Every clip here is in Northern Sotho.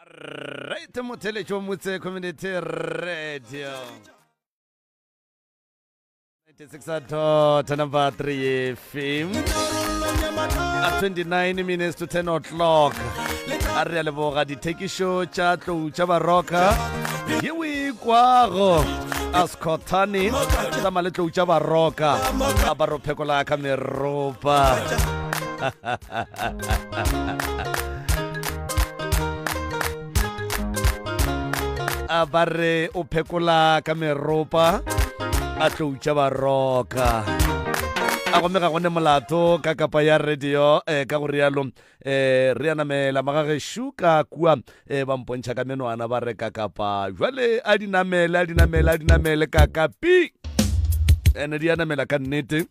Right motheletšo motse community radio 96 dot number 3 FM at 29 minutes to 10 o'clock a re a leboga dithekišo tša tlou tša baroka ye o e kwago a sekhothane tsamaya le tlou tša baroka a ba ro phekola ka meropa A ba re o phekola ka meropa a tloutša baroka a gomme ga gone molato ka kapa ya radio eh, ka go rialo eh, re a namela magagešu ka kua eh, ba mpontšha ka menwana ba re ka kapa jwale a di namele a di namele a di namele ka kapi ene di a namela ka nnete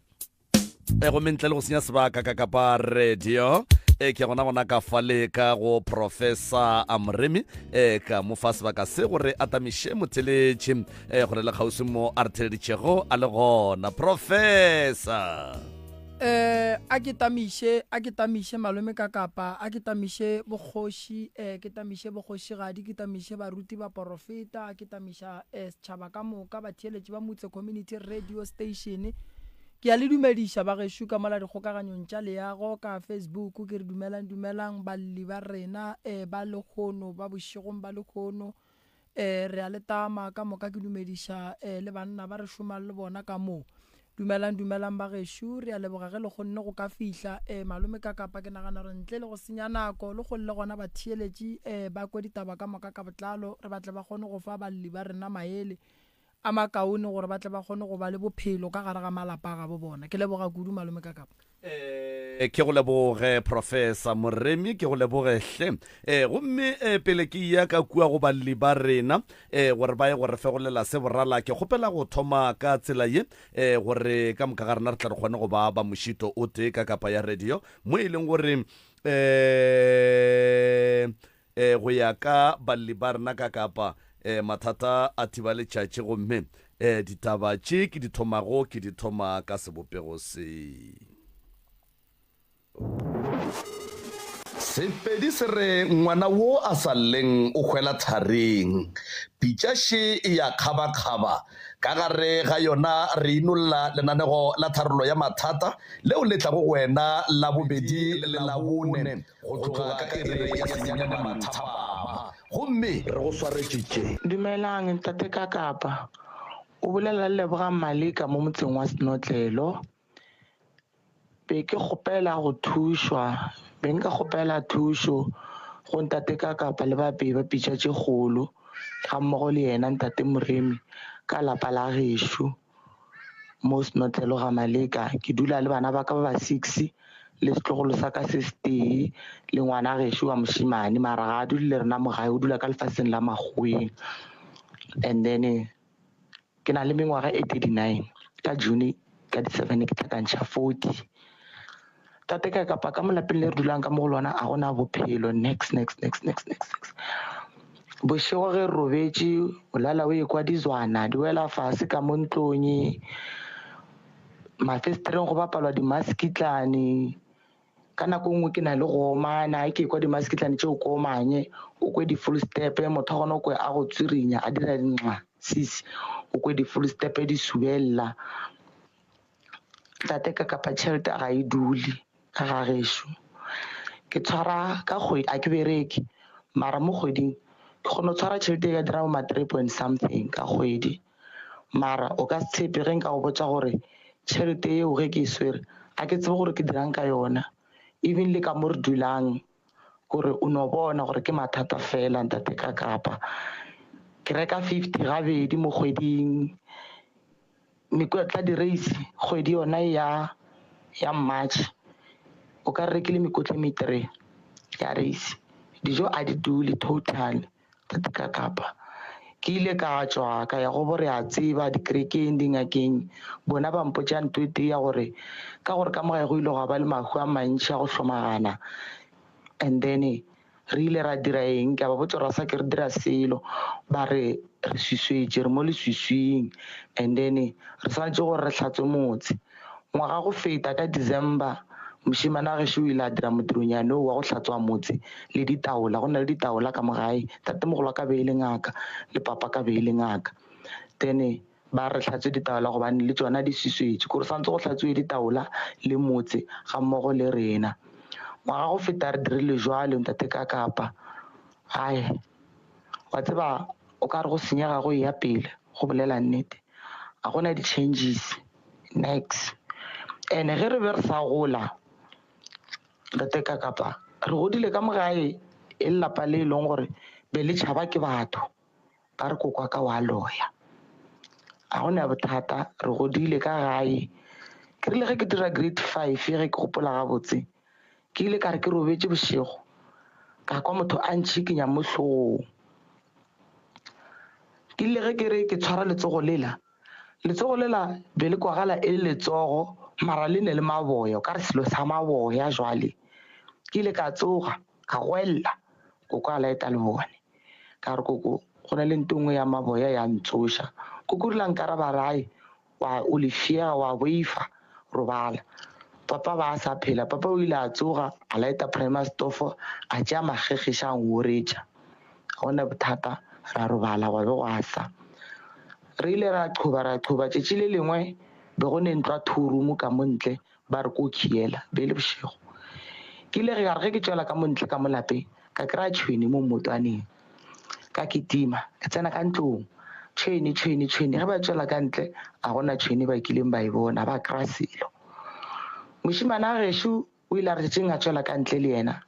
e gomme ntle le go senya sebaka ka kapa radio e ke gona gona ka fale ka go professor amoremi e ka mo fa sebaka se gore a tamiše motheletši e gore le kgauswi mo a re theleditšego a le gona professor eh a ke tamiše a ke tamiše malome ka kapa a ke tamiše bokgoši eh ke tamiše bokgošigadi ke tamiše baruti ba porofeta ke tamiša eh setšhaba ka moka batheeletši ba motse community radio station Ke a le dumediša bagešo ka mola dikgokaganyong tša leago ka Facebook ke re dumelang dumelang balli ba rena eh, ba lehono ba bošegong ba lehono eh, re a le tama ka moka ke dumediša eh, le banna ba re šomang le bona ka mo dumelang dumelang bagešo re a leboga ge le kgonne go ka fihla eh, malome ka kapa ke nagana gore ntle le go senya nako le kgone le gona batheeletši eh, ba kwe ditaba ka moka ka botlalo re batle ba kgone go fa balli ba rena maele a makaone gore ba tle ba kgone go ba le bophelo ka gare ga malapa a gabo bona. Ke leboga kudu Malome Kakapa. Eh, ke go leboge Professor Moremi, ke go leboge hle. Eh, gomme eh, pele ke ya ka kua go balli ba rena eh, gore ba ye go re fegolela se borala, ke kgopela go thoma ka tsela ye eh, gore ka moka ga rena re tle re kgone go ba ba mošito o tee ka kapa ya radio mo e leng gore eh, E, go ya ka balli ba rena ka Kapa, e, mathata a thiba letšatši gomme e, ditaba tše ke di thomago ke di thoma ka sebopego se. Sepedi se re ngwana wo a sa lleng o hwela tharing. Pitša še e ya kgabakgaba. Ka gare ga yona re inolla lenanego la tharollo ya mathata leo le tlago go wena Labobedi le Labone Go tloga ka iri ya senyane mathapama, gomme. Re go swaretše tše. Dumelang ntate Kakapa. O bolela le Lebogang Maleka mo motseng wa Senotlelo. Be ke kgopela go thušwa, be nka kgopela thušo go ntate Kakapa le bapei ba pitša tše kgolo ga mmogo le yena ntate Moremi ka lapa la gešo. Mo Senotlelo ga Maleka. Ke dula le bana ba ka ba ba six le setlogolo sa ka se setee le ngwana gešo wa mošemane mara ga a dule le rena mo gae o dula ka lefaseng la makgoweng. And then ke na le mengwaga e 39 ka June ka di-seven ke hlakantšha 40. Tate ka kapa ka mo lapeng le re dulang ka mo go lona a gona bophelo nex nex nex nex nex nex. Bošego ge re robetše o lala o ekwa dizwana di wela fase ka mo ntlong, mafesetereng go bapalwa dimasekitlane. Ka nako e nngwe ke na le go omana ke ekwa dimasekitlane tšeo ko omanye o kwe di-full step motho a gona o kwe a go tswirinya a dira dinxa sisi o kwe di-full step di subelela. Tate ka kapa tšhelete ga e dule ka ga gešo. Ke tshwara ka kgwedi, a ke bereke mara mo kgweding ke kgona go tshwara tšhelete e ka dira bo ma three point something ka kgwedi. Mara o ka se tshepe ge nka go botša gore tšhelete eo ge ke e swere a ke tsebe gore ke dirang ka yona. Even le ka mo re dulang gore o no bona gore ke mathata fela ntate ka kapa. Ke reka 50 gabedi mo kgweding. Mekotla direisi kgwedi yona ya ya March o ka re rekile mekotla e me-three ya reisi dijo a di dule total tate ka kapa ke ile ka tšwa ka ya go bo re a tseba dikerekeng dingakeng bona ba mpotša ntho e tee ya gore ka gore ka mo gae go ile gwa ba le mahu a mantši a go hlomagana and then Re ile ra dira eng? Ke a ba botša gore a sa ke re dira selo. Ba re re swiswetše, re mo leswiswing and then re swanetše gore re hlatswe motse. Ngwaga go feta ka December, Mošemane wa gešo o ile a dira modironyane wo wa go hlatswa motse le ditaola. Go na le ditaola ka mo gae. Tatemogolo wa ka be e le ngaka le papa ka be e le ngaka. Then ba re hlatswe ditaola gobane le tšona di swiswetše. Kore santse go hlatsuwe ditaola le motse ga mmogo le rena. Ngwaga go feta re dirile jwalo ntate ka kapa. Ai wa tseba o ka re go senyega go eya pele go bolela nnete. Ga gona di-changes. Niks. Ene ge re be re sa gola, ntate ka kapa re godile ka mo gae e le lapa le e leng gore be le tšhaba ke batho ba re kokwa ka wa loya. Ga gona bothata re godile ka gae. Ke rile ge ke dira grade 5 ge ke gopola gabotse, ke ile ka re ke robetše bošego ka kwa motho a ntšhikinya mo hlogong. Ke ile ge ke re ke tshwara letsogo lela Letsogo lela be le kwagala e le letsogo mara le ne le maboya, o ka re selo sa maboya jwale. Ke ile ka tsoga ka goelela koko a laeta lebone. Ka re koko go na le nto nngwe ya maboya ya ntsoša. Koko o rile a nkaraba a re ai wa o lefšega wa boifa robala. Papa ba a sa phela. Papa o ile a tsoga a laeta primus stofo a tšea makgekgeša a ngoretša. Ga gona bothata ra robala gwa be gwa sa. Re ile ra qhoba ra qhoba tšatši le lengwe be go ne ntlwa thorumo ka mo ntle ba re ko khiela be le bošego. Ke ile ge re ge ke tšwela ka mo ntle ka mo lapeng ka kry-a tšhwene mo mmotwaneng ka kitima ka tsena ka ntlong tšhwene tšhwene tšhwene ge ba tšwela ka ntle a gona tšhwene ba kileng ba e bona ba kry-a selo. Mošemane a gešo o ile a re tšatšing a tšwela ka ntle le yena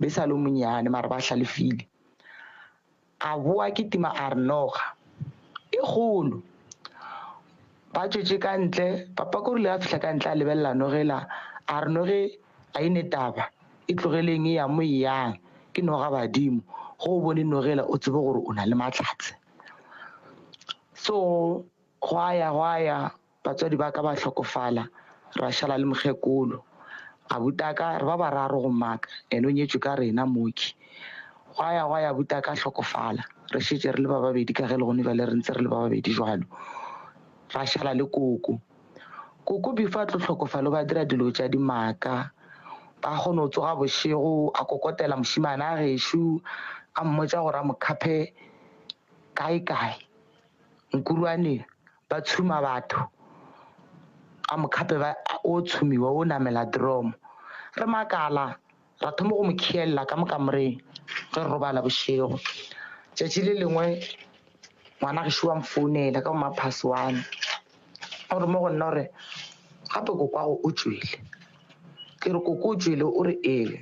be sa le monnyane mara ba hlalefile. A boa kitima a re noga e kgolo. Ba tšwetše ka ntle, papa ko rile a fihla ka ntle a lebelela nogela a re noge a e ne taba e tlogeleng e ya mo e yang ke noga badimo go o bone nogela o tsebe gore o na le mahlatse. So gwa ya gwa ya Batswadi ba ka ba hlokofala, ra šala le mokgekolo. Abutaka, re ba bararo go mmaka, ene o nyetšwe ka rena, mooki. Gwa ya gwa ya abutaka a hlokofala, re šetše re le ba babedi ka ge le gone bjale re ntse re le ba babedi jwalo. Ra šala le koko. Koko before a tlo hlokofala o ba dira dilo tša dimaka. Ba kgona go tsoga bošego a kokotela mošemane a gešo a mmotša gore a mo khaphe kae kae. Nkurwane ba tshuma batho a mokhape ba o tshumiwa o namela dromo re makala ra thoma go mo khielela ka mo kamoreng ge re robala bošego tšatši le lengwe ngwana gešo wa mfounela ka bo pass one o re mo go nna gore gape kokwago o tšwele ke re koko o tšwele o re ee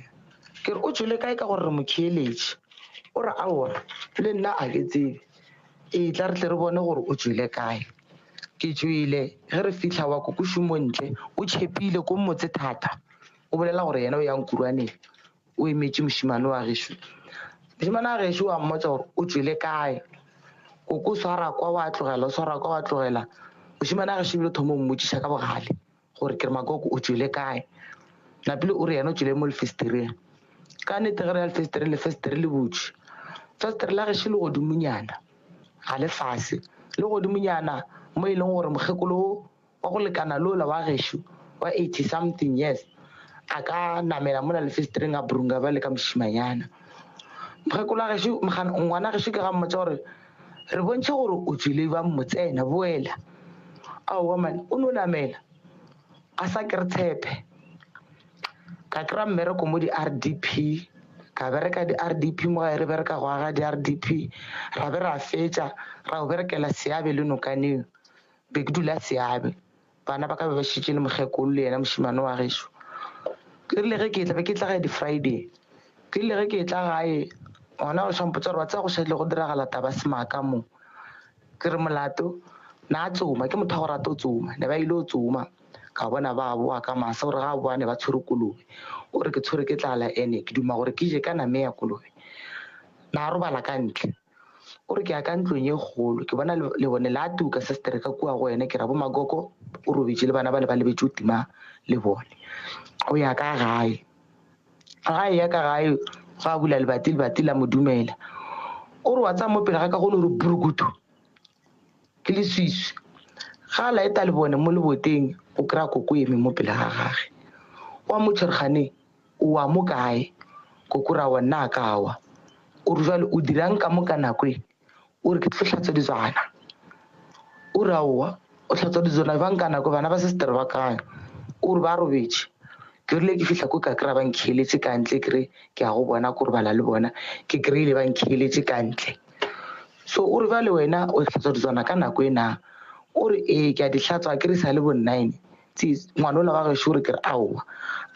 ke re o tšwele kae ka gore re mo khieletše o re aowa le nna a ke tsebe E tla re tle re bone gore o tšwele kae. Ke tšwele ge re fihla wa kokošumo ntle o tšhepile ko motse thata. O bolela gore yena o yang kurwaneng o emetše mošemane wa gešo. Mošemane wa gešo wa mmotsa gore o tšwele kae. Koko o swara kwa wa tlogela, o swara kwa wa tlogela. Mošemane wa gešo ebile o thoma o mmotšiša ka bogale gore ke re makoko o tšwele kae. Napile o re yena o tšwele mo lefestereng. Ka nnete ge re ya lefestereng, lefestere le butšwe. Festere la gešo le godimonyana, ga le fase, le godimonyana mo e leng gore mokgekolo wo wa go lekana le ola wa gešo wa 80 something years a ka namela mola lefestereng a brunga bjale ka mošimanyana. Mokgekolo wa gešo, ngwana gešo ke ga mmotša gore re bontšhe gore o tšwile bjang motsena, boela. Aowa man, o no namela a sa ke re tshepe. Ka kry-a mmereko mo di-R_D_P, ka bereka di-R_D_P mo gae re bereka go aga di-R_D_P, ra be ra fetša ra go berekela Seabe le Nokaneng. Be ke dula Seabe, bana ba ka be ba šetše le mokgekolo le yena mošemane wa gešo. Ke rile ge ke tla be ke tla gae di-Friday, ke rile ge ke tla gae gona go mpotša gore wa tseba go šetše go diragala taba semaka mo. Ke re molato na tsoma ke motho wa go rata go tsoma ne ba ile go tsoma. Ka bona ba boa ka masa gore ga boa ne ba tshwere kolobe. O re ke tshwere ke tlala ene ke duma gore ke je ka name ya kolobe. Na robala ka ntle. O re ke ya ka ntlong ye kgolo ke bona lebone la tuka sestere ka kua go ene ke ra bo makoko o robetše le bana ba le ba lebetše o tima lebone. O ya ka gae. Ga e ya ka gae ga bula lebati lebati la mo dumela. O re wa tsaya mo pele ga ka go no re burukutu. Ke leswiswi. Ga a laeta lebone mo leboteng, o kry-a koko eme mo pele ga gage. Wa mmotša gore gane o wa mo kae? Koko ra wa nna a ka wa. O re jwale o dirang ka mo ka nako e? O re ke tlo hlatswa ditswana. O re aowa o hlatswa ditswana bjang ka nako bana ba sister ba kae? O re ba robetše. Ke rile ke fihla ko ka kry-a ba nkheletše ka ntle ke re ke ya go bona ko robala le bona ke kry-ile ba nkheletše ka ntle. So o re bjale wena o hlatswa ditswana ka nako e na? O re ee ke a di hlatswa ke re sa le bo nine. Ngwana ola wa gešo o re ke re aowa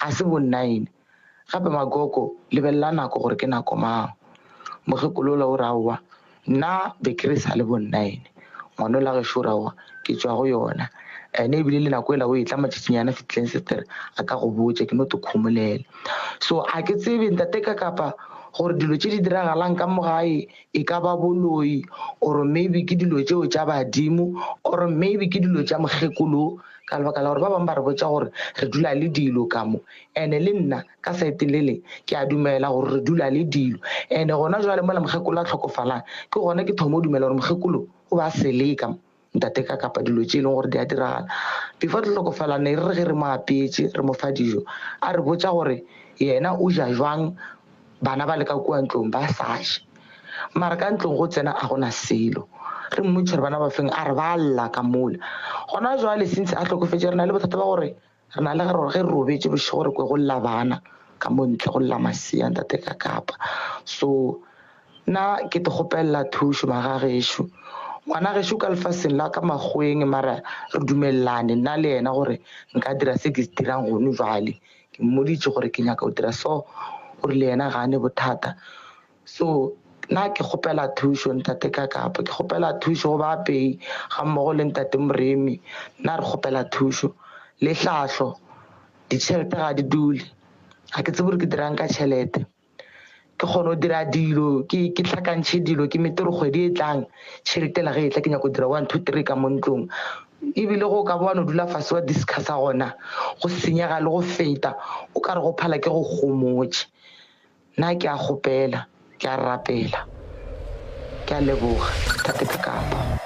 a se bo nine. Gape Magogo lebelela nako gore ke nako mang. Mokgekolo ola o re aowa nna be ke re sa le bo nine. Ngwana ola gešo o re aowa ke tšwa go yona. Ene ebile le nako ela o e tla matšatšinyana a fetileng sister a ka go botša ke no te khomolela. So a ke tsebe ntate ka kapa gore dilo tše di diragalang ka mo gae e ka ba boloi or maybe ke dilo tšeo tša badimo or maybe ke dilo tša mokgekolo ka lebaka la gore ba bangwe ba re botša gore re dula le dilo ka mo ene le nna ka saeteng le leng ke a dumela gore re dula le dilo ene gona jwale mola mokgekolo a tlhokofalang ke gona ke thomo dumela gore mokgekolo o ba seleka ntate ka kapa dilo tše e leng gore di a diragala before re tlhokofala ne re re ge re mo apeetše re mo fa dijo a re botša gore yena o ja jwang bana ba le ka kua ntlong ba sa je mara ka ntlong go tsena a gona selo re mmotše gore bana ba feng a re ba lla ka mola gona jwale since a hlokofetše re na le bothata ba gore re na le gore ge re robetše bošego re kwe go lla bana ka mo ntle go lla masea ntate ka kapa so nna ke te kgopelela thušo magagešo ngwana gešo ka lefaseng la ka makgoweng mara re dumelelane nna le yena gore nka dira se ke se dirang gone jwale ke mmoditše gore ke nyaka go dira so gore le yena ga a ne bothata so nna ke kgopela thušo ntate ka kapa ke kgopela thušo go baapei ga mmogo le ntate Moremi nna re kgopela thušo le hlahlo ditšhelete ga di dule ga ke tsebe gore ke dirang ka tšhelete ke kgone go dira dilo ke ke hlakantšhe dilo ke mete gore kgwedi e tlang tšhelete la ge e tla ke nyako dira one two three ka mo ntlong ebile go ka bo wa no dula fase wa discussa gona go senyega le go feta o ka re go phala ke go gomotše nna ke a kgopela ke a rapela ke a leboga tate ka kapa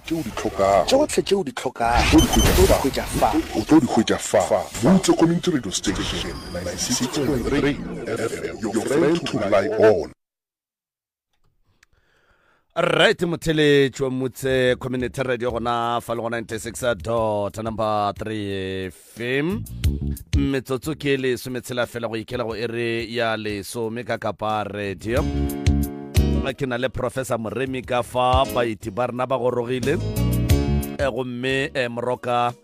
tše o di hlokago Tšohle tše o di hlokago o tlo di hwetša fa o tlo di hwetša fa. O tlo di hwetša fa. Moutse Community Radio Station 96.3 FM, your friend to rely on. Right motheletši wa Motse Community Radio gona fa le go 96 dot number 3 FM metsotso ke lesometshela fela go ikela go ere ya lesome ka kapa radio ke na le professor Moremi ka fa baeti ba rena ba gorogile eh, gomme eh, moroka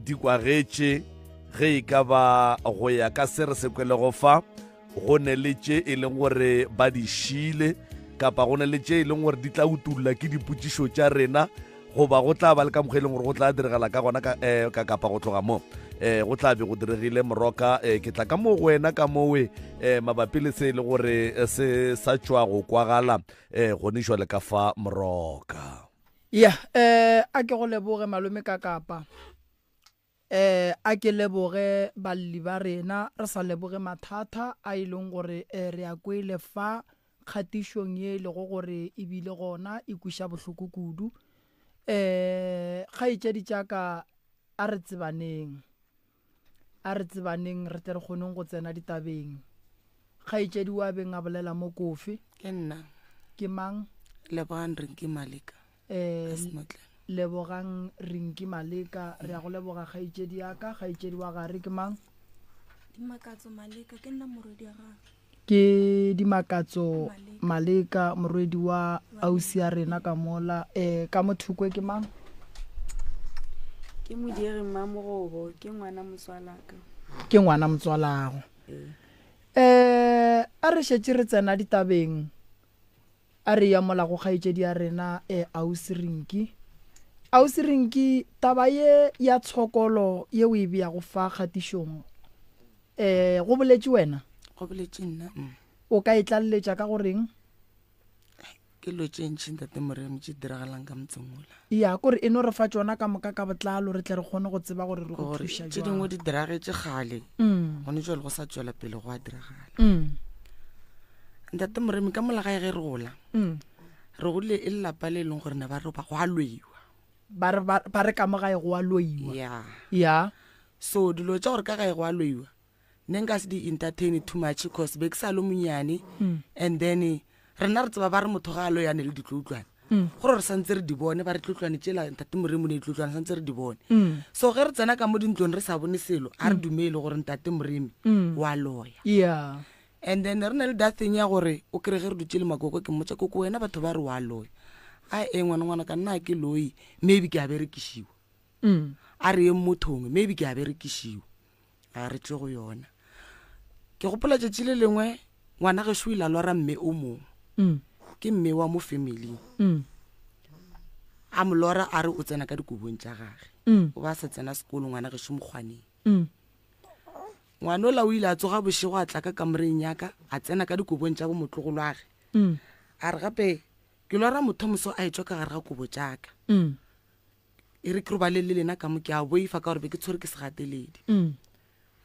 di kwagetše ge e ka ba go ya ka se re se kwelego fa go ne le tše e leng gore ba di šile kapa go ne le tše e leng gore di tla utulla ke dipotšišo tša rena goba go tla ba le ka mokgwa e leng gore go tla diregala ka gona ka, eh, ka kapa go tloga mo eh, go tla be go diregile moroka eh, ke tla ka mo go wena ka mowe eh, mabapi le se e le gore eh, se sa tšwa go kwagala eh, gone jwale ka fa moroka Ya, eh a ke go leboge malome ka kapa. Eh a ke leboge balli ba rena, re sa leboge mathata a e leng gore eh, re a kwele fa kgatišong ye e lego gore e bile gona e kweša bohloko kudu. Eh kgaetšedi tša ka a re tsebaneng. A re tsebaneng re tle re kgoneng go tsena ditabeng. Kgaetšedi wa beng a bolela mo kofe? Ke nna. Ke mang? Lebogang Rinki Maleka. Eh, Lebogang Rinki Maleka. Re ya go leboga kgaetšedi ya ka. Kgaetšedi wa gare ke mang? Dimakatso Maleka, ke nna morwedi wa gagwe. Ke Dimakatso Maleka, morwedi wa ausi ya rena ka mola. Eh, ka mo thokwe ke mang? Ke Modiegi Mmamogobo, ke ngwana motswalaka. Ke ngwana motswalago. Eh, a re šetše re tsena ditabeng. A re ya mola go kgaetšedi ya rena eh, Ausi Rinki. Ausi Rinki, taba ye ya tshokolo ye o e beago fa kgatišong, eh, go boletše wena? Go boletše nna. Mm. O ka e tlaleletša ka go reng? Ke dilo tše ntši ntate Moremi tše diragalang ka motseng ola. Ya, kore e no re fa tšona ka moka ka botlalo re tle re kgone go tseba gore re go Gore thuša tše jwang. dingwe di diragetše kgale Mm. gone jwale go sa tšwela pele go a diragala. Mm. Ntate Moremi ka mola gae ge re gola Mm. re godile e le lapa le e leng gore ne ba re ba go a loiwa. Ba re ba ba re ka mo gae go a loiwa. Ya. Ya. So dilo tša gore ka gae go a loiwa ne nka se di entertain too much cause be ke sa le monyane and then rena re tseba ba re motho ga a loyane le ditloutlwane gore re santse re di bone ba re tlotlwane tšela ntate moremi ne ditlotlwane santse re di bone. So ge re tsena ka mo dintlong re sa bone selo a re dumele gore ntate moremi wa loya. Yeah. And then re na le that thing ya gore o kry ge re dutse le makoko ke mmotsa koko wena batho ba re wa loya. A e ngwana ngwana ka nna ke loi maybe ke a berekišiwa. A re ye mothong maybe ke a berekišiwa. A re tšwe go yona. Ke gopola tšatši le lengwe ngwana gešo o ile a lwara mme o mongwe. Ke mme wa mo family. A mo lora a re o tsena ka dikobong tša gage. O ba sa tsena sekolo ngwana gešo mokgwaneng. Ngwanola o ile a tsoga bošego a tla ka kamoreng ya ka a tsena ka dikobong tša bomotlogolwage. A re gape ke lora motho moso a etšwa ka gare ga kobo tša ka. E re ke robale le lena ka mo ke a boifa ka gore be ke tshwere ke segateledi.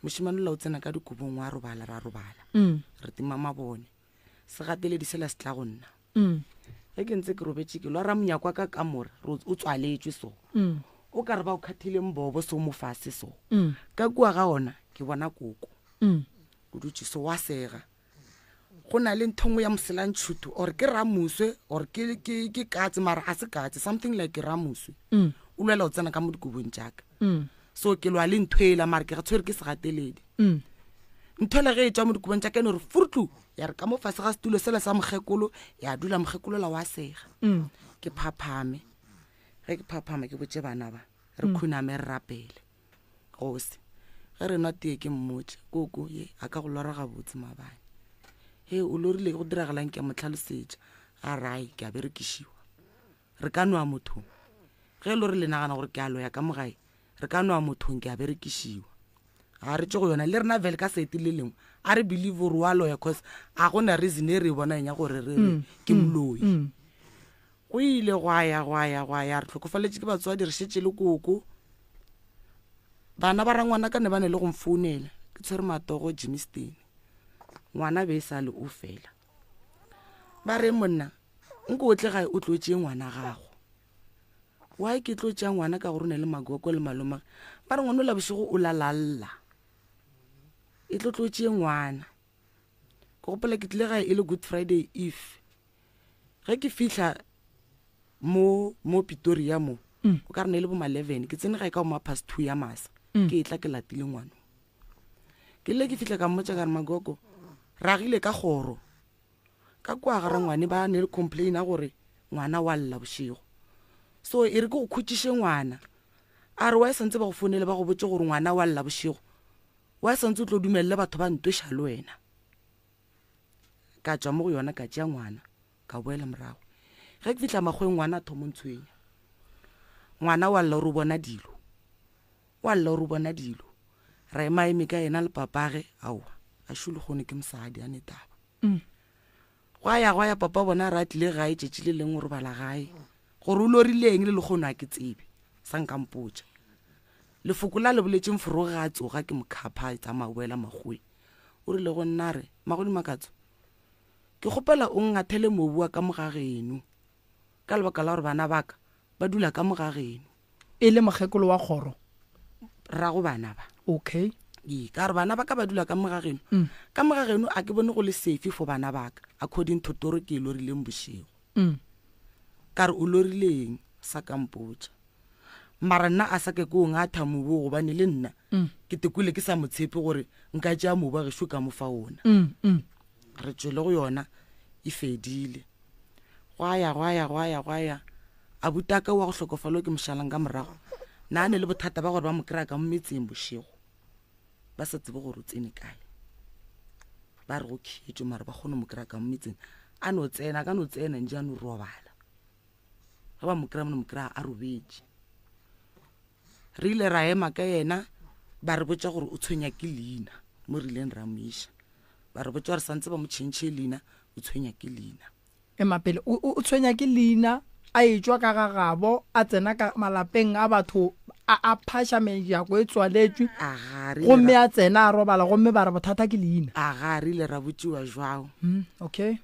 Mošemane ola o tsena ka dikobong wa robala ra robala. Re tima mabone. Segateledi sela se tla go nna. Ge ke ntse ke robetše ke lora monyako wa ka kamore o tswaletšwe so. O ka re ba o khathile mbobo so mo fase so. Ka kua ga ona ke bona koko. O dutše so wa sega. Go na le ntho nngwe ya moselantšhutu or ke ramuswe or ke ke ke katse mara a se katse something like ramuswe. O lwela o tsena ka mo dikobong tša ka. So ke lwa le ntho ela mara ke ga tshwere ke segateledi. Ntho ela ge e tswa mo dikobong tša ka e no re furutlu ya re ka mo fase ga setulo sela sa mokgekolo ya dula mokgekolo la wa sega. Ke phaphame. Ge ke phaphama ke botše bana ba re khuname re rapele. Gose ge re nwa tee ke mmotše koko ye a ka go lora gabotse maabane. He o lorile go diragalang ke a mo tlhalosetša a rai ke a berekišiwa. Re ka nwa mothong. Ge e le gore le nagana gore ke a loya ka mo gae re ka nwa mothong ke a berekišiwa. Ga re tšwe go yona le rena vele ka sete le lengwe a re believe gore wa loya cause a gona reason e re e bona eng ya gore re re ke moloi. Go ile gwa ya gwa ya gwa ya re hlokofaletše ke batswadi re šetše le koko. Bana ba rangwana ka ne ba ne le go mfounela ke tshwere matogo Germiston. Ngwana be e sa le o fela. Ba re monna nko o tle gae o tlo tšee ngwana gago. Why ke tlo tšea ngwana ka gore o ne le magogo le maloma. Ba re ngwana o la bošego o lalalla. E tlo tlo tšee ngwana. Ke gopola ke tlile gae e le Good Friday Eve. Ge ke fihla mo mo Pretoria mo o ka re ne le bo ma 11 ke tsene gae ka bo ma past 2 ya masa. Ke etla ke latile ngwana. Ke ile ke fihla ka mmotša ka re magogo ragile ka kgoro. Ka kua ga rangwane ba ne le complain ya gore ngwana wa lla bošego. So e re ke go khutšiše ngwana. A re wa e santse ba go founele ba go botše gore ngwana wa lla bošego. Wa e santse o tlo dumelele batho ba ntweša le wena. Ka tšwa mo go yona ka tšea ngwana ka boela morago. Ge ke fihla makgweng ngwana a thomo ntshwenya. Ngwana wa lla gore o bona dilo. Wa lla gore o bona dilo. Ra ema eme ka yena le papage aowa a šo le kgone ke mosadi a ne taba. Gwa ya gwa ya papa bona re a tlile gae tšatši le lengwe o robala gae. Gore o lorileng le lekgono a ke tsebe. Sa nka mpotša. Lefoko la le boletšeng foroge ga a tsoga ke mokhapha a tsamaya boela makgoweng. O rile go nna re Magodi Makatso ke kgopela o nngathele mobu wa ka mo ga geno ka lebaka la gore bana ba ka ba dula ka mo ga geno. E le mokgekolo wa kgoro? Rrago bana ba. Okay. Ee, ka gore bana ba ka ba dula ka mo ga geno. Ka mo ga geno a ke bone go le safe for bana ba ka according to toro ke e lorileng bošego. Ka re o lorileng sa ka mpotša. Mara nna a sa ke ke o ngatha mobu gobane le nna ke tekwele ke sa mo tshepe gore nka tšea mobu wa gešo ka mo fa ona. Re tšwele go yona e fedile. Gwa ya gwa ya gwa ya gwa ya a butaka wa go hlokofalwa ke mošalang ka morago. Na a ne le bothata ba gore ba mo kry-a ka mo metseng bošego. Ba sa tsebe gore o tsene kae. Ba re go khietšwe mara ba kgone mo kry-a ka mo metseng. A no tsena, a ka no tsena nje a no robala. Ge ba mo kry-a mo no mo kry-a a robetše. Re ile ra ema ka yena ba re botša gore o tshwenya ke leina mo re ileng ra mo iša. Ba re botša gore santse ba mo tšhentšhe leina o tshwenya ke leina. Ema pele o tshwenya ke leina a etšwa ka ga gabo a tsena ka malapeng a batho a a phaša mejako e tswaletšwe gomme a tsena a robala gomme ba re bothata ke leina. A ga re ile ra botšiwa jwang. Okay.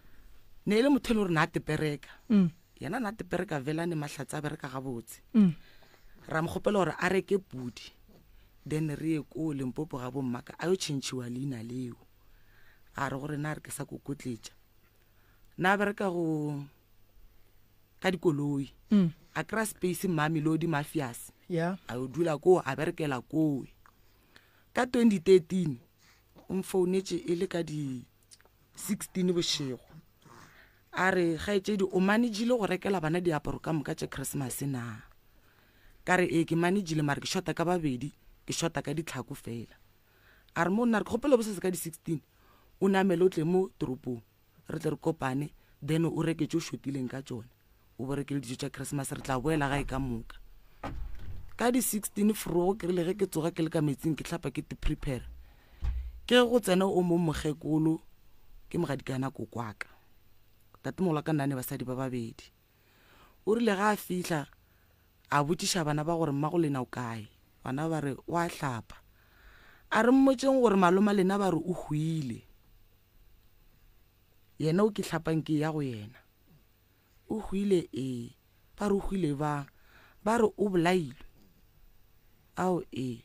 Ne e le motho e le gore na a tepereka. Yena na tepereka vela ne mahlatse a bereka gabotse. Ra mo kgopela gore a reke pudi. Then re ye koo Limpopo ga bommaka a yo tšhentšhiwa leina leo. A re go rena a re ke sa kokotletša. Na bereka go ka dikoloi. A kry-a space Mamelodi Mafias. Yeah. A yo dula koo a berekela koo. Ka 2013 o mfounetše e le ka di 16 bošego. A re kgaetšedi o managile go rekela bana diaparo ka moka tša Christmas na? Ka re ee ke managile mara ke shota ka babedi, ke shota ka ditlhako fela. A re mo nna re kgopela bosese ka di 16 o namele o tle mo toropong re tle re kopane then o reke tše o shotileng ka tšona o bo rekele dijo tša Christmas re tla boela gae ka moka. Ka di 16 frogo ke rile ge ke tsoga ke le ka metsing ke hlapa ke te prepare ke ge go tsena o mong mokgekolo ke mogadikana kokwaka tatemogolo wa ka nna ne basadi ba babedi o rile ga a fihla a botšiša bana ba gore mmago lena o kae bana ba re o a hlapa a re mmotšeng gore maloma lena ba re o hwile yena o ke hlapang ke ya go yena o hwile ee ba re o hwile bang ba re o bolailwe ao ee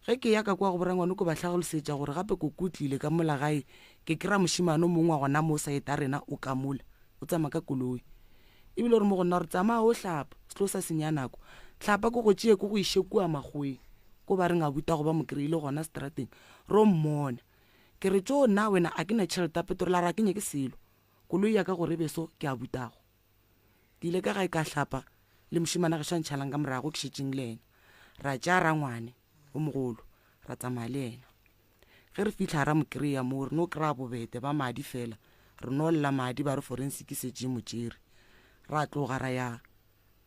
Ge ke ya ka kua go borangwane ko ba hlagolosetša gore gape koko o tlile ka mola gae, ke kry-a mošemane o mongwe wa gona mo saeta rena o ka mola, o tsamaya ka koloi. Ebile o re mo go nna gore tsamaya o hlapa, se tlo sa senya nako. Hlapa ke go tšee ke go iše kua makgoweng, ko ba reng abuti wa go ba mo kry-ile gona strateng, ro mmona. Ke re tšo na wena a ke na tšhelete ya petrol, a re a ke nyake selo, koloi ya ka gore e be so ke abutago. Ke ile ka gae ka hlapa le mošemane a gešo a ntšhalang ka morago ke šetšeng le yena. Ra tšea rangwane o mogolo ra tsamaya le yena. Ge re fihla ra mo kry-a moo re no kry-a bobete ba madi fela re no lla madi ba re forensic e šetše e mo tšere. Ra tloga ra ya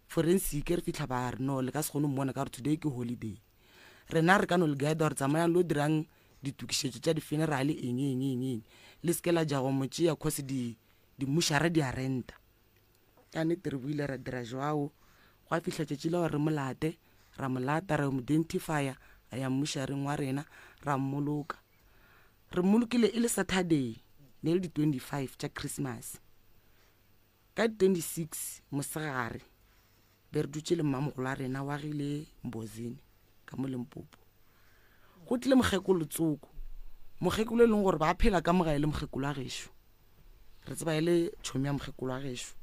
forensic re fihla ba re no le ka se kgone go mmona ka gore today ke holiday. Rena re ka no le guide gore tsamayang lo dirang ditokišetšo tša di-funeral eng eng eng eng le se ke la ja go mo tšea cause di Dimmušara di a renta. Ka nnete re boile ra dira jwao. Gwa fihla tšatši la gore re mo late, ra mo lata, ra yo mo identifya, a ya mmušareng wa rena, ra mmoloka. Re mmolokile e le Saturday, ne le di 25 tša Christmas. Ka di 26 mosegare, be re dutše le mmamogolo wa rena wa gile Mbozini ka mo Limpopo. Go tlile mokgekolo tsoko, mokgekolo e leng gore ba phela ka mogae le mokgekolo wa gešo. Re tseba e le tšhomi ya mokgekolo wa gešo.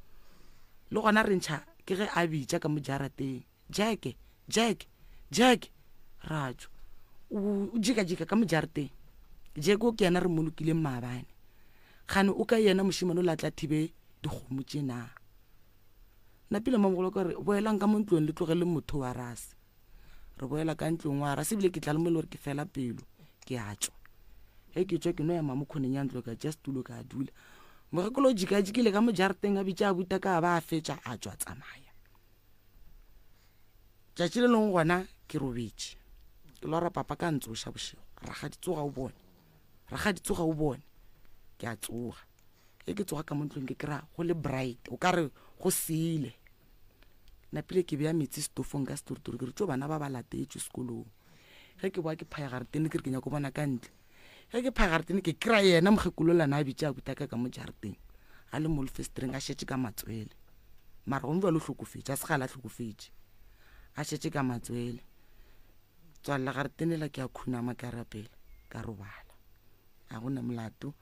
Le gona re ntšha ke ge a bitša ka mo jarateng, Jack, Jack, Jack, ra tšwa. O jika-jika ka mo jarateng. Jack o ke yena re mmolokileng maabane. Kgane o ka yena mošemane o la tla thibe dikgomo tše na? Napile mamogolo ka re boelang ka mo ntlong le tlogele motho wa rase. Re boela ka ntlong wa rase ebile ke tla le mo e le gore ke fela pelo ke a tšwa. Ge ke tšwa ke no ema mo khoneng ya ntlo ka tšea setulo ka dula. Mokgekolo o jikajikile ka mo jarateng a bitša a buta ka ba a fetša a tšwa tsamaya. Tšatši le lengwe gona ke robetše. Ke lora papa ka ntsoša bošego. Rakgadi tsoga o bone. Rakgadi tsoga o bone. Ke a tsoga. Ge ke tsoga ka mo ntlong ke kry-a go le bright o ka re go sele. Napile ke bea metsi setofong ka setorotoro ke re tšo bana ba ba latetšwe sekolong. Ge ke boa ke phaya garetene ke re ke nyako bona ka ntle. Ge ke phaya garetene ke kry-a yena mokgekolo lana a bitša a butaka ka mo jarateng a le mo lefesetereng a šetše ka matswele. Mara gone jwale o hlokofetše a se kgale a hlokofetše a šetše ka matswele. Tswalela garetene la ke a khunama ke a rapela ka robala. A gona molato.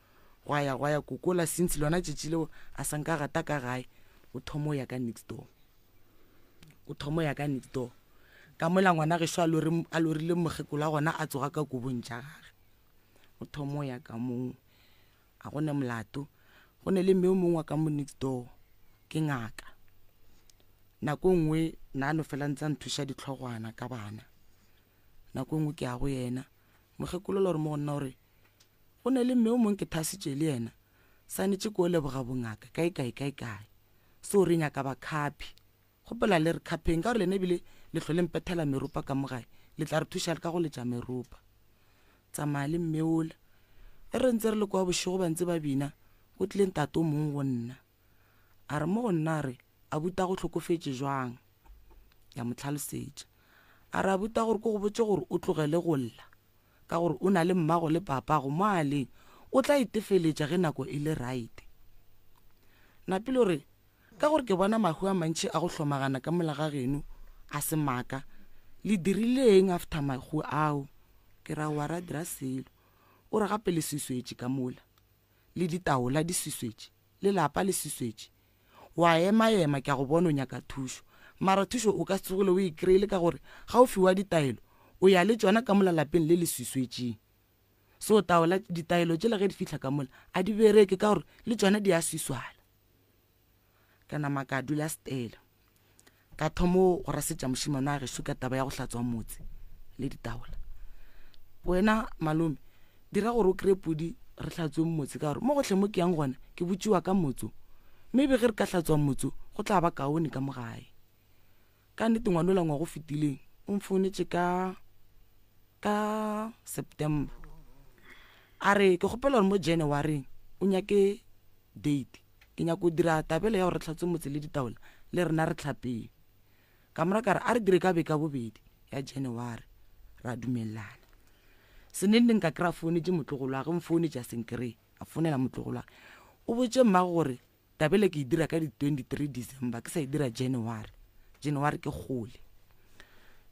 Gwa ya gwa ya kokola since lona tšatši leo a sa nka gata ka gae o thoma o ya ka next door o thoma o ya ka next door ka mola ngwana gešo a lore a lorile mokgekolo wa gona a tsoga ka kobong tša gage o thoma o ya ka moo a gone molato go ne le mme o mongwe wa ka mo next door ke ngaka nako e nngwe na no fela ntse a nthuša ditlhogwana ka bana nako e nngwe ke ya go yena mokgekolo la gore mo go nna gore Go ne le mme o mongwe ke thasitše le yena, swanetše ko leboga bongaka kae kae kae kae. So re nyaka bakhapi. Kgopela le re khapheng ka gore lena ebile le hlwe le mpethela meropa ka mo gae, le tla re thuša le ka go letša meropa. Tsamaya le mme ola. Ge re ntse re le kwa bošego ba ntse ba bina, go tlile ntate o mongwe go nna. A re mo go nna a re, Abuti a go hlokofetše jwang? Ke a mo hlalosetša. A re abuti a gore ke go botše gore o tlogele go lla. ka gore o na le mmago le papago mo a leng, o tla itefeletša ge nako e le right. Napile o re, Ka gore ke bona mahu a mantši a go hlomagana ka mola ga geno a se maaka Le dirileng after mahu ao? Ke ra wa ra dira selo. O re gape le swiswetše ka mola. Le ditaola di swiswetše. Le lapa le swiswetše. Wa ema-ema ke a go bona o nyaka thušo. Mara thušo o ka se tsogile o e kry-ile ka gore ga o fiwa ditaelo o ya le tšona ka mola lapeng le le swiswetšeng. So taola ditaelo tšela ge di fihla ka mola a di bereke ka gore le tšona di a swiswala. Ka nama ka dula stela. Ka thomo go rasetša mošemane wa gešo ka taba ya go hlatswa motse le ditaola. Wena malome, dira gore o kry-e pudi re hlatsweng motse ka gore mo gohle mo ke yang gona ke botšiwa ka motso. Maybe ge re ka hlatswa motso go tla ba kaone ka mo gae. Ka nnete ngwanola ngwago o fetileng o mfounetše ka ka September a re ke kgopela gore mo January o nyake date ke nyako go dira tabelo ya gore re hlatswe motse le ditaola le rena re hlapeng. Ka mora ka re a re dire ka beke ya bobedi ya January ra dumelelana. Senenneng ka kry-a founetše motlogolo wa ge mfounetše a se nkreye a founela motlogolo wa ge o botše mmago gore tabele ke e dira ka di 23 December ke sa e dira January. January ke kgole.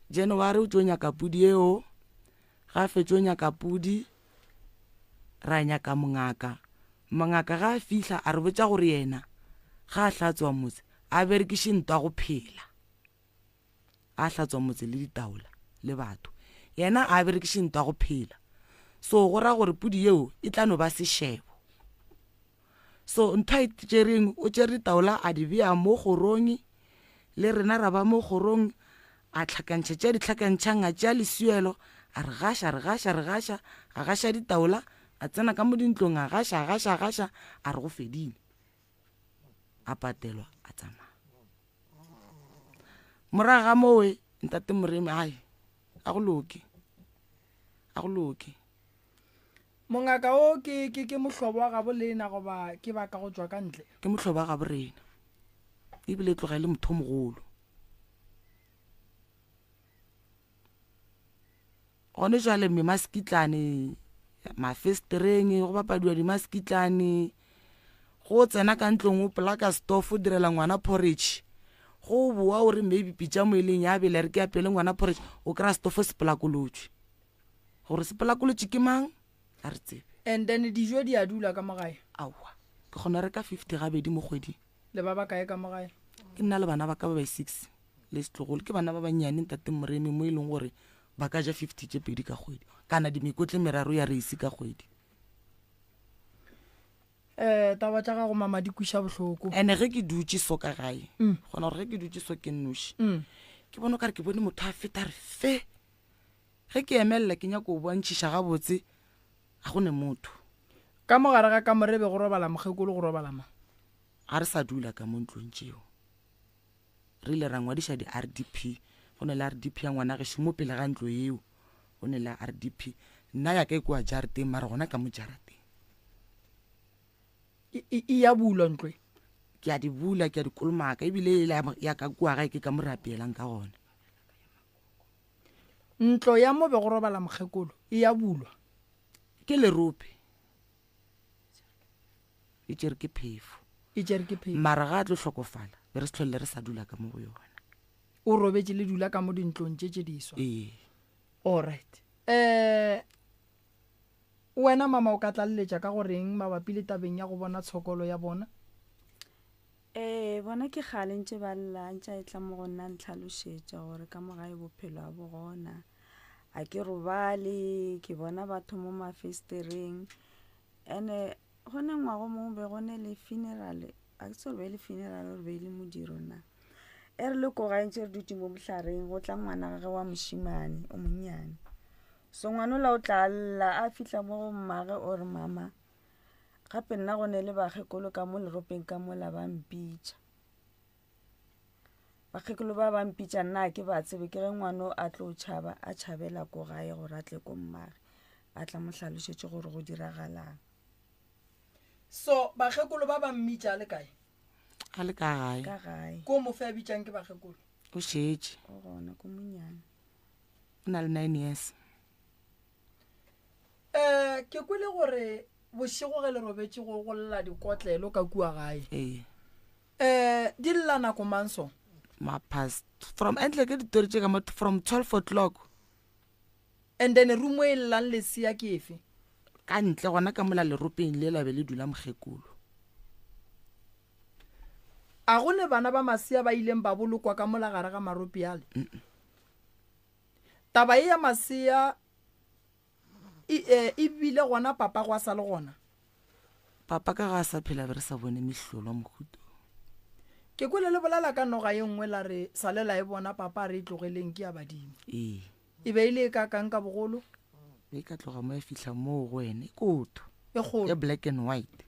January o tšo nyaka pudi eo ga a fetšo nyaka pudi ra nyaka mongaka Mongaka ga a fihla a re botša gore yena ga a hlatswa motse a berekiše ntwa go phela. A hlatswa motse le ditaola le batho. Yena a berekiše ntwa go phela. So go ra gore pudi yeo e tla no ba sešebo. So ntho a e tšereng o tšere ditaola a di bea mo kgorong le rena ra ba mo kgorong a hlakantšha tše a di hlakantšhang a tšea leswielo a re gaša re gaša re gaša a gaša ditaola a tsena ka mo dintlong a gaša a gaša a gaša a re go fedile a patelwa a tsamaya morago ga mowe ntate moremi ai a go loke a go loke Mongaka o ke ke ke mohlobo wa gabo lena goba ke ba ka go tšwa ka ntle? Ke mohlobo wa gabo rena. Ebile e tloga e le motho o mogolo. Gone jwale memasekitlane, mafestereng go bapadiwa dimasekitlane. Go tsena ka ntlong o polaka stofo o direla ngwana porridge. Go boa o re maybe pitša mo e leng ya bela re ke apele ngwana porridge o kry-a stofo se polakolotšwe. Gore se polakolotšwe ke mang a re tsebe. And then dijo di a dula ka mo gae? Aowa, ke kgona reka 50 gabedi mo kgweding. Le ba bakae ka mo gae? Ke nna le bana ba ka ba ba six le setlogolo. Ke bana ba bannyane ntate Moremi mo e leng gore ba ka ja 50 tše pedi ka kgwedi kana dimekotle meraro ya reisi ka kgwedi. Um taba tša gago mama di kwiša bohloko. Ene ge ke dutše so ka gae, gona gore ge ke dutše so ke nnoši, ke bona o kare ke bone motho a feta a re fe. Ge ke emelela ke nyako o bontšhiša gabotse, ga go ne motho. Ka mo gare ga kamore e be go robala mokgekolo go robala mang? Ga re sa dula ka mo ntlong tšeo. Re ile ra ngwadiša di-RDP. Go ne le RDP ya ngwana gešo mo pele ga ntlo yeo. Go ne le RDP. Nna ya ka e kua jarateng mara gona ka mo jarateng. E, e, e ya bulwa ntlo e? Ke a di bula, ke a di kolomaka ebile e ya ka kua gae ke ka mo re apeelang ka gona. Ntlo ya mo be go robala mokgekolo e ya bulwa. Ke lerope. E tšere ke phefo. E tšere ke phefo. Mara ga a tlo hlokofala, be re se hlole re sa dula ka mo go yona. O robetše le dula ka mo dintlong tše tše diswa. Ee. All right. Eh wena mama o ka tlaleletša ka go reng mabapi le tabeng ya go bona tshokolo ya bona? Ee, bona ke kgale ntše ba lla, ntše a etla mo go nna ntlhalošetša gore ka mo gae bophelo a bo gona. A ke robale, ke bona batho mo mafestereng. Ene go ne ngwago mongwe be go ne le funeral, a ke tsebe gore be le funeral gore be le modiro na. E re le ko gae ntše re dutše mo mohlareng go tla ngwana gage wa mošemane o monnyane. So ngwana ola o tla lla a fihla mo go mmage o re mama Gape nna go ne le bakgekolo ka mo leropeng ka mola ba mpitša. Bakgekolo ba ba mpitša nna a ke ba tsebe ke ge ngwano a tlo tšhaba a tšhabela ko gae gore a tle ko mmage a tla mo hlalošetše gore go diragalang. So bakgekolo ba ba mmitša a le kae? A le ka gae. Ka gae. Ko mofe a bitšang ke bakgekolo? O šetše. O gona ko monyane. O na le 9 years. Um ke kwele gore bošego ge le robetše go go lla dikotlelo ka kua gae. Ee. Um di lla nako mang so? Maphast from entle ke ditori tše ka mo from 12 o'clock. And then room e llang lesea ke efe? Ka ntle gona ka mola leropeng le la be le dula mokgekolo. A go ne bana ba masea ba ileng ba bolokwa ka mola gare ga marope ale? Taba ye ya masea e, e, e bile gona papa go a sa le gona? Papa ka ga a sa phela be re sa bone mehlolo mohuto. Ke kwele le bolela ka noga ye nngwe la re sa le la e bona papa a re e tlogeleng ke ya badimo. Ee. E be e le e kakang ka bogolo? E ka tloga mo ya fihla moo go wena e koto. E kgolo. E black and white.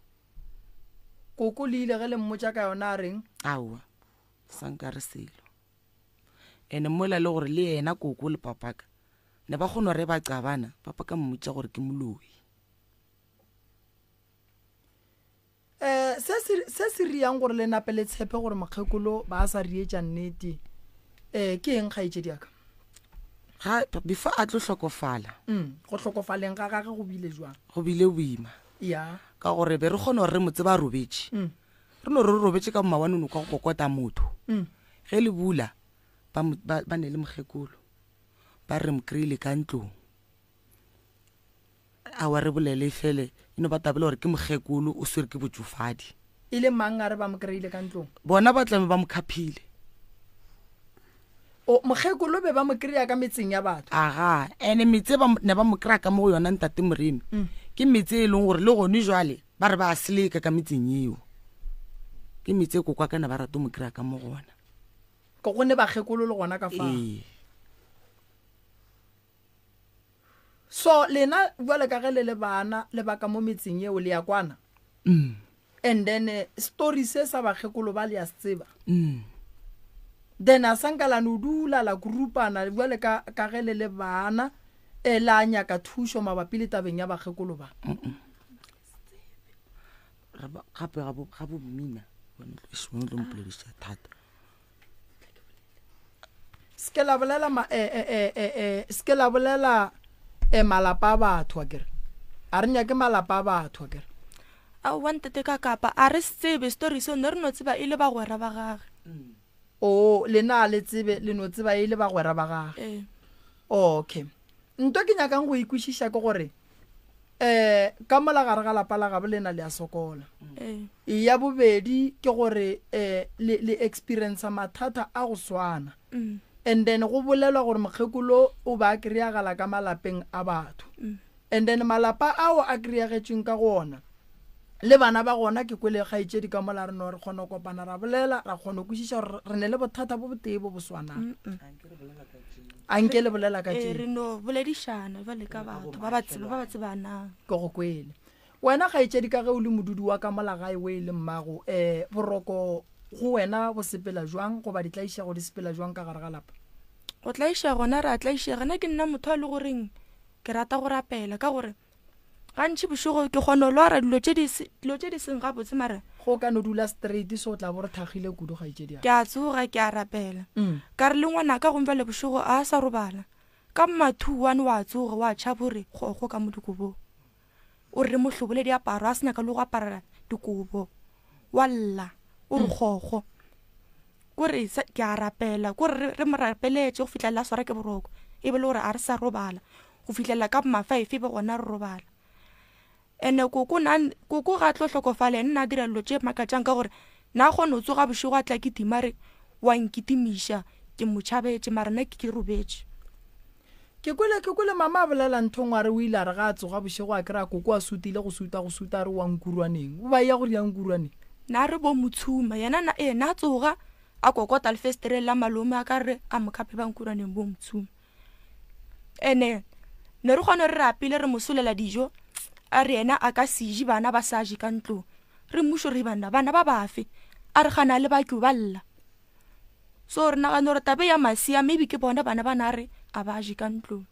Koko le ile ge le mmotša ka yona a reng? Aowa, sa nka re selo. Ene mola le gore le yena koko le papaka ne ba kgona re ba qabana, papa ka mmotša gore ke moloi. Um se se se se riang gore le nape le tshepe gore mokgekolo ba a sa rietša nnete um ke eng kgaetšedi ya ka? Ga before a tlo hlokofala. Go hlokofaleng ga gage go bile jwang? Go bile boima. Ya. Ka gore be re kgona gore re mo tseba a robetše. Re no re re robetše ka bomawane no kwa go kokota motho. Ge le bula ba ba, ba ne le mokgekolo. Ba re mo kry-ile ka ntlong. Aowa re bolele fele e no ba tabele gore ke mokgekolo o swere ke botšofadi. E le mang a re ba mo kry-ile ka ntlong? Bona ba tlabe ba mo khaphile. O, mokgekolo be ba mo kry-a ka metseng ya batho. Aga, ene metse ba ne ba mo kry-a ka mo go yona ntate Moremi. Ke metse e leng gore le gone jwale ba re ba a seleka ka metseng eo. Ke metse e kokwa kana ba rata mo kry-a ka mo gona. Ko go ne bakgekolo le gona ka fa. Ee. So lena bjale ka ge le le bana le ba ka mo metseng yeo le ya kwana. Mm. And then eh, story se sa bakgekolo ba le ya se tseba. Mm. Then a sanka la no dula la kurupana bjale ka ka ge le le bana e la nyaka thušo mabapi le tabeng ya bakgekolo ba. Re ba gape ga bo ga bo mmina. Wena o tlo mpolediša thata. Se ke la bolela ma eh eh eh eh eh se ke la bolela eh malapa a batho akere. A re nyake malapa a batho akere. Aowa ntate ka kapa a re se tsebe story seo ne re no tseba e le bagwera ba gage. Oh lena a le tsebe le no tseba e le bagwera ba gage. Ee. Okay. Nto ke nyakang go e kwešiša ke gore um ka mola gare ga lapa la gabo lena le a sokola. Ee. Ya bobedi ke gore um le le experience mathata a go swana. Mm. And then go bolelwa gore mokgekolo o ba a kry-agala ka malapeng a batho. Mm. And then malapa ao a kry-agetšweng ka go ona le bana ba gona ke kwele kgaetšedi ka mola re no re kgona go kopana ra bolela ra kgona go kwešiša gore re ne le bothata bo botee bo bo swanang. A nke le bolela ka Ee, tšeo. re no boledišana bjale ka batho ba ba tseba ba ba tsebanang. Ke go kwele. Wena kgaetšedi ka ge o le modudi wa ka mola gae o e le mmago, um boroko go wena bo sepela jwang goba ditlaišego di sepela jwang ka gare ga lapa? Go tlaišega gona re a tlaišega. Nna ke nna motho a le goreng ke rata go rapela ka gore gantši bošego ke kgona go lwara dilo tše di se- dilo tše di seng gabotse mara Go ka no dula straight so o tla bo re thakgile kudu kgaetšedi ya ke a tsoga ke a rapela. Mm. Ka re le ngwanaka gomme bjale bošego a sa robala ka mma 2 one wa tsoga wa tšhaba o re kgokgo ka mo dikobong. O re re mo hlobole diaparo a se nyaka le go apara dikobo wa lla o re kgokgo. Ko re sa, ke a rapela ko re re mo rapeletše go fihla la swara ke boroko e be le gore a re sa robala go fihlela ka ma 5 e be gona re robala. Ene koko na koko ga tlo hlokofala ene na dira dilo tše makatšang ka gore na kgona go tsoga bošego a tla kitima re wa nkitimiša ke mo tšhabetše mara nna ke ke robetše. Ke kwele ke kwele mama a bolela ntho ngwe a re o ile a re ga a tsoga bošego a kry-a koko a sutile go suta go suta a re wa nkurwaneng o ba eya go riang nkurwaneng. Na re bo motshuma yena na ee na tsoga a kokota lefestereng la malome a ka re a mo khape ba nkurwaneng bo motshuma. Ene ne re kgone re rapile re mo solela dijo a re yena a ka se je bana ba sa je ka ntlong re mmušo re banna bana ba bafe a re gana le bakyo ba lla. So re nagana gore tabe ya masea maybe ke bona bana ba na re a ba je ka ntlong.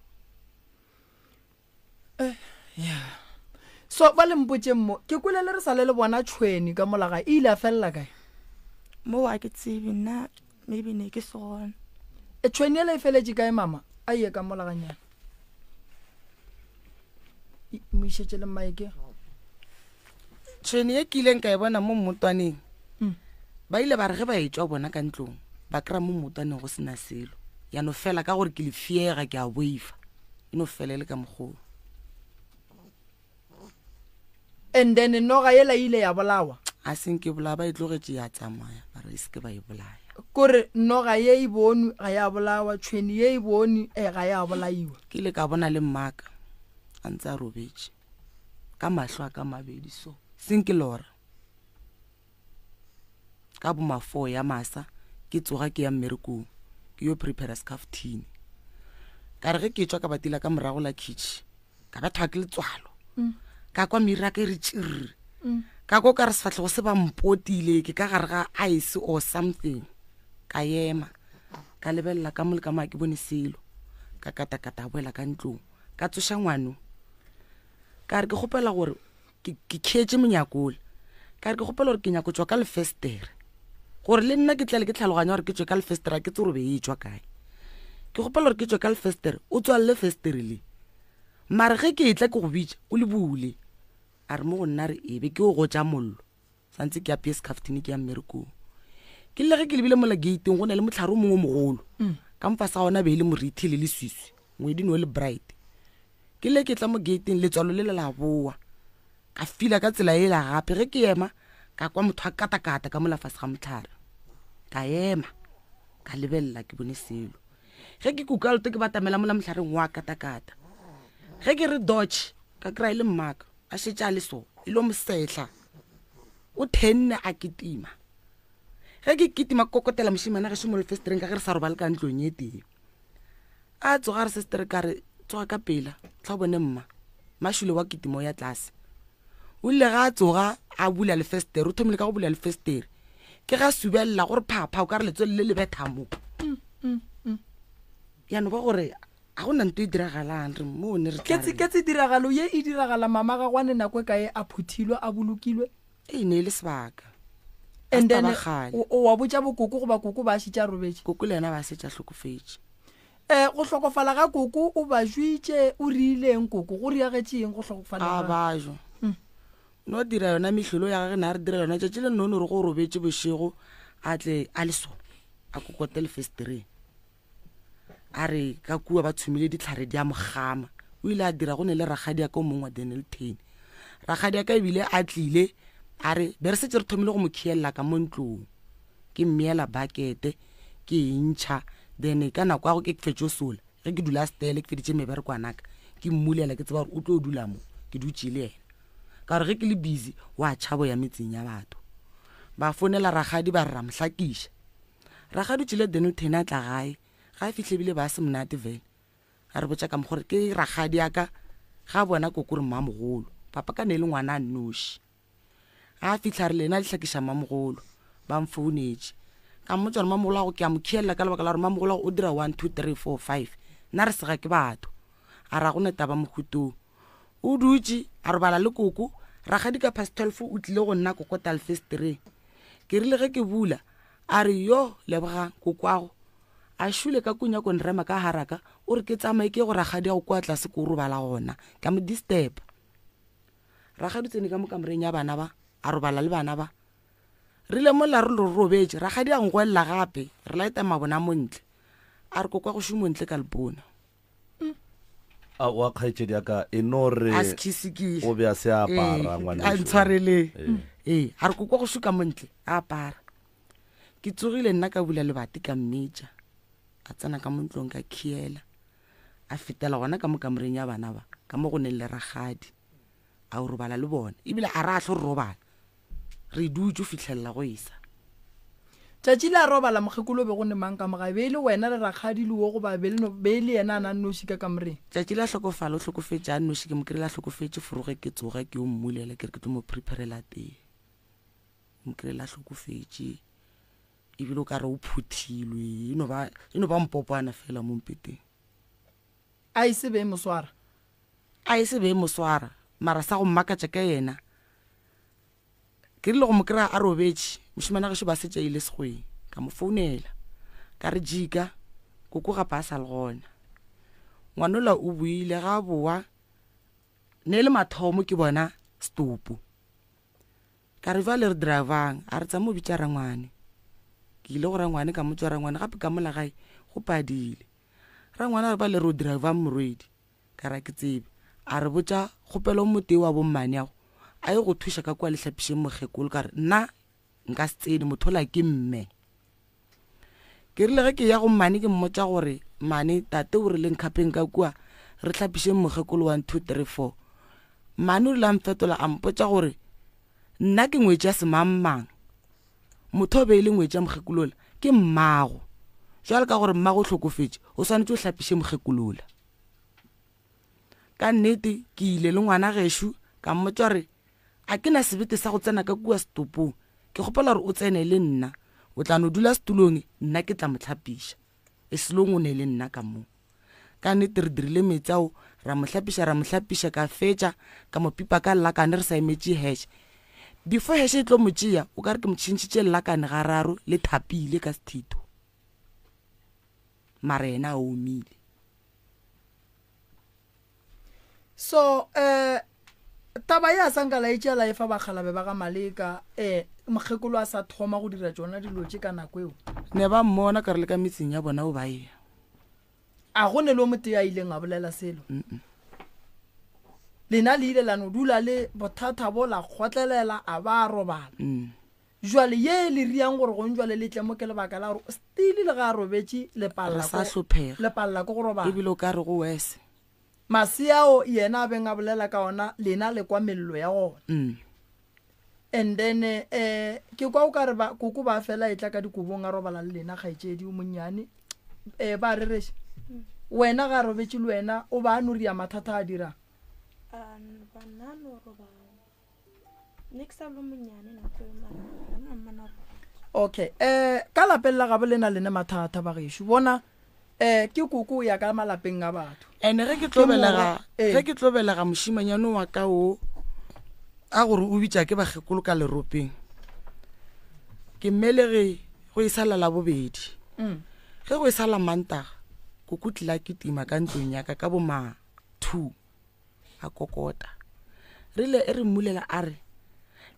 Eh, yeah. So ba le mpotseng mo ke kwele le re sa le le bona tšhweni ka mola gae e ile a felela kae? Mo a ke tsebe nna maybe ne ke se gona. E tšhweni ele e feletše kae mama? A ye ka mola ganyana. Mo išetše le mmaeke. Tšhweni ye ke ileng ka e bona mo mmotwaneng. Mm. Ba ile ba re ge ba etšwa bona ka ntlong. Ba kry-a mo mmotwaneng go sena selo. Ya no fela ka gore ke lefiega ke a boifa. E no fela e le ka mokgoo. And then noga yela e ile ya bolawa? A se nke bolaya, ba e tlogetše ya tsamaya, ba re e se ke ba e bolaya. Kore noga ye e bonwe ga ya bolawa, tšhwene ye e bonwe eh, ga ya bolaiwa. Ke ile ka bona le mmaka a ntse a robetše ka mahlo a ka mabedi so, seng ke lora. Ka bo ma 4 ya masa ke tsoga ke ya mmerekong ke yo prepare scaftini. Ka re ge ke tšwa ka batila ka morago la kitchen ka bethwa ke letswalo. Ka kwa meriri ya ka e re tširr. Ka kwa o ka re sefahlego se ba mpotile ke ka gare ga ice or something. Ka ema ka lebelela ka mo le ka mo ga ke bone selo. Ka katakata boela ka ntlong ka tsoša ngwano ka re ke kgopela gore ke ke kheetše monyako ole ka re ke kgopela gore ke nyako tšwa ka lefestere gore le nna ke tlale ke tlhaloganya gore ke tšwe ka lefestere a ke tse gore be e tšwa kae ke kgopela gore ke tšwe ka lefestere o tswalele festere le mare ge ke etla ke go bitša o le bule a re mo go nna re ebe ke o gotša mollo santse ke apeye secaftine ke ya mmerekong ke le ge ke lebile mola gateng go na le motlhare o mongwe o mogolo mm. ka mfa sa ona be e le morithi le leswiswi ngwedi no le bright Ke le ke tla mo gateng letswalo le le la boa. Ka fila ka tsela ela gape ge ke ema ka kwa motho a katakata ka mola fase ga motlhare. Ka ema ka lebelela ke bone selo. Ge ke kuka leoto ke batamela mola mohlareng wa katakata. Ge ke re dodge ka kry-a e le mmaka a šetše a le so e lo mosehla o thenne a kitima. Ge ke kitima ke kokotela mošemane gešo mo lefestereng ka ge re sa robale ka ntlong e tee. A tsoga a re sestere ka re tsoga ka pela tla o bone mma mašule wa kitimo ya tlase o ile ga a tsoga a bula lefestere o thomile ka go bula lefestere ke ga subelela gore phapha o ka re letswele le le betha mo ya no ba gore ga go na nto e diragalang re mo ne re tla Ke ke tse tiragalo ye e diragala mama gagwane nako e kae a phuthilwe a bolokilwe e ne e le sebaka and then o wa botša bokoko goba koko ba šetše a robetše koko le yena ba šetše a hlokofetše um go hlokofala ga koko o ba jwitše o riileng koko go riagetše eng go hlokofala a bajwa mm. no dira yona mehlolo ya gage na re dira yona tšatši le nnono re go robetše bošego a tle a le so a kokote lefestereng A re ka kua ba tshumile dihlare di a mo gama. O ile a dira go ne le rakgadi ya ka o mongwe wa Dennilton. Rakgadi ya ka ebile a tlile a re be re setse re thomile go mo khielela ka mo ntlong. Ke mmeela bakete ke e ntšha then ka nako ya go ke fetšo sola ge ke dula stele ke feditše meberekwanaka ke mmulela ke tseba gore o tlo dula mo ke dutše le yena ka gore ge ke le busy wa tšhabo ya metseng ya batho. Ba fonela rakgadi ba re ra mo hlakiša. Rakgadi o tšwile Dennilton a tla gae. Ga a fihle ebile ba se monate vele. A re botša ka mo gore ke rakgadi ya ka ga a bona koko re mmamogolo. Papa ka ne e le ngwana a nnoši. Ga a fihla re lena le hlakiša mmamogolo. Ba mfounetše. Ka mmotša gore mmamogolo wa go ke a mo khielela ka lebaka la gore mmamogolo wa go o dira 1 2 3 4 5. Nna re sega ke batho. A re ga go ne taba mohutong. O dutše a robala le koko. Rakgadi ka past 12 o tlile go nna kokota lefesetereng. Ke rile ge ke bula A re, Yo, lebogang, kokwago. A šule ka kunya ko nrema ka haraka, o re ke tsamaye ke ye go rakgadiago kua tlase ko robala gona. Ke a mo disturba. Rakgadi o tsene ka mo kamoreng ya bana ba, a robala le bana ba. Rile mola re lo robetše, rakgadi a ngwelela gape, re laeta mabone a montle. A re kokwago šumo ntle ka lepona. A wa kgaetšedi ya ka e no re a sekhisekile o be a se a apara Ee, ngwanešu. a ntshwareleng Ee. ee a re kokwa go šuka montle a apara ke tsogile nna ka bula lebati ka mmetša a tsena ka mo ntlong ka khiela a fetela gona ka mo kamoreng ya bana ba ka mo go neng le rakgadi a o robala le bona ebile a re a hlo re robala re dutše o fitlhelela go esa Tšatši le a robala mokgekolo be go ne mang ka mo gae? Be e le wena le rakgadi le wo goba be le no be e le yena a na nnoši ka kamoreng? Tšatši la hlokofala o hlokofetše a nnoši ke mo kry-ile a hlokofetše foroge ke tsoga ke yo mmulela ke re ke tlo mo preparela tee ke mo kry-ile a hlokofetše ebile o ka re o phuthilwe e no ba e no ba mpopwana fela mo mpeteng. A e se be e mo swara? A e se be e mo swara mara sa go mmakatša ka yena Ke rile go mo kry-a a robetše, mošemane wa gešo ba setše a ile sekgweng. Ka mo founela, ka re jika, koko gape a sa le gona. Ngwanola o boile ga a boa, ne e le mathomo ke bona setopo. Ka re bjale re dira bjang, a re tsama o bitša rangwane. Ke ile go rangwane ka motša rangwane gape ka mola gae go padile. Rangwane a re ba le re o dira bjang morwedi? Ka re a ke tsebe. A re botša kgopelo motee wa bommaneago a ye go thuša ka kua le hlapišeng mokgekolo. Ka re nna nka se tsene motho ola ke mme. Ke rile ge ke ya go mmane ke mmotša gore mmane tate o rile nkhapeng ka kua re hlapišeng mokgekolo 1 2 3 4. Mmane o rile a mfetola a mpotša gore nna ke ngwetši ya semangmang. Motho o be e le ngwetši ya mokgekolola ke mmago. Jwale ka gore mmago o hlokofetše o swanetše o hlapiše mokgekolola. Ka nnete ke ile le ngwana gešo ka mmotša gore a ke na sebete sa go tsena ka kua setopong, ke kgopela gore o tsene le nna, o tla no dula setulong nna ke tla mo hlapiša. Eselong o ne le nna ka moo. Ka nnete re dirile meetse ao ra mo hlapiša ra mo hlapiša ka fetša ka mo pipa ka llakane re sa emetše hash. Before hash e tlo mo tšea o ka re ke mo tšhentšhitše llakane gararo le thapile ka sethito. Mara yena a omile. So eh taba ye a sa nka la e tšea la e fa bakgalabe ba ga Maleka eh mokgekolo a sa thoma go dira tšona dilo tše ka nako eo. Ne ba mmona ka re le ka metseng ya bona o ba ya. A go ne le o motee a ileng a bolela selo? Lena le ile la no dula le bothata bo la kgotlelela a ba a robala. Mm. Jwale ye le riang gore gong jwale le tle mo ke lebaka la gore still le ga a robetše le Re sa hlophega. le palela ke go robala. Ebile o ka re go worse. Masea ao yena a beng a bolela ka ona lena le kwa mello ya gona. Mm. And then eh ke kwa o ka re ba koko ba fela e tla ka dikobong a robala le lena kgaetšedi o monnyane. Eh ba rereša. Wena ga a robetše le wena o ba a no ria mathata a dirang. Banna no robala. Ne ke sa le monnyane nako eo mara banna mmana Okay eh ka lapeng la gabo lena lene mathata ba gešo bona eh ke koko o ya ka malapeng a batho. Ene ge ke tlo belega ge ke tlo belega mošimanyane wa ka o a gore o bitša ke bakgekolo ka leropeng ke mmelege go e sala la bobedi mm. ge go e sala mantaga koko tlila ke tima ka ntlong ya ka ka boma 2 a kokota. Rile e re mmulela a re,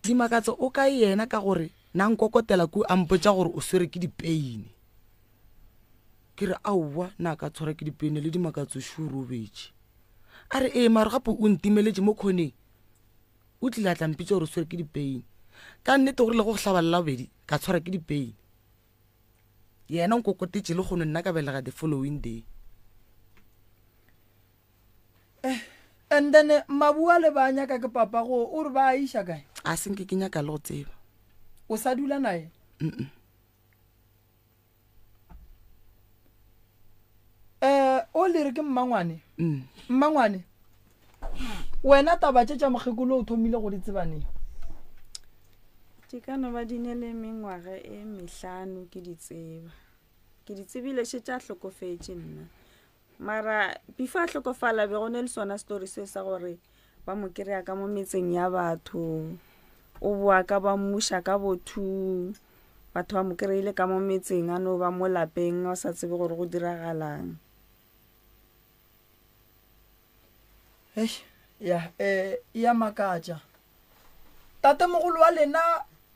Dimakatso o kae yena ka gore na nkokotela ku a mpotša gore o swere ke dipeine. Ke re aowa na ka tshwara ke dipeine le Dimakatso shu robetše. A re ee mare gape o ntimeletše mo khoneng. O tlile a tla mpitša gore o swere ke dipeine. Ka nnete go rile go hlaba la bobedi ka tshwara ke dipeine. Yena o nkokotetše le kgono nna ka belega the following day. Eh, and then eh, mabu a le ba nyaka ke papa go o re ba a iša kae? A se nke ke nyaka le go tseba. O sa dula naye? Mm. Eh, o le re ke mmangwane? Mm. Mmangwane. Wena taba tše tša mokgekolo o thomile go di tseba neng? Di ka no ba di ne le mengwaga e mehlano ke di tseba. Ke di tsebile šetše a hlokofetše nna. Mara before a hlokofala be go ne le sona story se sa gore ba mo kry-a ka mo metseng ya batho o boa ka ba mmuša ka bo two batho ba mo kry-ile ka mo metseng a no ba mo lapeng a sa tsebe gore go diragalang. Eish, ya eh ya makatša. Tatemogolo wa lena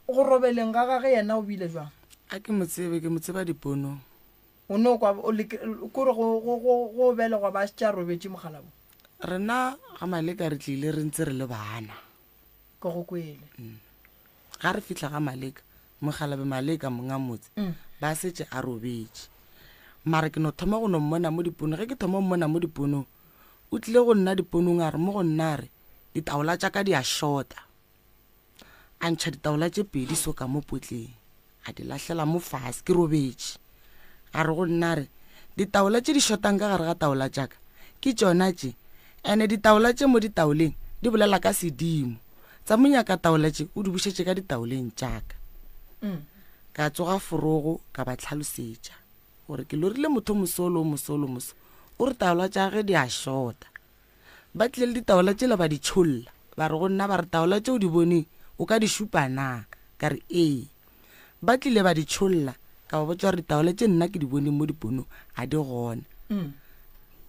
go robeleng ga gage yena o bile jwang? A ke mo tsebe, ke mo tseba diponong. O no kwa o le kore go go go go belegwa ba šetše a robetše mogalabo. Rena ga Maleka re tlile re ntse re le bana. Ke go kwele. Ga re fihla ga Maleka, mogalabe Maleka monga motse, ba setše a robetše. Mara ke no thoma go no mmona mo diponong. Ge ke thoma go mmona mo diponong, o tlile go nna diponong a re mo go nna a re, ditaola tša ka di a shota. A ntšha ditaola tše pedi so ka mo potleng, a di lahlela mo fase, ke robetše. A re go nna a re, Ditaola tše di shotang ka gare ga taola tša ka ke tšona tše, ene ditaola tše mo ditaoleng di bolela ka sedimo. Tsa mo nyaka taola tše o di bušetše ka ditaoleng tša ka. Ka tsoga forogo ka ba hlalosetša gore ke lorile motho mosolo mosolo moso o re taola tša ge di a shota. Ba tlile le ditaola tšela ba di tšholla, ba re go nna, ba re, Taola tše o di boneng o ka di šupa na? Ka re, Ee. Ba tlile ba di tšholla, ka ba botša gore ditaola tše nna ke di boneng mo diponong ga di gona.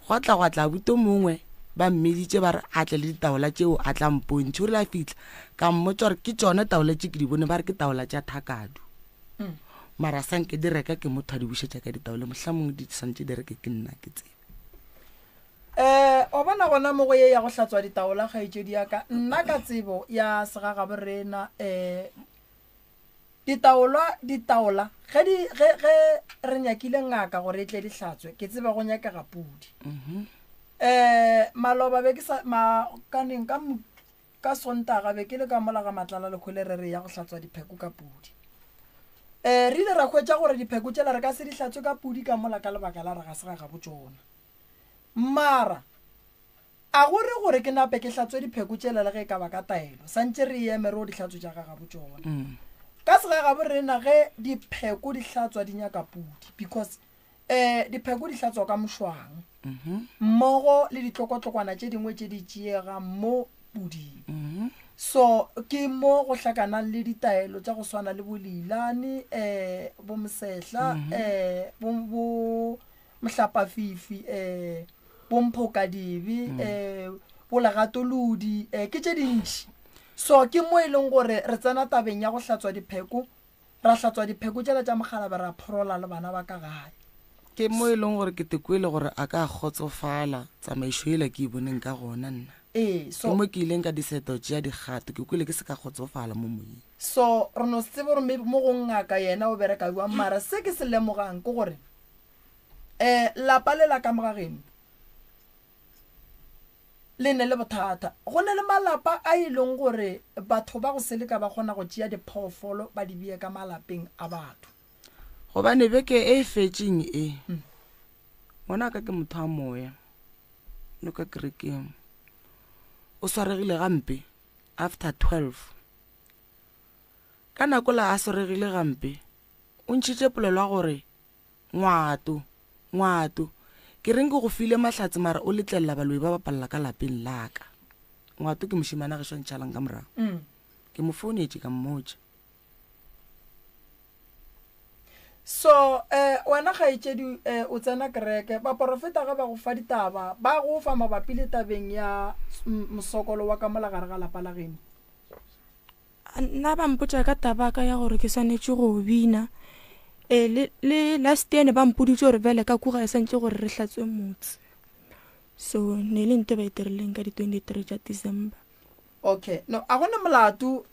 Gwa tla gwa tla abuti o mongwe, ba mmiditše ba re a tle le ditaola tšeo a tla mpontšha. O rile a fihla, ka mmotša gore ke tšona taola tše ke di boneng, ba re ke taola tša thakadu. Mara sa nke di reka ke motho a di bušetša ka ditaole, mohlamongwe di swantše di reke ke nna ke tsebe. Um wa bona gona mo go ye ya go hlatswa ditaola kgaetšedi ya ka, nna ka tsebo ya segagabo rena um ditaolwa ditaola ge di ge ge re nyakile ngaka gore e tle di hlatswe ke tseba go nyakega pudi. Um maloba be ke sa ma kaneng ka Ka Sontaga be ke le ka mola ga Matlala Lekgwele re re ya go hlatswa dipheko ka pudi. Um re ile ra hwetša gore dipheko tšela re ka se di hlatswe ka pudi ka mola ka lebaka la re ga se ga gabo tšona. Mara a go re gore ke nape ke hlatswe dipheko tšela le ge e ka ba ka taelo, santše re eme re o di hlatswe tša ga gabo tšona. Ka segagabo rena ge dipheko di hlatswa di nyaka pudi because um dipheko di hlatswa ka mošwang mmogo le ditlokotlokwana tše dingwe tše di tšeegang mo puding. So ke mo go hlakanang le ditaelo tša go swana le bo leilane, um bo mosehla, um bo mohlapafifi, um bo mphokadibe, um bo legatolodi, um ke tše dintši. So ke mo e leng gore re tsena tabeng ya go hlatswa dipheko Ra hlatswa dipheko tšela tša mokgalabje ra phorola le bana ba ka gae. Ke mo e leng gore ke te kwele gore a ka kgotsofala tsamaišo yela ke e boneng ka gona nna. Ee, so. Ke mo ke ileng ka decide go tšea dikgato, ke kwele ke se ka kgotsofala mo moyeng. So re no se tsebe gore maybe mo gong ngaka yena o bereka bjang, mara se ke se lemogang ke gore um lapa le la ka mo ga geno le ne le bothata. Go ne le malapa a e leng gore batho ba go seleka ba kgona go tšea diphoofolo ba di bee ka malapeng a batho. Gobane beke e e fetšeng e, ngwanaka ke motho wa moya, le ka kerekeng, o swaregile gampe after 12. Ka nako la a swaregile gampe, o ntšhitše polelo ya gore Ngwato, Ngwato, ke reng ke go file mahlatse mara o letlelela baloi ba bapalela ka lapeng la ka. Ngwato ke mošemane a gešo a ntšhalang ka morago. Ke mo founetše ka mmotša. So, eh, wena kgaetšedi, eh, o tsena kereke, baporofeta ge ba go fa ditaba, ba go fa mabapi le tabeng ya mosokolo wa ka mola gare ga lapa la geno? Nna ba mpotša ka taba ka ya gore ke swanetše go bina. E, le, le last year ne ba mpoditše gore bjale ka kuga e santše gore re hlatswe motse. So ne le nto ba e dirileng ka di-23 tša December. Okay, no, a gona molato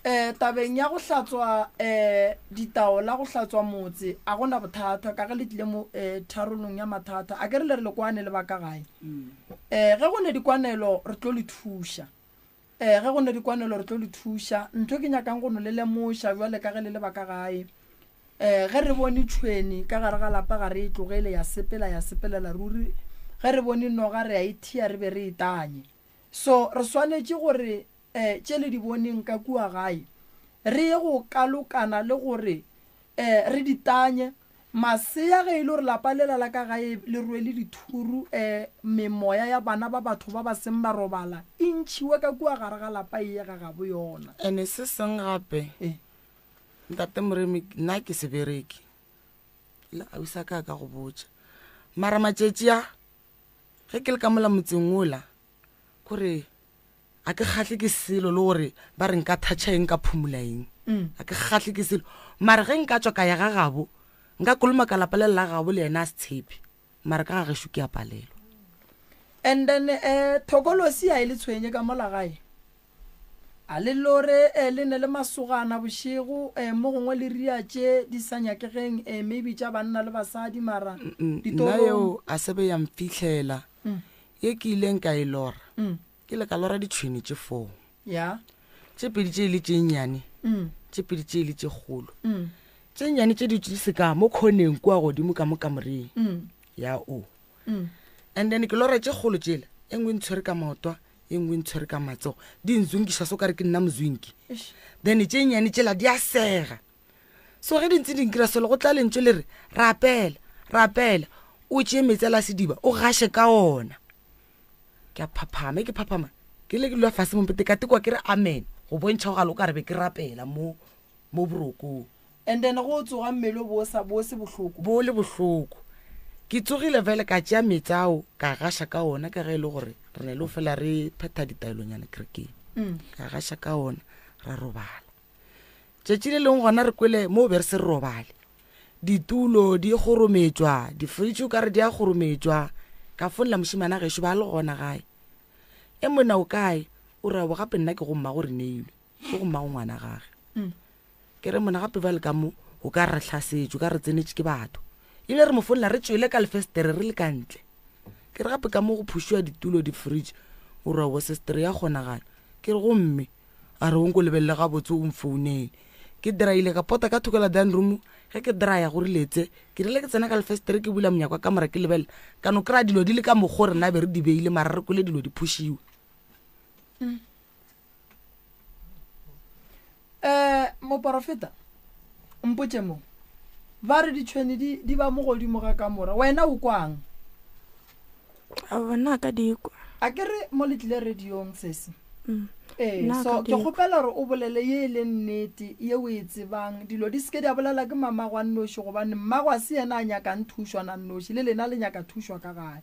eh tabeng ya go hlatswa eh ditaola go hlatswa motse a gona bothata ka ge le tlile mo eh tharolong ya mathata a ke re le re le kwane le ba ka gae eh ge go ne dikwanelo re tlo le thuša Ee, ge go ne dikwanelo re tlo le thuša. Ntho ke nyakang go no le lemoša bjale ka ge le le ba ka gae, um ge re bone tšhwene ka gare ga lapa ga re e tlogele ya sepela ya sepelela ruri. Ge re bone noga re a e thea re be re e tanye. So re swanetše gore um tše le di boneng ka kua gae re ye go kalokana le gore um re di tanye. Masea ge e le gore lapa lela la ka gae le rwele dithuru, e, memoya ya bana ba batho ba ba seng ba robala e ntšhiwe ka kua gare ga lapa e ye ga gabo yona. Ene se seng gape, E. Ntate Moremi, nna ke sebereki, le ausi a ka a ka go botša. Mara matšatši a, ge ke le ka mola motseng wola, kore a ke kgahle ke selo le gore ba re nka thatšha eng ka phumula eng mm. a ke kgahle ke selo mare ge nka tswa ka ya ga gabo nka koloma ka lapa le la gabo le yena a se tshepe mare ka ga gešo ke a palelwa and then um thokolosi a e le tshwenye ka mola gae a le lore um le ne le masogana bošego um mo gongwe le ria tše di sa nyakegeng um maybe tša banna le basadi mara nna eo a se be ya mfitlhela mm. ye ke ileng ka e lora mm. Ke ile ka lora ditšhwene tše foo. Ya. Tše pedi tše e le tše nnyane. Mm. Tše pedi tše e le tše kgolo. Mm. Tše nnyane tše di se ka mo khoneng kua godimo ka mo kamoreng. Mm. Ya o. Mm. And then ke lora tše kgolo tšela, e nngwe e ntshwere ka maotwa, e nngwe e ntshwere ka matsogo. Di nzunkiša so ka re ke nna mozunki. Eish. Then tše nnyane tšela di a sega. So ge di ntse di nkira selo go tla lentšu le re, rapela, rapela, o tšee meetse a la sediba o gaše ka ona. Ke a phaphama, ke phaphama, ke le ke dula fase mo mpete ka tekwa ke re amen, go bontšha go gale o ka re be ke rapela mo mo borokong. And then go tsoga mmele o bo sa bo se bohloko. Bo le bohloko. Ke tsogile fela ka tšea meetse ao ka gaša ka ona ka ge e le gore re ne le fela re phetha ditaelonyana kerekeng. Mm. Ka gaša ka ona ra robala. Tšatši le lengwe gona re kwele mo be re se re robale. Ditulo di kgorometšwa, difritše o ka re di a kgorometšwa. Ka fonela mošemane a gešo ba le gona gae. E monna o kae? O re aowa gape nna ke go mmago Reneilwe, ke go mmago ngwana gage. Ke re monna gape bjale ka mo o ka re hlasetšwe, o ka re tsenetše ke batho. Ebile re mo fonela re tšwele ka lefestere re le ka ntle. Ke re gape ka mo go phušiwa ditulo, difritše. O re aowa sestere ya kgonagala. Ke re gomme? A re o nko lebelele gabotse o mfounele. Ke draile ka pota ka thoko la dining room, ge ke draya go riletse, ke rile ke tsena ka lefestere ke bula monyako wa kamora ke lebelela, ka no kry-a dilo di le ka mokgo rena be re di beile mara re kwele dilo di phušiwa. Um moporofeta, mpotše mo, ba re ditšhwene di, di ba mo godimo ga kamora, wena o kwang? Aowa, nna ka di kwa. A ke re mo le tlile radiong sesi? Mm. Ee, Nna so ka ke di kwa. kgopela gore o bolele ye e leng nnete, ye o e tsebang. Dilo di se ke di a bolela ke mamago a nnoši, gobane mmago a se yena a nyakang thušo na nnoši, le lena le nyaka thušo ka gae.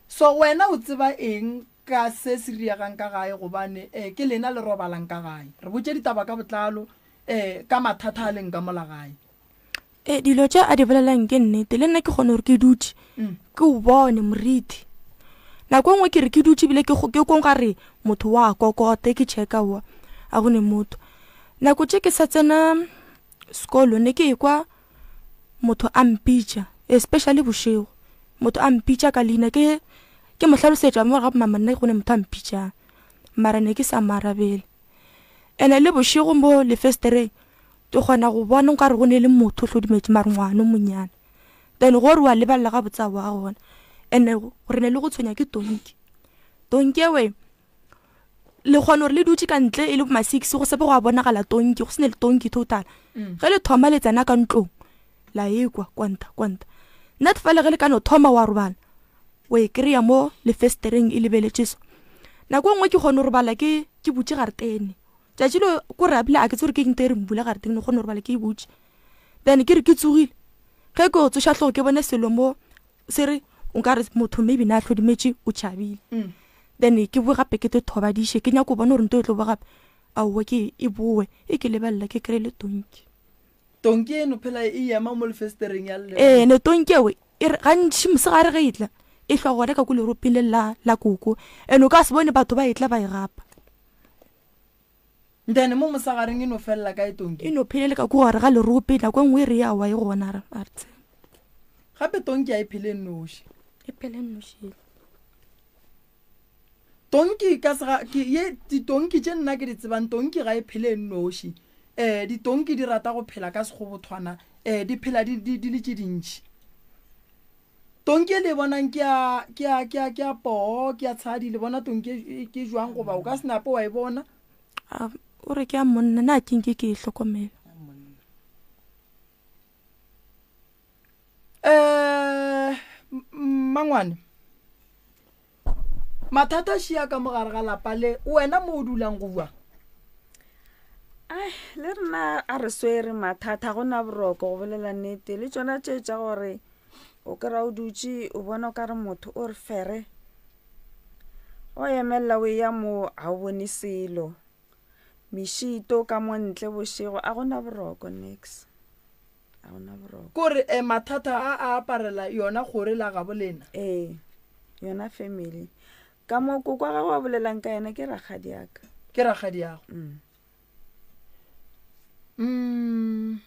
So wena o tseba eng ka se se riegang ka gae, gobane eh, ke lena le robalang ka gae. Re botše ditaba ka botlalo eh, ka mathata a leng ka mola gae. E, dilo tše a di bolelang ke nnete le nna ke kgone gore ke dutše mm. ke o bone moriti nako e nngwe ke re ke dutše ebile ke kong ga re motho wa kokote ke checka wa a go ne motho nako tše ke sa tsena sekolo ne ke ekwa motho a mpitša especially bošego motho a mpitša ka leina ke ke mo hlalosetša mo ga mama nna go ne motho a mpitšang mara ne ke sa mo arabele ene le bošego mo lefestereng Ke kgona go bona nkare go ne le motho o hlodimetše mare ngwana o monnyane. Then go re wa lebelela gabotse a wa gona. And re ne le go tshwenya ke tonki. Tonki ewe le kgona gore le dutše ka ntle e le ma 6 go sebe go a bonagala tonki go sene le tonki total. Mm. Ge le thoma le tsena ka ntlong la ekwa kwanta kwanta. Nna fela ge le ka no thoma wa robala o e kry-a mo lefestereng e lebeletše so. Nako e nngwe ke kgone go robala ke ke butše garetene. Tšatši leo ko re abile a ke tsore ke eng e re mbula gare teng kgone gore bale ke e butše. Then ke re ke tsogile ge ke o tsoša hlogo ke bone selo mo se re o ka re motho maybe na hlodimetše o tšhabile. Mm. Then ke boe gape ke te thobadiše ke nyako bona gore nto e tlo boa gape aowa ke e boe e ke lebelela ke kry le tonki. Tonki eno phela e ema mo lefestereng ya lle. Ee ne tonki eo e re gantši mosegare ge e tla e hlwa gona ka ko leropeng le la la koko and o ka se bone batho ba e tla ba e gapa. Then mo mosagareng e no felela kae tonki? E no phelele ka ko gare ga lerope, nako e nngwe e re ya wa e gona re a re tsebe. Gape tonki a e phele nnoši. E phele nnoši. Tonki ka sega ke ye ditonki tše nna ke di tsebang tonki ga e phele nnoši. Eh ditonki di rata go phela ka sekgobothwana eh di phela di di di le tše dintši. Tonki e le e bonang ke ya ke ya ke ya ke ya poo ke ya tshadi le bona tonki e, e ke jwang goba o ka se nape wa e bona? A o re ke ya monna na ke nke ke e hlokomela. Eh mmangwane mathata a šia ka mogare ga lapa le wena mo o dulang go bua Ai, le rena a re swere mathata go na boroko go bolela nnete le tsona tše tša gore o kry-a o dutše o bona o ka re motho o re fere o emelela o eya mo ga o bone selo mešito ka mo ntle bošego a gona boroko nix a gona boroko kore um mathata a a aparela yona kgore la gabo lena ee yona family ka mo koko wa gagwe a bolelang ka yena ke rakgadiaka ke rakgadiago mm. mm.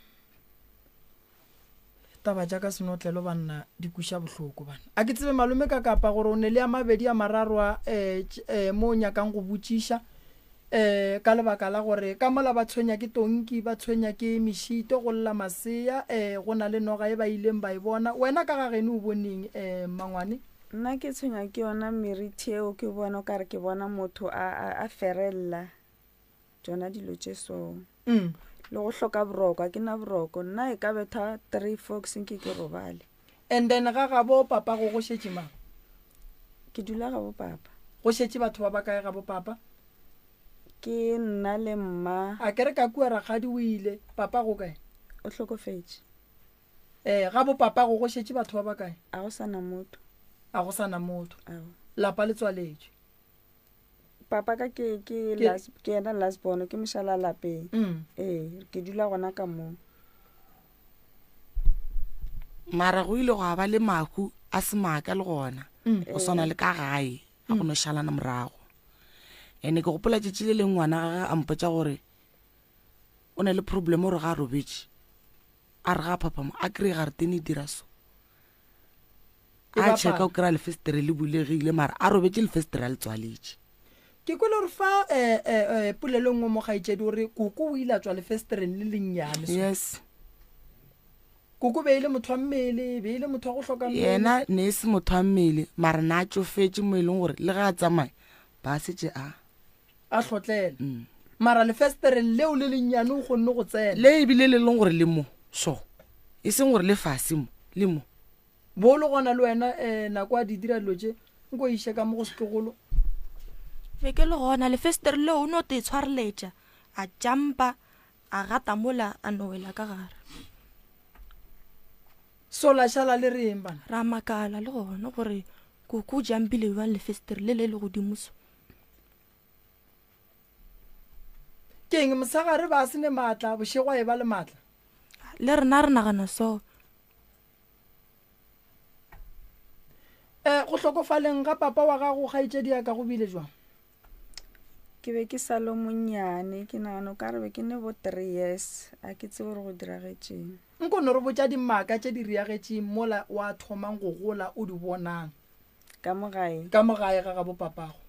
Taba tša ka senotlelo banna di kweša bohloko banna. A ke tsebe malome ka kapa gore o ne le a mabedi a mararo a eh, eh, mo o nyakang go botšiša eh, ka lebaka la gore ka mola ba tshwenya ke tonki, ba tshwenya ke mešito, go lla masea, eh, go na le noga e ba ileng ba e bona. Wena ka ga geno o boneng eh, mmangwane? Nna ke tshwenya ke yona meriti eo ke bona o kare ke bona motho a, a, a ferella. Tšona dilo tše so. Mm. Le go hloka boroko, a ke na boroko. Nna e ka betha 3 4 ke senke ke robale. And then ga gabo papa go go šetše mang? Ke dula gabo papa. Go šetše batho ba ba kae gabo papa? Ke nna le mma. A ke re ka kua rakgadi o ile, papa go kae? O hlokofetše. Eh, gabo papa go go šetše batho ba ba kae? A go sa na motho. A go sa na motho. Ao. Lapa le tswaletšwe. Papa ka ke ke last ke yena last born ke mošala lapeng. Mm. Ee, ke dula gona ka moo. Mara go ile gwa ba le mahu a semaka le gona, go swana le ka gae, a go no šalana morago. Ene ke gopola tšatši le leng ngwana gage a mpotša gore o na le problem gore ga a robetše, a re ga a phaphama a kry-e garetene e dira so. E A bapala. checka o kry-a lefestere le bulegile mara a robetše lefestere a le tswaletše. Ke kwele gore fa eh, eh, eh, polelo e nngwe mo kgaetšedi o re koko o ile a tswa lefestereng le lennyane so. Yes. Koko be e le motho wa mmele, be e le motho wa go hloka mmele. Yena ne e se motho wa mmele mara na a tšofetše mo e leng gore le ge a tsamaya ba setše a. A hlotlela. Mara lefestereng leo le lennyane o kgonne go tsena. Le ebile le leng gore le mo so, e seng gore le fase mo, le mo. Bo le gona le wena um nako a di dira dilo tše, nko iše ka mo go setlogolo. Be ke le gona, lefestere leo o no te tshwareletša, a jumpa, a gata mola a no wela ka gare. So la šala le reng bana? Ra makala le gona gore koko o jumpile bjang lefestere le le le godimo so. Ke eng mosegare ba se ne maatla, bošego a e ba le maatla? Le rena re nagana so. Eh, go hlokofaleng ga papa wa gago kgaetšedi ya ka go bile jwang? Ke be ke sa le monnyane, ke nagana o ka re be ke ne bo 3 years, a ke tsebe gore go diragetšeng. Nko no re botša dimaka tše di riagetšeng mola wa thomang go gola o di bonang. Ka mo gae? Ka mo gae ga gabo papago.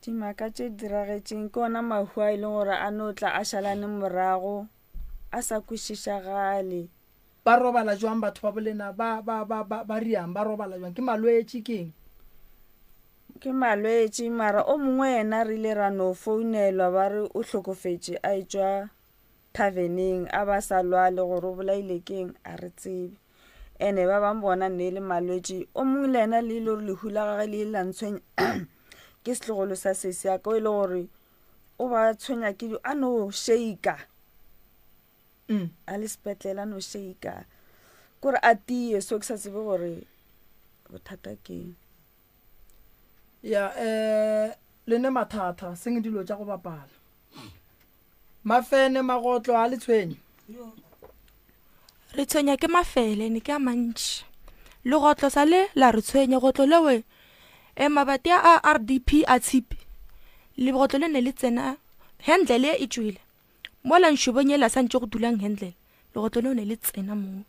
Dimaka tše di diragetšeng ke ona mahu a e leng gore a no tla a šalane morago a sa kwešišagale. Ba robala jwang batho ba bolena ba, ba, ba, ba, ba riang? Ba robala jwang? Ke malwetši ke eng? Ke malwetši, mara o mongwe yena re ile ra no founelwa ba re o hlokofetše a etšwa thaveneng a ba sa lwale gore o bolaile ke eng a re tsebe. Ene ba bang bona ne e le malwetši, o mongwe le yena le ile gore lehu la gagwe le ile la ntshwenya ke setlogolo sa sesi ya ka o e le gore o ba tshwenya ke a no shaka. Mm. A le sepetlele a no shaka. Kore a tie so ke sa tsebe gore bothata ke eng. Ya eh le ne mathata seng dilo tša go bapala. Mafene magotlo a le tshwenye. Re tshwenya ke mafele ne ke a mantši. Legotlo sa le la re tshwenya gotlo lewe e mabati a RDP a tshipi. Legotlo le ne le tsena handle e tšwele. Mola nšobong yela sa ntše go dulang handle, legotlo leo ne le tsena moo.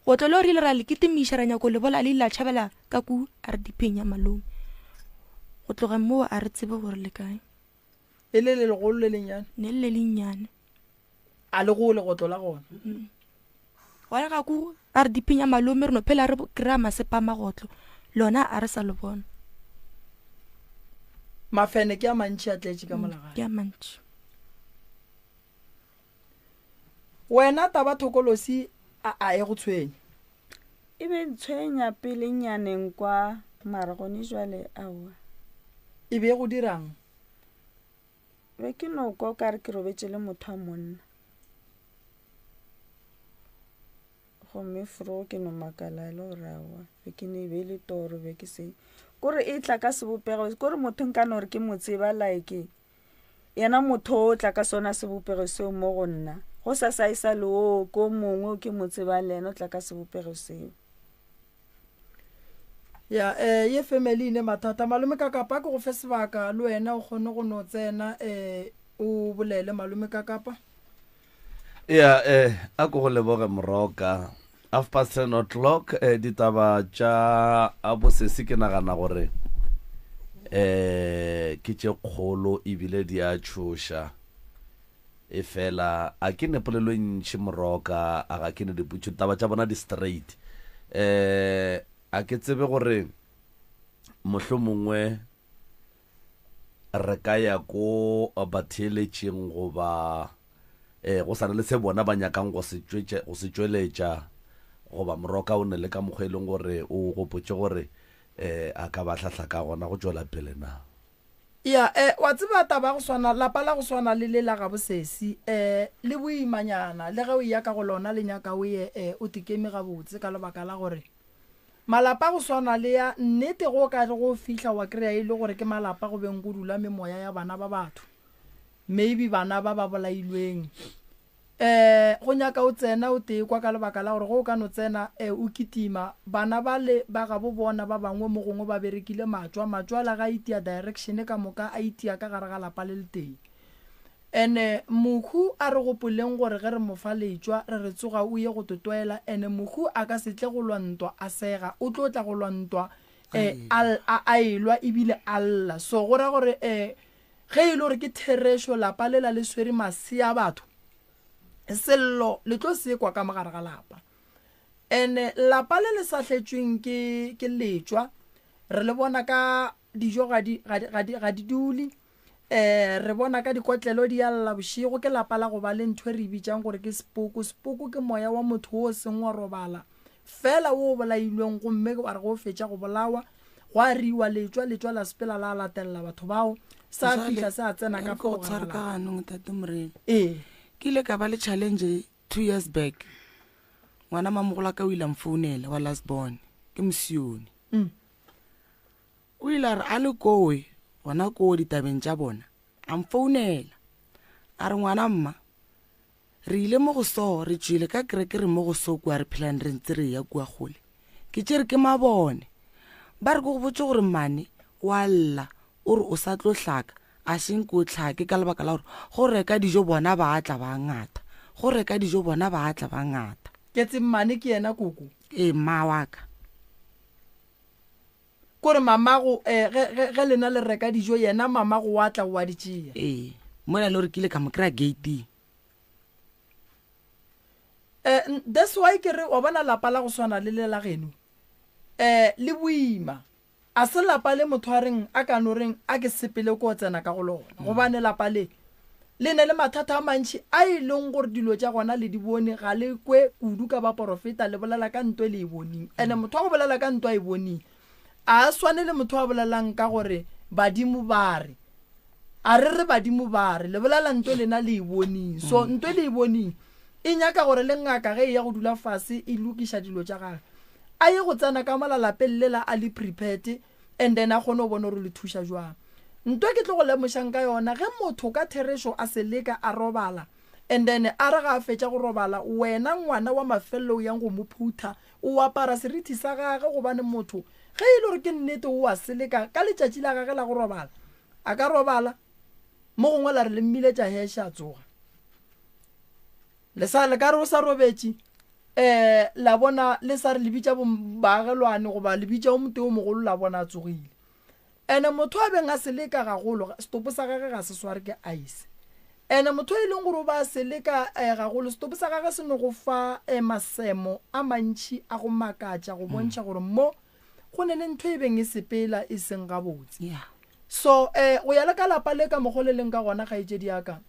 Gotlo leo re ile ra le kitimiša ra nyako le bola le ile la tšhabela ka ku RDP-ing ya malome. Go tloga moo a re tsebe gore le kae. E le le legolo le lennyane? Ne le le lennyane. A le gole gotlo la gona? Mm. Gona ka ku RDP-ing ya malome re no phela re kry-a masepa a magotlo, lona a re sa le bona. Mafene ke a mantši a tletše ka mola gae. Ke a mantši. Wena taba thokolosi a a e go tshwenye? E be ntshwenya pele nyaneng kwa mara gone jwale aowa. E be e go dirang? Be ke no kwa o kare ke robetše le motho wa monna. Gomme fro ke no makala e le gore aowa be ke ne e be e le toro be ke se kore e tla ka sebopego kore motho nka no re ke mo tseba like yena motho o tla ka sona sebopego seo mo go nna go sa sa e sa le o ko mongwe ke mo tsebang le yena o tla ka sebopego seo. Ya eh ye family ne mathata malome Kakapa ke go fe sebaka le wena o kgone go no tsena eh o bolele malome Kakapa. Ya eh a ko go leboge moroka half past 10 o'clock eh, ditaba tša a bosesi ke nagana gore eh ke tše kgolo ebile di a tšhoša e fela a ke ne polelo e ntši moroka a ga ke ne dipotšo ditaba tša bona di straight eh a ke tsebe gore mohlomongwe Re ka ya ko batheeletšing goba eh, go sa na le se bona ba nyakang go se tšwetša, go se tšweletša, goba moroka o ne le ka mokgwa e leng gore o gopotše gore eh, a ka ba hlahla ka gona go tšwela pele na? Ya, eh, wa tseba taba ya go swana, lapa la go swana le le la gabo sesi, eh, le boimanyana, le ge o eya ka go lona le nyaka o ye, eh, o tekeme gabotse ka lebaka la gore Malapa a go swana le ya nnete go ka re go fihla wa kry-a e le gore ke malapa go beng go dula memoya ya bana ba batho, maybe bana ba ba bolailweng. Um go nyaka o tsena o tee kwa ka lebaka la gore ge o ka no tsena um o kitima, bana bale ba gabo bona ba bangwe mo gongwe ba berekile matšwa, matšwa ale ga a itia direction ka moka a itia ka gare ga lapa le letee. Ene mohu a re gopoleng gore ge re mo fa letšwa re re tsoga o ye go totwela, ene mohu a ka se tle go lwa ntwa a sega, o tlo tla go lwa ntwa um a, a, a elwa ebile a lla. So go ra gore um Ge e le gore ke therešo lapa lela le swere masea a batho, sello le tlo se kwa ka mogare ga lapa. Ene lapa le le sa hletšweng ke, ke letšwa, re le bona ka dijo ga di, ga di, ga di, ga di dule, um re bona ka dikotlelo di a lla bošego. Ke lapa la go ba le ntho e re e bitšang gore ke sepoko. Sepoko ke moya wa motho wo o seng wa robala, fela wo o bolailweng, gomme wa re ge o fetša go bolawa, Gwa riwa letšwa, letšwa la sepela la latelela batho bao, sa fihla se a tsena ka fao gare ga lapa. Ka ganong Tate Moremi. Ee. Ke ile ka ba le challenge 2 years back. Ngwana mamogolo wa ka o ile a mfounela wa last born, ke Mosione. O ile a re a le kowe gona koo ditabeng tša bona, a mfounela a re ngwana mma Re ile mo go so, re tšwele ka kereke re mo go so kua re phelang re ntse re eya kua kgole. Ke tšere ke mabone. Ba re ke go botše gore mane o a lla o re o sa tlo hlaka, a se nke o hlake ka lebaka la gore go reka dijo bona ba tla ba ngata, go reka dijo bona ba tla ba ngata. Ke tse mmane ke yena koko? Ee mma wa ka. Kore mamago eh, ge, ge, ge lena le reka dijo yena mamago wa tla o a di tšea. Ee, mola le gore ke ile ka mo kry-a gate-ing. Eh, that's why ke re wa bona lapa la go swana le le la geno eh le boima. A se lapa le motho a reng a ka no reng a ke sepele ko tsena ka go lona, gobane lapa le le ne le mathata a mantši a e leng gore dilo tša gona le di bone, ga le kwe kudu ka baporofeta, le bolela ka nto e le e boning. Ene motho wa go bolela ka nto a e boning a a swane le motho a bolelang ka gore badimo ba re. A re re badimo ba re, le bolela nto lena le e boning. So nto le e boning e nyaka gore le ngaka ge e ya go dula fase e lokiša dilo tša gage, a ye go tsena ka mola lapeng lela a le prepared and then a kgone go bona gore le thuša jwang. Nto ke tlo go lemošang ka yona, ge motho ka therešo a se leka a robala and then a re ga a fetša go robala, wena ngwana wa mafelelo o yang go mo phutha, o apara serithi sa gage, gobane motho ge e le gore ke nnete o a seleka ka letšatši la gage la go robala, a ka robala mo gongwe la re le mmiletša heše a tsoga. Le sa le ka re o sa robetše, um la bona le sa re le bitša baagelwane goba le bitša o motee o mogolo la bona a tsogile. Ene motho a beng a seleka gagolo, setopo sa gage ga se sware ke ice. Ene motho e leng gore o ba a seleka eh, gagolo, setopo sa gage se no go fa eh, masemo a mantši a go makatša go bontšha gore mo go ne le ntho e beng e sepela e seng gabotse. Yeah. So eh, go ya le ka lapa le ka mokgo le leng ka gona, kgaetšedi ya ka,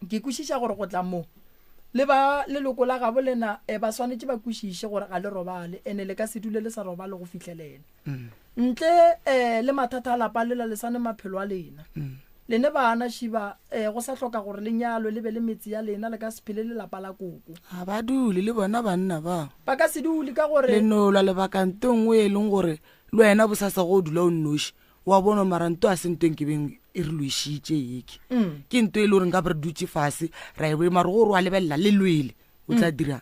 ke kwešiša gore go tla mo le ba leloko la gabo lena eh, ba swanetše ba kwešiše gore ga le robale, ene le ka se dule le sa robale go fihlelela. Ntle eh, le mathata a lapa lela le sane maphelo a lena. Lene bana šiba eh, go sa hloka gore le nyalwe le be le metse ya lena, le ka se phele le lapa la koko. Ga ba dule le bona banna bao. Ba ka se dule ka gore. Le no lwa lebaka nto nngwe e leng gore le wena bosasa go dula o nnoši wa bona mara nto a se nto e nkebeng e re lwešitše eke. Ke nto e le gore nka be re dutše fase ra e bue mara gore wa lebelela le lwele o tla dirang.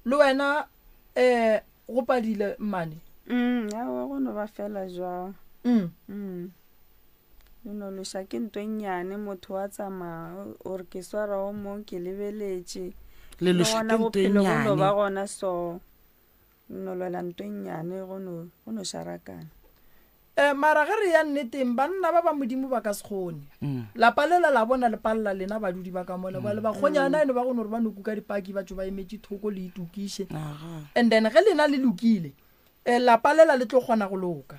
Le wena um go padile mmane? Aowa, go no ba fela jwang. Le no loša ke nto e nnyane, motho wa tsamaya o re ke swara o mong ke lebeletše. Le loša gona ke nto e bophelo bo no nnyane. ba gona so. Le no lwela nto e nnyane go no go no šarakana. Eh, mara ge re ya nneteng, banna ba ba Modimo ba ka se kgone. Lapa lela la bona le palela lena badudi ba ka mola. Bjale bakgonyana eno ba go no re ba no kuka dipaki ba tšo ba emetše thoko le itokiše. And then ge lena le lokile, eh, lapa lela le tlo kgona go loka.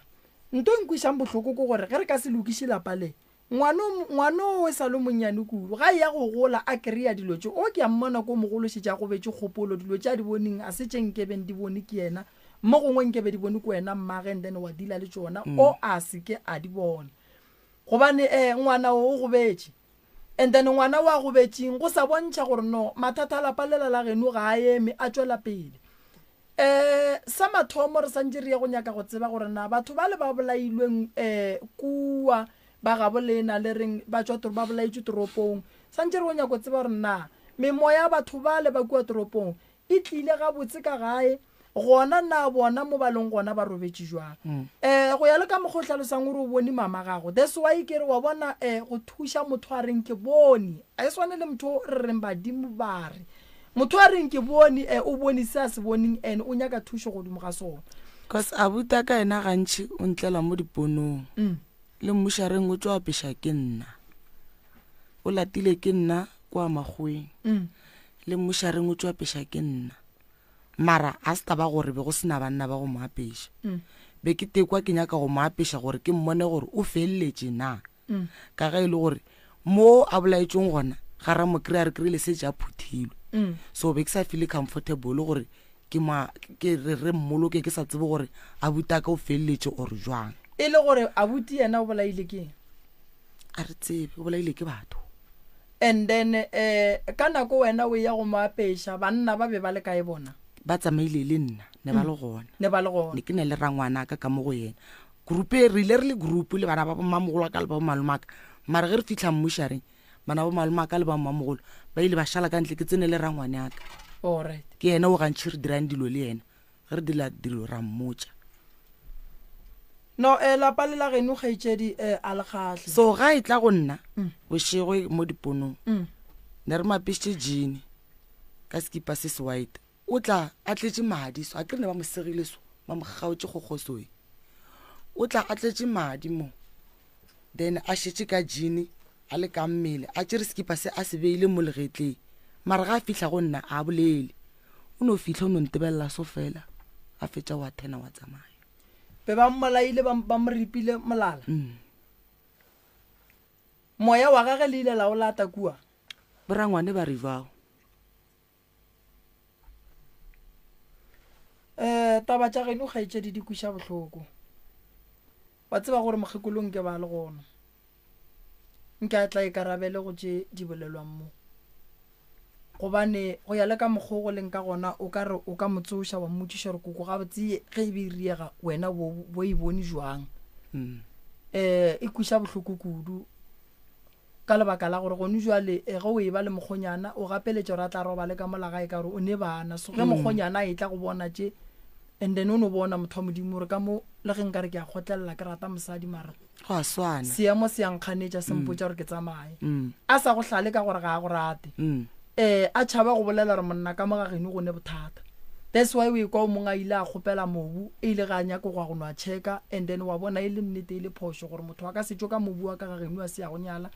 Nto e nkwišang bohloko ke gore ge re ka se lokiše lapa le, Ngwano, ngwano o e sa le monnyane kudu. Ga eya go gola a kry-a dilo tše. O ke a mmona ko mogolo šetše a gobetše kgopolo, dilo tše a di boneng a se tše nkebeng di bone ke yena. Mo gongwe nkebe di bone ke wena mmage and then wa dealer le tšona. O a se ke a di bona. Gobane eh ngwana o o gobetše. And then ngwana o a gobetšeng go sa bontšha gore no mathata a lapa lela la geno ga a eme a tšwela pele. Um sa mathomo re santše re ye go nyaka go tseba gore na batho bale ba bolailweng um kua. Ba gabo lena le reng ba tšwa ba bolaetšwe toropong. Santše re go nyako tseba gore na memoya ya batho bale ba kua toropong e tlile gabotse ka gae, gona na bona mo ba leng gona ba robetše jwang. Um go ya le ka mokgwa o hlalosang gore o bone mama gago, that's why ke re wa bona um go thuša motho a reng ke bone, a e swane le motho re reng badimo ba re. Motho a reng ke bone um o bone se a se boneng and o nyaka thušo godimo ga sona. Cause abuti a ka yena gantši o ntlela mo diponong. Mm. Le mmušareng o tšo apeša ke nna. O latile ke nna kwa makgoweng. Mm. Le mmušareng o tšo apeša ke nna. Mara a se taba gore be go se na banna ba go mo apeša. Mm. Be ke tekwa ke nyaka go mo apeša gore ke mmone gore o feleletše na. Mm. Ka ge e le gore mo a bolaetšweng gona ga ra mo kry-a, re kry-ile setse a phuthilwe. Mm. So be ke sa feel comfortable gore ke ma ke re re mmoloke ke sa tsebe gore abuti a ka o feleletše or jwang. E le gore abuti yena o bolaile ke eng? A re tsebe, o bolaile ke batho. And then eh ka nako wena o eya go mo apeša, banna ba be ba le kae bona? Ba tsamaile le nna, ne ba le gona. Ne ba le gona. Ne ke na le rangwana ka ka mo go yena. Group e re ile re le group le bana ba bo mmamogolo wa ka le ba bo malomaka. Mara ge re fihla mmušareng, bana ba malomaka le ba mmamogolo ba ile ba šala ka ntle, ke tsene le rangwane a ka. Alright. Ke yena o gantši re dirang dilo le yena. Ge re dira dilo ra mmotša. No, eh, lapa le la geno kgaetšedi, eh, a le kgahle. So ga e tla go nna, Mm. bošego mo diponong, Mm. ne re mo apešitše jean ka sekipa se se white. O tla a tletše madi so, a ke re ne ba mo segile so, ba mo kgaotše kgokgosoe. O tla a tletše madi mo, then a šetše ka jean a le ka mmele, a tšere sekipa se a se beile mo legetleng. Mara ga a fihla go nna a bolele, o no fihla o no ntebelela so fela, a fetša wa thena wa tsamaya. Be ba mmolaile, ba, ba mo ripile molala. Mm. Moya wa gage le ile la o lata kua. Borangwane ba re jwao. Um taba tša geno kgaetšedi di kweša bohloko. Wa tseba gore mokgekolong ke ba le gona. Nke a tla ikarabele go tše di bolelwang mo. Gobane go ya le ka mokgwa o go leng ka gona o ka re o ka mo tsoša wa mmotšiša gore koko gabotse ge e be e riega wena bo bo e bone jwang. Mm. Um e kweša bohloko kudu. Ka lebaka la gore gone jwale ge o eba le mokgonyana o gapeletša gore a tla robale ka mola gae ka gore o ne bana. So ge mokgonyana a etla go bona tše and then o no bona motho wa Modimo gore ka mo le ge nkare ke a kgotlelela ke rata mosadi mara Go a swana. seemo se a nkganetša se mpotša gore ke tsamaye. Mm. A sa go hlale ka gore ga a go rate. Mm. Eh a tšhaba go bolela gore monna ka mo ga geno go ne bothata. That's why o ekwa o mongwe a ile a kgopela mobu e ile ga a nyake go ya go no a checka and then wa bona e le nnete e le phošo gore motho a ka se tšwe ka mobu wa ka ga geno a se ya go nyala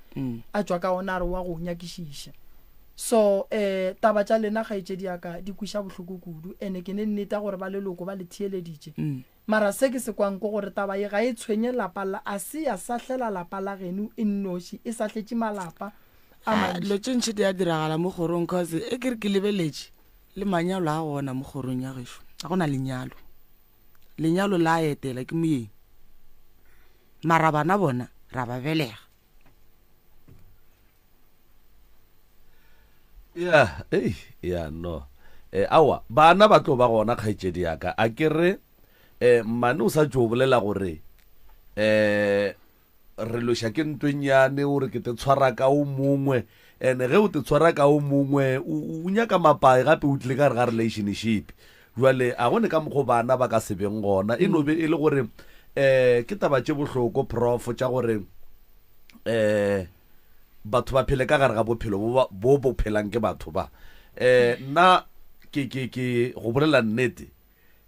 a tšwa ka ona a re wa go o nyakišiša. So eh taba tša lena kgaetšedi ya ka di kweša bohloko kudu and ke ne nnete ya gore ba leloko ba le theeleditše. Mara se ke se kwang ke gore taba ye ga e tshwenye lapa la, a se ya sahlela lapa la geno e nnoši, e sahletše malapa a mantši. Dilo tše ntši di a diragala mo kgorong cause e ke re ke lebeletše le manyalo a gona mo kgorong ya gešo, ga go na lenyalo. Lenyalo la etela ke moyeng, mara bana bona ra ba belega. Ya, ei, ya no. Eh, aowa, bana ba tlo ba gona kgaetšedi ya ka. A ke re eh, mmane o sa tšo bolela gore eh, re loša ke ntwenyane o re ke te tshwara ka o mongwe ene ge o te tshwara ka o mongwe o o nyaka mapae gape o tlile ka re ga relationship jwale a gone ka mokgo bana ba ka se beng gona e no be e le gore eh ke taba tše bohloko prof tša gore eh batho ba phele ka gare ga bophelo bo bo bo phelang ke batho ba eh nna ke ke ke go bolela nnete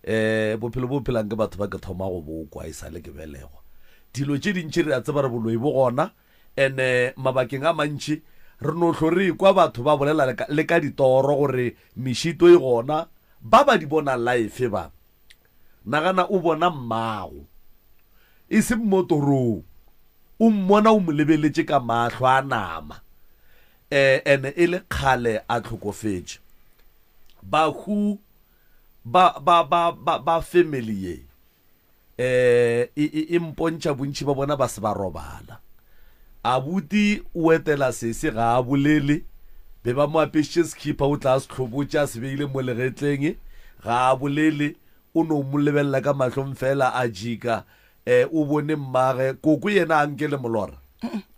eh bophelo bo phelang ke batho ba ke thoma go bokwa e sale ke belegwa dilo tše dintši re a tseba re boloi bo gona ene mabakeng a mantši re no hlo re kwa batho ba bolela le ka ditoro gore mešito e gona ba ba di bona life ba Nagana o bona mmago, e seng mo torong, o mmona o mo lebeletše ka mahlo a nama, eh, ene e le kgale a hlokofetše. Bahu ba, ba, ba, ba, ba family ye, eh, e, e, e mpontšha bontši ba bona ba se ba robala. Abuti o etela sesi ga a bolele, be ba mo apešitše sekhipha o tla se hlobotše a se beile mo legetleng, ga a bolele o no mo lebelela ka mahlong fela a jika, eh, o bone mmage, koko yena a nke le molora.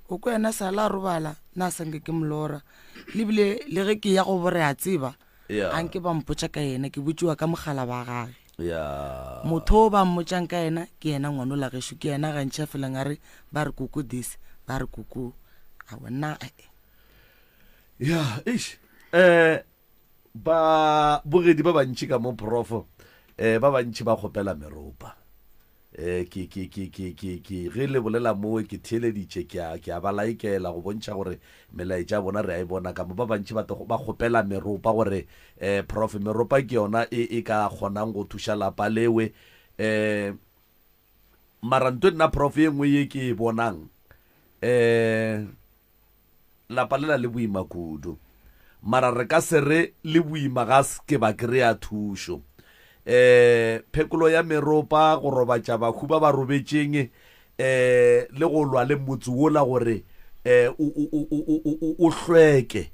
O ko yena sa la robala na sanke ke molora lebile le ge ke ya go bore a tseba Yeah. a nke ba mpotša ka yena ke botšiwa ka mogala ba gage ya motho o ba mmotšang ka yena ke yena ngwanola gešo ke yena gantši a felang a re ba re koko this ba re koko aowa nna eh, ya eish eh ba bogedi ba bantši ka mo profo eh ba bantši ba kgopela meropa eh ke ke ke ke ke ke ge le bolela mo ke theeleditše ke a ke a ba laikela go bontšha gore melaetša ya bona re a e bona ka mo ba bantši ba ba kgopela meropa gore eh prof meropa ke yona e e ka kgonang go thuša lapa lewe eh mara nto nna prof ye nngwe ye ke e bonang eh Lapa lela le boima kudu. Mara re ka se re le boima ga se ke ba kry-a thušo. Um phekolo ya meropa, go robatša bahu ba ba robetšeng, um le go lwa le motse wola gore um o, o, o, o, o, o, o hlweke.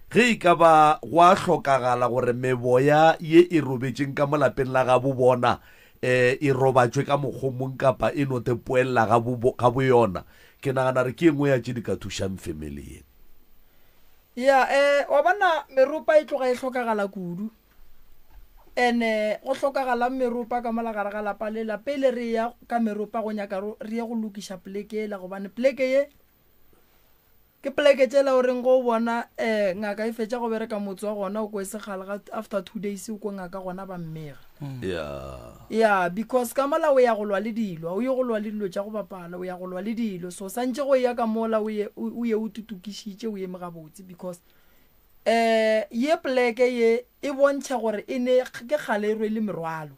Ge e ka ba gwa hlokagala gore meboya ye e robetšeng ka mo lapeng la gabo bona um e robatšwe ka mokgwa o mong kapa e no te poella ga bo, ga boyona, Ke nagana re ke e nngwe ya tše di ka thušang family ye. Ya, eh, wa bona meropa e tloga e hlokagala kudu. Ene go hlokagalang meropa ka mola gare ga lapa lela pele re ya ka meropa go nyaka re ye go lokiša poleke yela gobane poleke ye ke poleke tšela o reng go o bona um ngaka e fetša go bereka motse wa gona o kwe sekgale ga after 2 days o kwe ngaka gona ba mmega. Yeah. Ya, because ka mola o ya go lwa le dilo, ga o ye go lwa le dilo tša go bapala, o ya go lwa le dilo. So santše go eya ka mola o ye o ye o tutukišitše o eme gabotse because eh ye poleke ye e bontšha gore e ne ke kgale e rwele merwalo.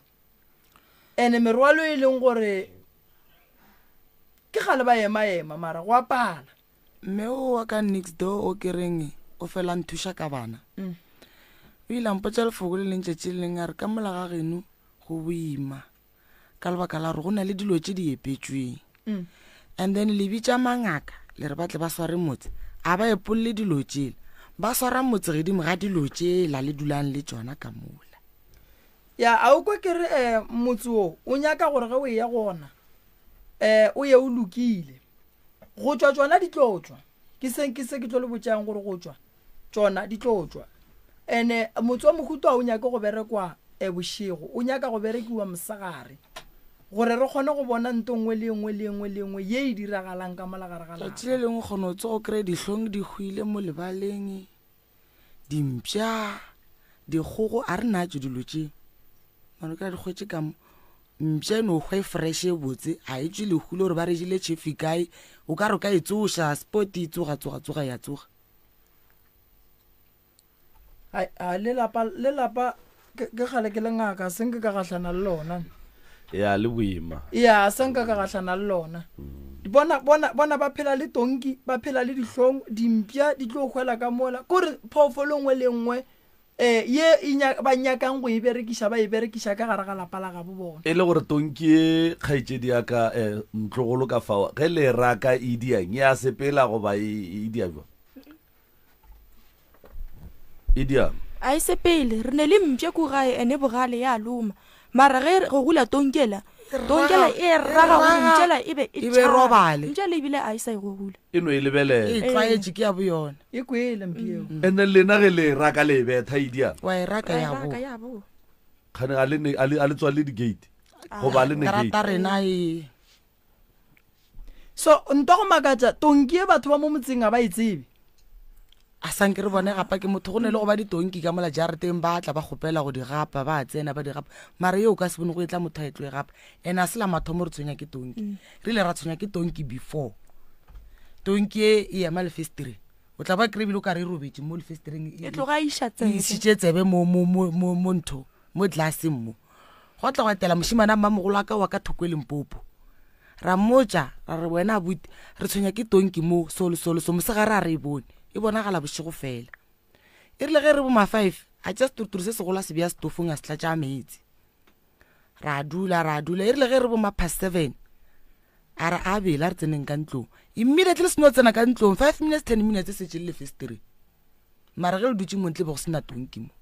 Ene merwalo e leng gore ke kgale ba ema ema mara go a pala. Mme o wa ka next door o ke reng o fela nthuša ka bana mm. o ile a mpotša lefoko le leng tšatši le leng a re ka mola ga geno go boima ka lebaka la gore go na le dilo tše di epetšweng mm. and then le bitša mangaka le re ba tle ba sware motse a ba epolle dilo tšela ba swara motse gedimo ga dilo tšela le dulang le tšona ka mola ya a o kwa ke re um motse o o nyaka gore ge o eya gona um o ye o lokile Go tšwa tšona di tlo tšwa. Ke se ke se ke tlo le botšang gore go tšwa tšona di tlo tšwa. Ene motse wa mohuta ga o nyake go berekwa e bošego, o nyaka go berekiwa mosegare gore re kgone go bona nto nngwe le nngwe le nngwe le nngwe ye e diragalang ka mola gare ga lapa. Tšatši le lengwe o kgona go tsoga o kry-e dihlong di hwile mo lebaleng. Dimpša, dikgogo, a re natšo dilo tše. Mano ke ra di kgwetše ka mo. Mpša e no hwa e fresh e botse, a e tšwe lehu le gore ba re jele tšhefi kae. O ka re o ka e tsoša, sport e tsoga, tsoga, tsoga, ya tsoga. Ai, a le lapa, le lapa, ke, ke kgale ke le ngaka, se nke ka gahlana le lona. Ya, le boima. Ya, se nka ka gahlana le lona. Bona, bona, bona ba phela le tonki, ba phela le dihlong, dimpša di tlo hwela ka mola. Kore phoofolo nngwe le nngwe um ye e nya, ba nyakang go e berekiša, ba e berekiša ka gare ga lapa la gabo bona. E le gore tonki ye, kgaetšedi ya ka, um ntlogolo ka fao, ge le e raka e diang? E a sepela goba e, e dia bjang? E diang? A e sepele, re ne le mpša ku gae ene bogale ya loma. Mara ge re gogula tonkela, tonkela e raga gore mpšela e be e E be e robale. Mpšela ebile a e sa e gogula. E no e lebelela. E tlwaetše ke ya boyona. E kwele mpša eo. Ene lena ge le e raka le e betha e diang? Wa e raka ya bo. Ya bo. Kgane a le ne a le a le tswalele di-gate goba a le ne gate? Terata rena e. So nto go makatša tonki ye batho ba mo motseng ga ba e tsebe. A sanke re bone gapa ke motho go ne le go ba ditonki ka mola jarateng ba tla ba kgopela go di gapa ba tsena ba di gapa mara ye o ka se bone go e tla motho a e tlo e gapa and a se la mathomo re tshwenya ke tonki mm. re ile ra tshwenya ke tonki before tonki e e ema lefestereng o tla ba kry ebile o ka re e robetse mo lefestereng e tloga iša tsebe e isitše tsebe mo mo mo mo mo ntho mo tlelaseng mo go tla go etela mošimane a mmamogolo wa ka wa ka thoko e limpopo ra mmotša ra re wena abuti re tshwenya ke tonki mo so le so le so mosegare a re e bone e bonagala bošego fela e rile ge re bo ma-five a tša seturuturu se segolo a se bea setofong a se tlatša meetse ra dula ra dula e rile ge re bo ma-past seven a re a bela re tseneng ka ntlong immediately se no tsena ka ntlong five minutes ten minutes e setse le lefestereng mara ge le dutse montle be go sena tonki mo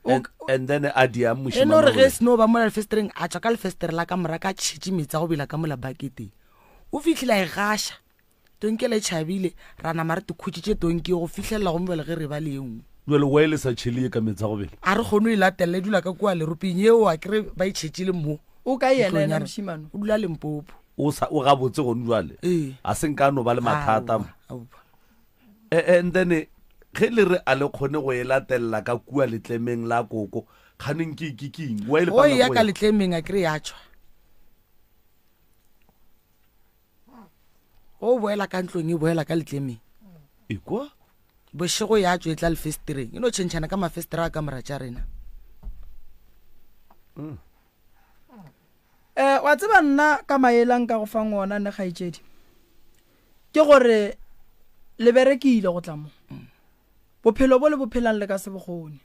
And, and then a dia e no re ge mošemane seno ba mola lefestereng a tswa ka lefestere la ka mora ka tšhetše meetse a go bela ka mola baketeng O fihlile a e gaša. Tonki ela e tšhabile, ra nama re tekhutšitše tonki go fihlelela gomme bjale ge re ba le ye nngwe. Bjale why le sa tšhele ye ka meetse a go bela? A re kgone go e latelela, e dula ka kua leropeng yeo, a ke re ba e tšhetšile mo. O kae yena, ntlong yena ya rena. mošemane? O dula Limpopo. O sa, o gabotse gone jwale? Ee. A se nka no ba le mathata? Aowa, aowa. Eh, and then ge le re a le kgone go e latelela ka kua letlemeng la koko, kganeng ke, ke, ke eng? Why le Go palelwa eya ke go ka ya? letlemeng a ke re ya tšwa. Go boela ka ntlong e boela ka letlemeng. Ekwa? Bošego ya tšwa e tla lefestereng. E no tšhentšhana ka mafestere a kamora tša rena. Eh, wa tseba nna ka maela nka go fang ona ne kgaetšedi ke gore le berekile go tla mo. Bophelo bo le bo phelang le ka se bokgone.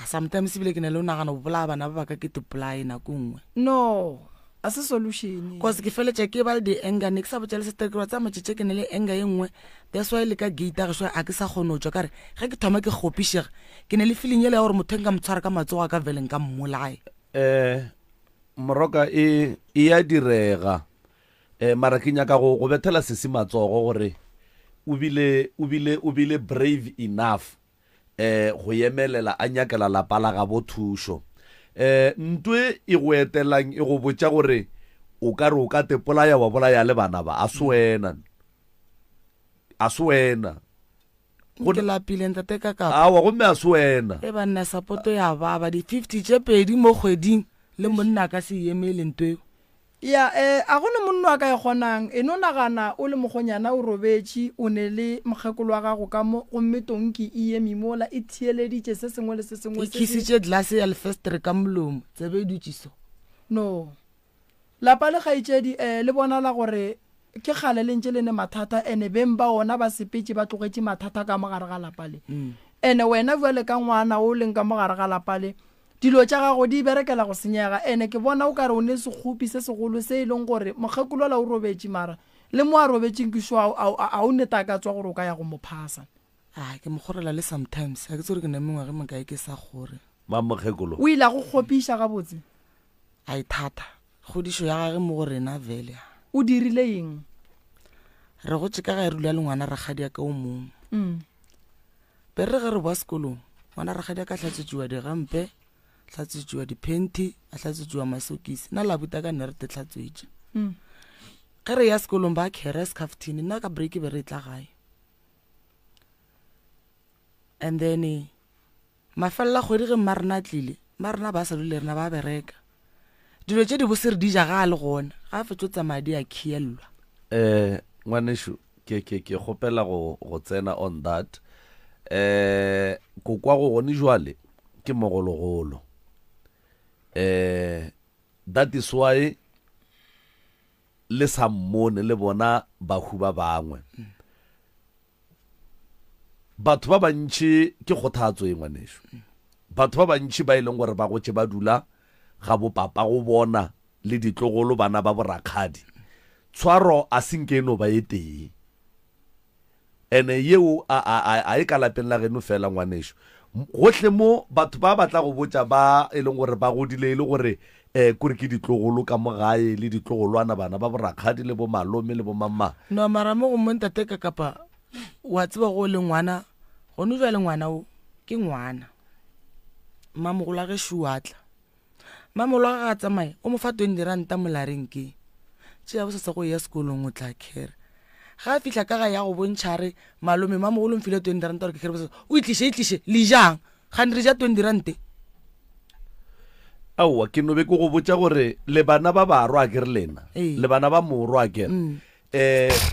Sometimes ebile ke na le go nagana go bolaya bana ba baka ke tepolae nako nngwe. No, a se solution. Cause ke feletša ke ba le di-anger, ne ke sa botša le sister ke re wa tseba matšatši a ke na le anger ye nngwe, that's why le ka gate ya gešo a ke sa kgone go tšwa ka re ge ke thoma ke kgopišega ke na le feeling yela ya gore motho e nka mo tshwara ka matsogo a ka vele nka mmolaya. Eh, Moroka e e ya direga. Eh, mara ke nyaka go go bethela sesi matsogo gore o bile o bile o bile brave enough eh go yemelela a nyakela lapa la gabo thušo. Eh ntwe e go etelang e go botša gore o ka re o ka tepolaya wa bolaya le bana ba, a se wena. A se wena. Go Ke lapile ntate ka kapa. Aowa gomme a se wena. E banna sapoto ya baba di 50 tše pedi mo kgweding le monna a ka se e emele nto eo. Ya, eh, a go ne monno a ka e kgonang. E no nagana o le mokgonyana o robetše, o ne le mokgekolo wa gago ka mo, gomme tonki e eme mola e theeleditše se sengwe le se sengwe E se se. khisitše glase ya lefestere ka molomo, tsebe e dutše so. No. Lapa le kgaetšedi, eh, le bonala gore ke kgale le ntše le ne mathata, ene beng ba ona ba sepetše ba tlogetše mathata ka mo gare ga lapa le. Ene wena bjale ka ngwana o leng ka mo gare ga lapa le, Dilo tša gago di berekela go senyega, ene ke bona o ka re o ne sekgopi se segolo se e leng gore mokgekolola o robetše mara le mo a robetšeng ke sure a, a, a o ne takatswa gore o ka ya go mo phasa. A ke mo kgorela le sometimes, ga ke tsebe gore ke na mengwaga e mekae ke sa kgore. Mang mokgekolo? O ile a go kgopiša gabotse? A e thata, kgodišo ya gage mo go rena vele. O dirile eng? Re gotše ka gae re dula le ngwana rakgadiaka o mongwe. Be re ge re boa sekolong, ngwana rakgadi a ka hlatswetšiwa digampe, hlatswetšiwa diphenti, a hlatswetšiwa masokisi. Nna la buta ka nne re te hlatswetše. Ge re ya sekolong ba khere sekhafthini, nna ka break be re tla gae. And then mafelelo a kgwedi ge mma rena a tlile, mma rena ba sa dule le rena ba bereka. Dilo tše di bose re di ja ga a le gona, ga a fetša o tsamaya di a khielwa. Eh, ngwanešu, ke, ke, ke kgopela go, go tsena on that. Eh, kokwago gone jwale ke mogologolo. Eh, that is why le sa mmone le bona bahu ba bangwe. Batho ba bantši, ke kgothatso ye ngwanešu, batho ba bantši ba e leng gore ba gotše ba dula ga bopapa go bona le ditlogolo bana ba borakgadi, tshwaro a se nke e no ba e tee. Ene yeo a, a, a, a e ka lapeng la geno fela ngwanešu. Gohle mo batho ba ba tla go botša ba e leng gore ba godile e le gore um kore ke ditlogolo ka mo gae le ditlogolwana bana ba borakgadi le bo malome le bo mamma. No mara mo go mo ntate ka kapa wa tseba go le ngwana gone jwale ngwana o ke ngwana. Mmamogolo wa gešo wa tla. Mmamogolo wa gage a tsamaye o mo fa 20 ranta molareng ke tšea bosasa go ya sekolong o tla kere. Ga a fihla ka ga ya go bontšha re malome mmamogolo o mfile 20 ranta gore ke kere bosasa o itliše itliše le jang gane re ja 20 rante. Aowa, ke no be ke go botša gore le bana ba barwa a ke re lena, Ee. le bana ba morwa a ke re. Um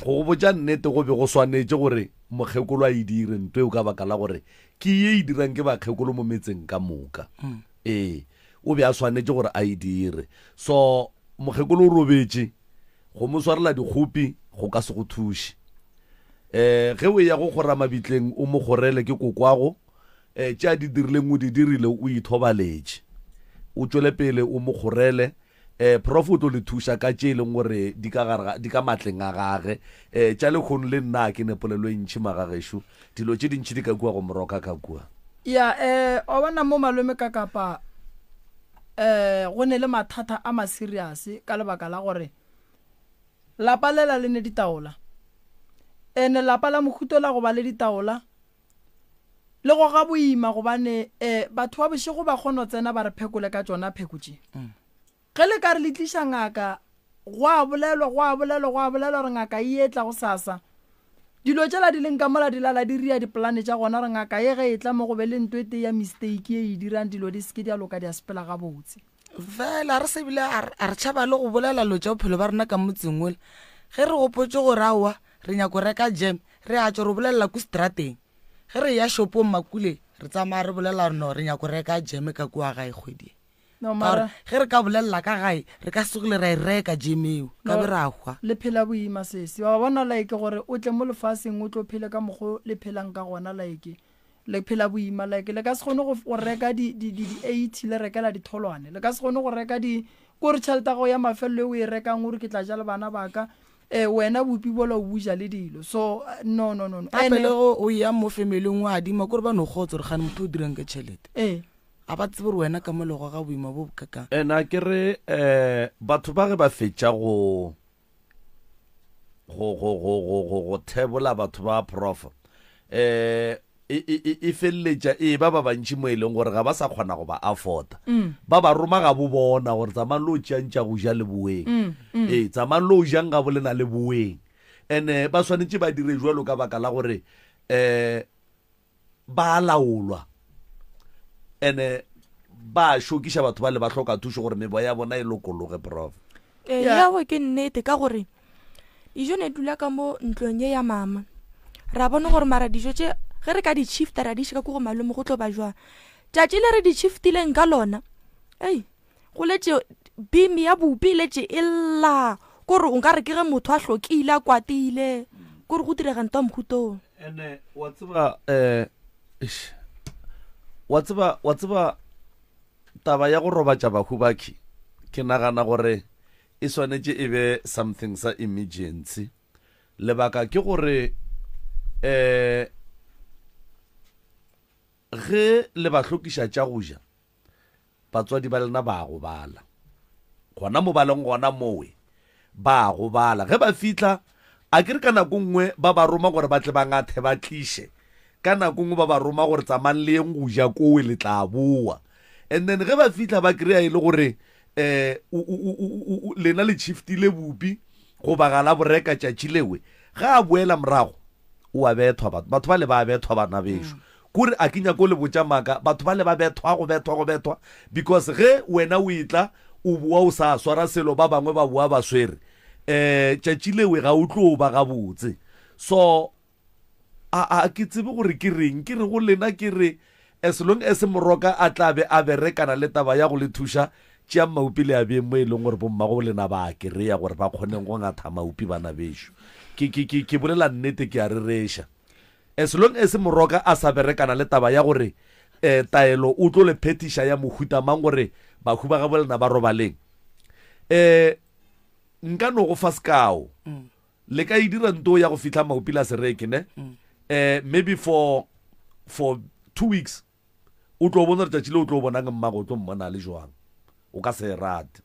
go go botša nnete go be go swanetše gore mokgekolo a e dire nto eo ka baka la gore ke ye e dirang ke bakgekolo mo metseng ka moka. Ee, o be a swanetše gore a e dire. So mokgekolo o robetše, go mo swarela dikgopi go ka se go thuše. Um ge o eya go kgora mabitleng o mo kgorele ke kokwago, E, tše a di dirileng o di dirile, o ithobaletše. O tšwele pele o mo kgorele. E, prof o tlo le thuša ka tše e leng gore di ka gare ga, di ka matleng a gage. E, tša lekgono le nna a ke ne polelo e ntši magagešo. Dilo tše dintši di ka kua go moroka ka kua. Ya, e, wa bona mo malome ka kapa, e, go ne le mathata a ma serious ka lebaka la gore. Lapa lela le ne ditaola. Ene lapa la mohuto la go ba le ditaola le goga boima gobane um batho ba bošego ba kgono tsena ba re phekole ka tšona pheko tše. Ge le ka re le tliša ngaka, gwa bolelwa, gwa bolelwa, gwa bolelwa gore ngaka e etla gosasa. Dilo tšela di leng ka mola di lala di ria dipolane tša gona gore ngaka ye ge e tla mo go be le nto e tee ya mistake ye e dirang dilo di se ke di a loka di a sepela gabotse. Fela re se bile a re tšhaba le go bolela lo tša bophelo ba rena ka motseng ola. Ge re gopotše gore aowa re nyako reka jam, re a tšwa re bolelela ko strateng. Ge re ya shopong Makule re tsamaya re bolela gore no re nyako reka jam ka kua gae kgwedi e. No Ka gore mara ge re ka bolelela ka gae re ka se tsogile ra e reka jam eo, ka no be ra hwa. le phela boima sesi. Wa bona like gore o tle mo lefaseng o tlo phele ka mokgo le phelang ka gona like le phela boima like le ka se kgone go, go reka di, di, di, di 80 le rekela ditholwane le ka se kgone go reka di kore tšhelete ya gago ya mafelelo e o e rekang o re ke tla ja le bana ba ka eh, wena bopi bola o buja le dilo so eh, no no no no Gape le ene go o ya mo familing o adima kore ba no kgotsa gore gane motho o dirang ka tšhelete. ee A ba tsebe gore wena ka mo le goga boima bo bo kakang. Ena ke re um batho ba ge ba fetša go go go go go go go thebola batho ba prof eh e e e, e feleletša e ba ba bantši mo e leng gore ga ba sa kgona go ba afforda mm. ba ba roma ga bo bona gore tsamayng lo tšeang tša go ja le boeng mm, mm. ee tsamayng lo jang ga bo lena le boeng ene ba swanetše ba dire jalo ka baka la gore um ba a laolwa ene ba šokiša batho ba le ba hloka thušo gore meboya ya bona e lokologe prof ee Yeah. yao ke nnete ka gore dijo ne dula ka mo ntlong ye ya mama ra bona gore mara dijo tše ge re ka di shifta ra di iša ka ko go malome go tlo ba jwang tšatši le re di shiftileng ka lona ei go letše beam ya bupi e letše e lla kore o nka re ke ge motho a hlokile a kwatile kore go direga nto mohutong ene wa tseba um wa tseba wa tseba taba ya go robatša bahu bakhi ke nagana gore e swanetše e be something sa emergency lebaka ke gore um ge le ba hlokiša tša go ja Batswadi ba lena ba a gobala. Gona mo ba leng gona mowe, ba a gobala. Ge ba fihla, a ke re ka nako nngwe ba ba roma gore ba tle ba ngathe ba tliše. Ka nako nngwe ba ba roma gore tsamayng le yeng go ja kowe le tla boa. And then ge ba fihla ba kry-a e le gore um lena le shiftile bupi goba ga la bo reka tšatši lewe. Ge a boela morago, o a bethwa batho. Batho bale ba a bethwa bana bešo. Kore a ke nyako le botša maaka, batho bale ba bethwa, go bethwa, go bethwa, because ge wena o etla o boa o sa swara selo, ba bangwe ba boa ba swere, um tšatši lewe ga o tlo ba gabotse. So a, a ke tsebe gore ke reng, ke re go lena ke re as long as Moroka a tla be a berekana le taba ya go le thuša, tšeang maupi le a beeng mo e leng gore bommago lena ba a kereya gore ba kgoneng go ngatha maupi bana bešo. Ke, ke, ke, ke bolela nnete, ke a rereša. As long as Moroka a sa berekana le taba ya gore eh, taelo o tlo le phethiša ya mohuta mang gore bahu ba gabo lena ba robaleng. Eh, nka no go fa sekao. Mm. Le ka e dira nto ya go fihla maupi la sereke ne? Mm. Eh, maybe for for 2 weeks o tlo bona letšatši le o tlo bonang mmago o tlo mmona le jwang. O ka se e rate.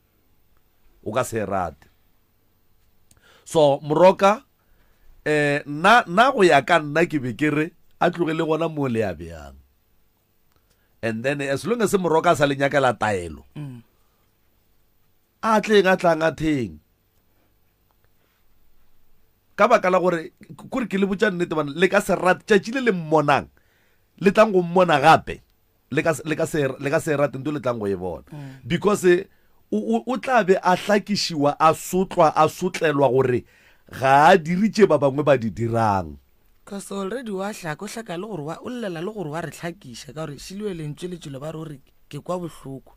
O ka se e rate. So Moroka eh nna nna go ya ka nna ke be ke re a tlogele gona mo le ya bjang and then as long as moroka a sa le nyakela taelo mm. a tleng a tlang a theng ka baka la gore kore ke le botša nnete bana le ka se rate tšatši le le mmonang le tlang go mmona gape le ka le ka se le ka se rate nto le tlang go e bona mm. because o o tla be a hlakišiwa a sotlwa a sotlelwa gore ga a dire tše ba bangwe ba di dirang cause already wa hlaka o hlaka le gore wa o llela le gore wa re hlakiša ka gore šiliwe lentswe le tšwele ba re o re ke kwa bohloko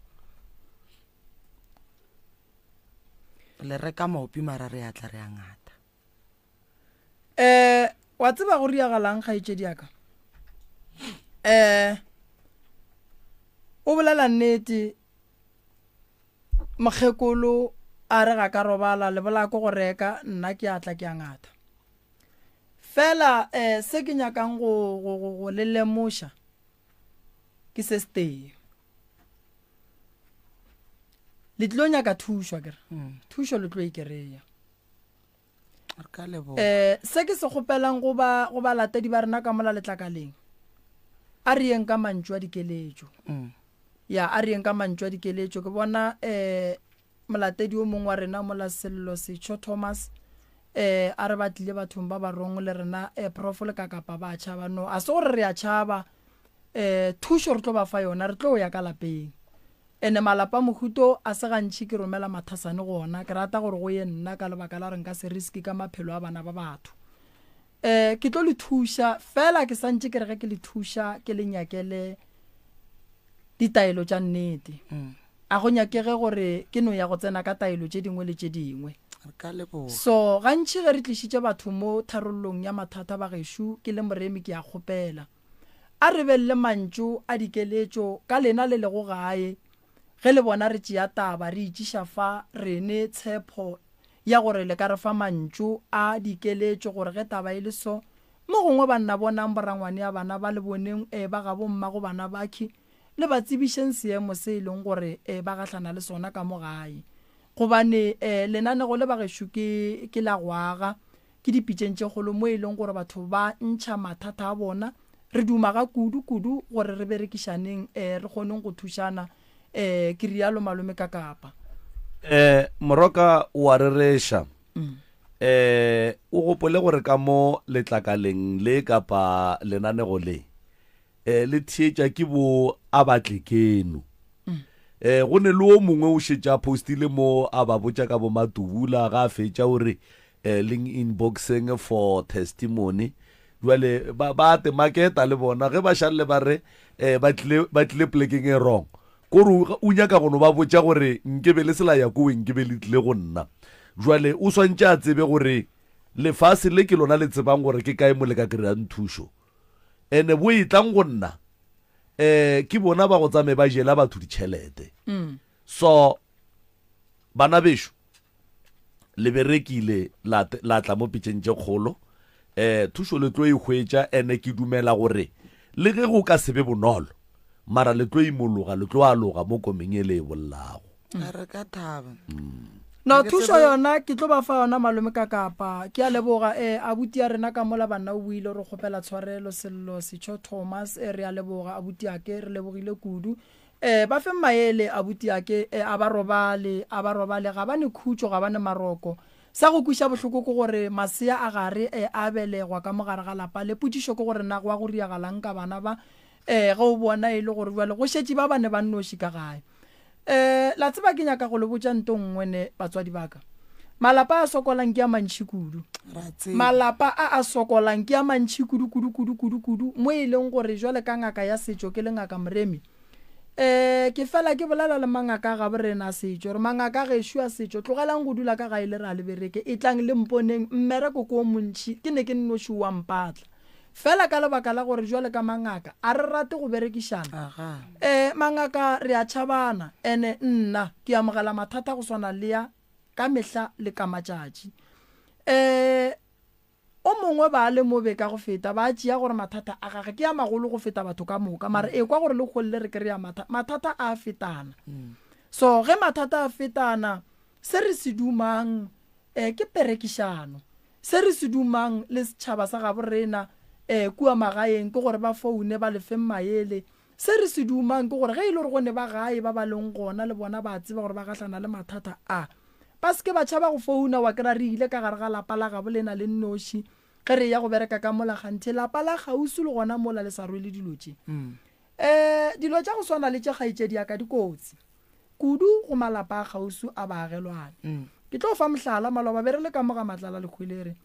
le reka maopi mara re atla re a ngata um wa tseba go riagalang kgaetšedi ya ka um o bolela nnete mokgekolo a re ga ka robala le bolaya ko go reka nna ke atla ke a ngata fela um se ke nyakang go, go, go, go le lemoša ke se setee le tlilo nyaka thušo akere mm. thušo le tlo e kereya. Re ka leboga. Um se ke se kgopelang go ba go balatedi ba rena ka mola letlakaleng, a re yeng ka mantšu a dikeletšo. Ya, a re yeng ka mantšu a dikeletšo. Ke bona um molatedi o mongwe wa rena mola Sello Setsho Thomas um a re ba tlile bathong ba ba wrong le rena um Prof le Kakapa ba a tšhaba. No, a se gore re a tšhaba, um thušo re tlo ba fa yona, re tlo ya ka lapeng. Ene malapa mohuto a se gantši ke romela mathasane go ona, ke rata gore go ye nna ka lebaka la gore nka se riske ka maphelo a bana ba batho. Um ke tlo le thuša, fela ke santše ke re ge ke le thuša ke le nyakele ditaelo tša nnete. A go nyakege gore ke no ya go tsena ka taelo tše dingwe le tše dingwe. Re ka leboga. So gantši ge re tlišitše batho mo tharollong ya mathata bagešo ke le moremi ke a kgopela. A re beng le mantšu a dikeletšo ka lena le lego gae, ge le bona re tšea taba re itšiša fa, re ne tshepho ya gore le ka re fa mantšu a dikeletšo gore ge taba e le so, mo gongwe banna bonang borangwane a bana ba le boneng e ba gabo mmago bana bakhi, le ba tsebišeng seemo se e leng gore e ba gahlana le sona ka mo gae. Gobane e lenanego le bagešo ke, ke la go aga. Ke dipitšeng tše kgolo mo e leng gore batho ba ntšha mathata a bona. Re duma ga kudu, kudu gore re berekišaneng, eh, re kgoneng go thušana, eh, ke rialo Malome Kakapa. Eh, Moroka o a rereša. Eh, o gopole gore ka mo letlakaleng le kapa lenanego le, eh, le theetša ke bo a batle keno. Eh, go ne le o mongwe o šetše a postile mo a ba botša ka bo Matubula, ga a fetša o re, eh, leng inboxeng for testimony. Jwale ba, ba te maketa le bona ge ba šalle ba re, eh, ba tlile, ba tlile plekeng e wrong. Kore o, o nyaka go no ba botša gore nkebe le se la ya kowe nkebe le tlile go nna. Jwale o swantše a tsebe gore lefase le ke lona le tsebang gore ke kae mo le ka kry-ang thušo. Ene bo etlang go nna, eh, ke bona ba go tsamaye ba jela batho ditšhelete. So bana bešo, le berekile la, la tla mo pitšeng tše kgolo, eh, thušo le tlo e hwetša. Ene ke dumela gore le ge go ka se be bonolo, mara le tlo imologa, le tlo aloga mo komeng e le e bollago. A re ka thaba. No, thušo yona ke tlo ba fa yona malome ka kapa. Ke a leboga eh abuti ya rena ka mola banna o buile re kgopela tshwarelo Sello Setsho Thomas eh re a leboga abuti ake re lebogile kudu. Eh ba fe maele abuti ake eh a ba robale a ba robale ga ba ne khutšo ga ba ne maroko. Sa go kwiša bohloko ke gore masea a gare eh a belegwa ka mogare ga lapa le. Potšišo ke gore na gwa go riagalang ka bana ba eh ge o bona e le gore bjale go šetše ba bane ba nnoši ka gae. Eh, la tseba ke nyaka go le botša nto nngwe ne, batswadi ba ka. Malapa a sokolang ke a mantši kudu. Ra tseba. Malapa a a sokolang ke a mantši kudu, kudu, kudu, kudu, kudu, mo e leng gore jwale ka ngaka ya setšo ke le Ngaka Moremi, eh, ke fela ke bolela le mangaka a gabo rena a setšo, gore mangaka a gešo a setšo, tlogelang go dula ka gae le re a le bereke, etlang le mponeng, mmereko ke o montši, ke ne ke nnoši o a mpatla. Fela ka lebaka la gore jwale ka mangaka a re rate go berekišana, eh, mangaka re a tšhabana, ene nna ke amogela mathata go swana le ya ka mehla le ka matšatši. Eh, o mongwe ba le mobe ka go feta, ba tšea gore mathata a gage ke a magolo go feta batho ka moka, mara ekwa gore le kgolle re kry-a matha, mathata a fetana. So ge mathata a fetana, se re se dumang, eh, ke perekišano. Se re se dumang le setšhaba sa gabo rena eh kua magaeng ke gore ba foune ba le feng maele. Se re se dumang ke gore ge e le gore go ne ba gae ba ba leng gona le bona ba tseba gore ba gahlana le mathata a, ba se ke ba tšhaba go founa wa kry-a re ile ka gare ga lapa la gabo lena le nnoši ge re eya go bereka ka mola kganthe lapa la kgauswi le gona mola le sa rwele dilo tše. Eh dilo tša go swana le tše kgaetšedi ya ka di kotsi. Kudu go malapa a kgauswi a baagelwane. Ke tlo fa mohlala, maloba be re le ka mo ga Matlala Lehwelere.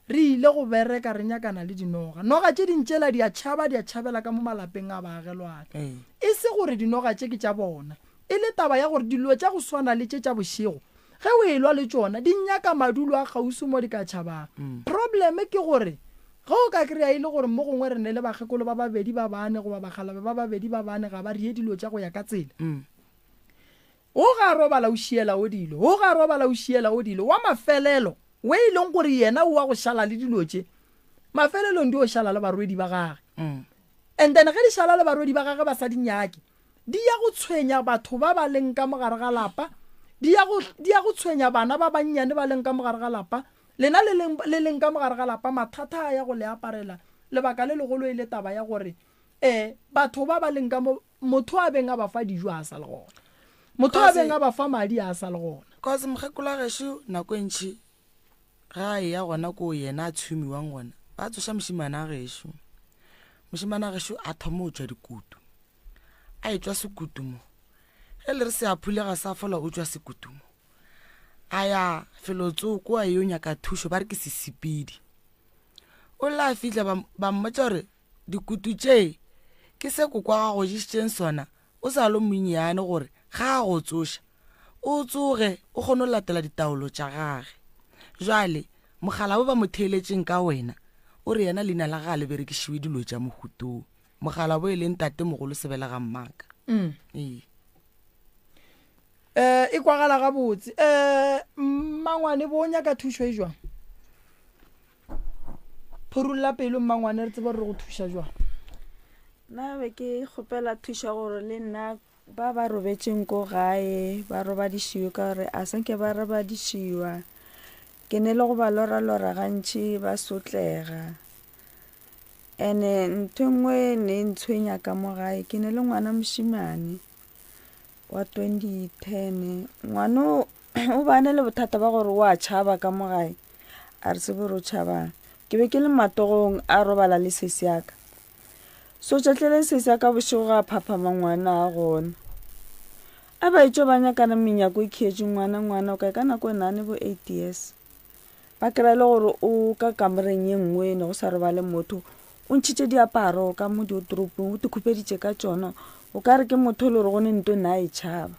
Re ile go bereka re nyakana le dinoga. Noga tše ding tšela di a tšhaba, di a tšhabela ka mo malapeng a baagelwane. E se gore dinoga tše ke tša bona, e le taba ya gore dilo tša go swana le tše tša bošego, ge o elwa le tšona, di nyaka madulo a kgauswi mo di ka tšhabang. Problem ke gore ge o ka kry-a e le gore mo gongwe re ne le bakgekolo ba babedi ba bane goba bakgalabe ba babedi ba bane ga ba reye dilo tša go ya ka tsela. O ga robala o šiela o dilo, o ga robala o šiela o dilo. Wa mafelelo, we e leng gore yena o wa go šala le dilo tše, mafelelong di o šala le barwedi ba gage. And then ge di šala le barwedi ba gage ba sa di nyake, di ya go tshwenya batho ba ba leng ka mogare ga lapa, di ya go, di ya go tshwenya bana ba bannyane ba leng ka mogare ga lapa. Lena le leng, le leng ka mogare ga lapa, mathata a ya go le aparela. Lebaka le legolo e le taba ya gore, um batho ba ba leng ka mo, motho a beng a ba fa dijo a sa le gona. Motho a beng a ba fa madi a sa le gona. Cause mokgekolo wa gešo nako e ntši ge a eya gona ko yena a tshumiwang gona, ba tsoša mošemane a gešo. Mošemane a gešo a thoma go tšwa dikutu. A etšwa sekutu mo. Ge le re se a phulega sa fola o tšwa sekutu mo. A ya felotsoko a yo nyaka thušo ba re ke sesepedi. O la fihla ba, ba mmotša gore dikutu tše ke se kokwa gago ješitšeng sona o sa lo monnyane gore ga a go tsoša o tsoge o kgone go latela ditaolo tša gage. Jwale mogala bo ba mo theeletšeng ka wena o re yena leina la ga le berekišiwe dilo tša mohutong. Mogala bo e leng tatemogolo sebelega mmaka. Mm. Ee. Eh, e kwagala gabotse. Eh, mmangwane bo o nyaka thušo e jwang? Phurulla pelo mmangwane re tsebe gore re go thuša jwang. Nna be ke kgopela thušo gore le nna ba ba robetšeng ko gae ba robadišiwe ka gore a senke ba robadišiwa. Ke ne le go ba lora-lora gantši ba sotlega. Ene ntho e nngwe e ne e ntshwenya ka mo gae ke ne le ngwana mošemane wa 2010 ngwano o ba ne le bothata ba gore o a tšhaba ka mo gae a re tsebe gore o tšhabang ke be ke le matogong a robala le sesi yaka so tšatlele sesi ya ka bošego ga phaphama ngwana a gona a ba etšo ba nyakana menyako e khietše ngwana ngwana o kae ka nako e nane bo 8 years Ba kry-a e le gore o ka kamoreng ye nngwe ne go sa robale motho, o ntšhitše diaparo ka mo diotoropong, o tikhupeditše ka tšona, o ka re ke motho e le gore go ne nto ne a e tšhaba.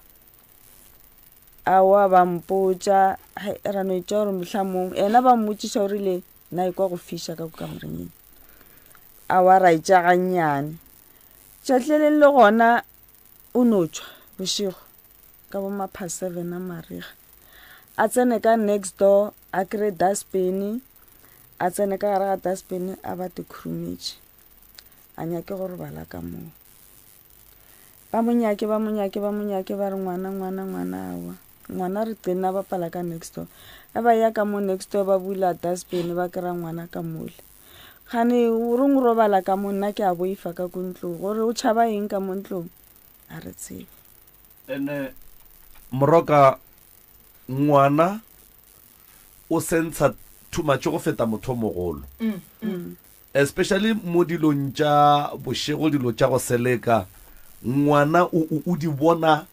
Aowa ba mpotša, hai ra no etša gore mohlamong yena ba mmotšiša o rile na ekwa go fiša ka ko kamoreng ye. Aowa ra etša gannyane. Tšatleleng le gona o no tšwa bošego ka bo ma past 7 a marega. A tsene ka next door a kry-e dustbin, a tsene ka gare ga dustbin a ba te khurumetše, a nyake go robala ka moo. Ba mo nyake, ba mo nyake, ba mo nyake ba re ngwana, ngwana, ngwana aowa. Ngwana re teng a bapala ka next door. Ge ba ya ka mo next door ba bula dustbin ba kry-a ngwana ka mole. Kgane o reng o robala ka mo nna ke a boifa ka ko ntlong gore o tšhaba eng ka mo ntlong a re tsebe. Ene moroka ngwana o sentsha too much go feta motho o mogolo. Especially mo dilong tša bošego dilo tša go seleka ngwana o, o, o di bona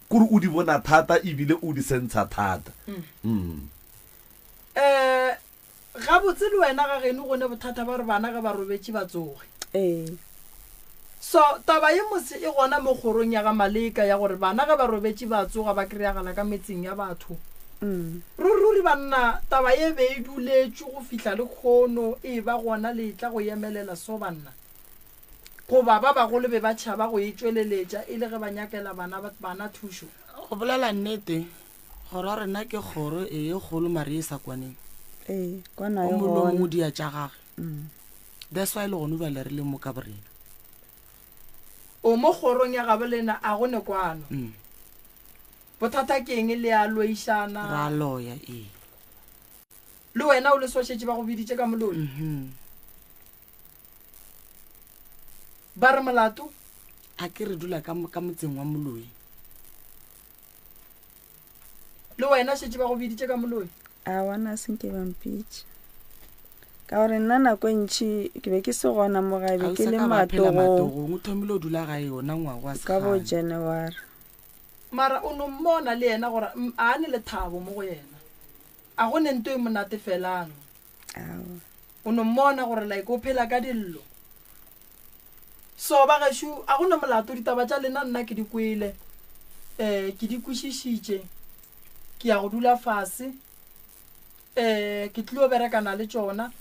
kore o di bona thata ebile o di sentsha thata. Mm. Eh Gabotse le wena ga geno go ne bothata ba gore bana ge ba robetše ba tsoge. Ee. So taba ye mose e gona mo kgorong ya ga Maleka ya gore bana ge ba robetše ba tsoga ba kreyagala ka metseng ya batho. Ruri ruri banna taba ye be e duletšwe go fihla lekhono e eba gona le etla go emelela so banna. Goba ba bagolo be ba tšhaba go e tšweleletša e le ge ba nyakela bana bana thušo. Go bolela nnete, Kgoro ya rena ke kgoro e ye kgolo mare e sa kwaneng. Ee, kwana O e mongwe le o mongwe gona. o dia tša gage. That's why le gone bjale re le mo ka borena. O mo kgorong ya gabo lena a go ne kwano. Bothata ke eng le a loišana? Ra loya ee. Le wena o le sošetše ba go biditše ka moloi? Ba re molato? A ke re dula ka ka motseng wa moloi. Le wena šetše ba go biditše ka moloi? Aowa, nna se nke ba mpitše. Ka gore nna nako e ntši ke be ke se gona mo gae, be ke le matogong. Matogong o thomile o dula gae yona ngwaga wa Ka bo sekgale. January. Mara o no mmona le yena gore a ne lethabo mo go yena. A go ne nto e monate felang. Aowa. O no mmona gore like o phela ka dillo. So ba gešo a go na molato ditaba tša lena nna ke di kwele um ke di kwešišitše ke ya go dula fase um ke tlilo berekana le tšona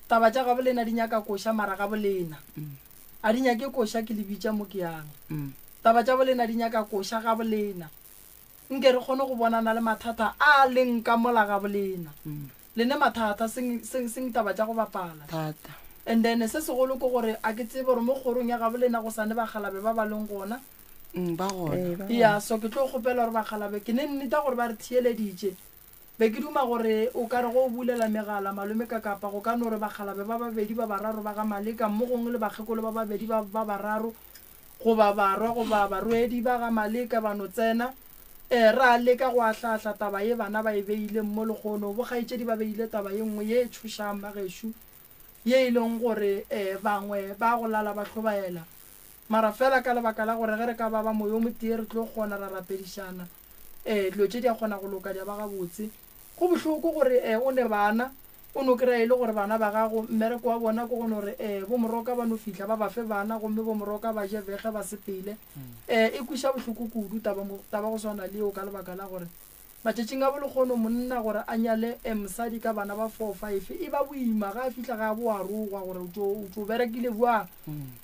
taba tša gabo lena di nyaka koša mara gabo lena a di nyake koša ke le bitša mo ke yang taba tša bo lena di nyaka koša gabo lena nke re kgone go bonana le mathata a leng ka mola gabo lena Le ne mathata, seng, seng, seng taba tša go bapala. Thata. And then se segolo ke gore a ke tsebe gore mo kgorong ya gabo lena go sa ne bakgalabe ba ba leng gona. Mm, ba gona. Ee, ba Ya, so ke tlo kgopela gore bakgalabe, ke ne nneta gore ba re theeleditše. Be ke duma gore o ka re go o bulela megala malome ka kapa go ka no re bakgalabe ba babedi ba bararo ba ga Maleka mo gongwe le bakgekolo ba babedi ba ba bararo goba barwa goba barwedi ba ga Maleka ba no tsena. E, ra leka go ahlaahla taba ye bana ba e beileng mo lehono. Bokgaetšedi ba beile taba ye nngwe ye e tšhošang bagešo ye e leng gore e, bangwe ba go lala ba hlobaela. Mara fela ka lebaka la gore ge re ka ba ba moyo motee re tlo kgona ra rapedišana. Ee, dilo tše di a kgona go loka di a ba gabotse. Go bohloko gore ee o ne bana, o no kry-a e le gore bana ba gago mmereko wa bona ke go no re ee bo moroka ba no fihla ba ba fe bana gomme bo moroka ba je vege ba sepele. Ee, e kweša bohloko kudu taba mo, taba go swana le yeo ka lebaka la gore matšatšing a bolekgono monna gore a nyale e mosadi ka bana ba four five e ba boima ga a fihla ga bo a rogwa gore o tšo o tšo berekile bjang.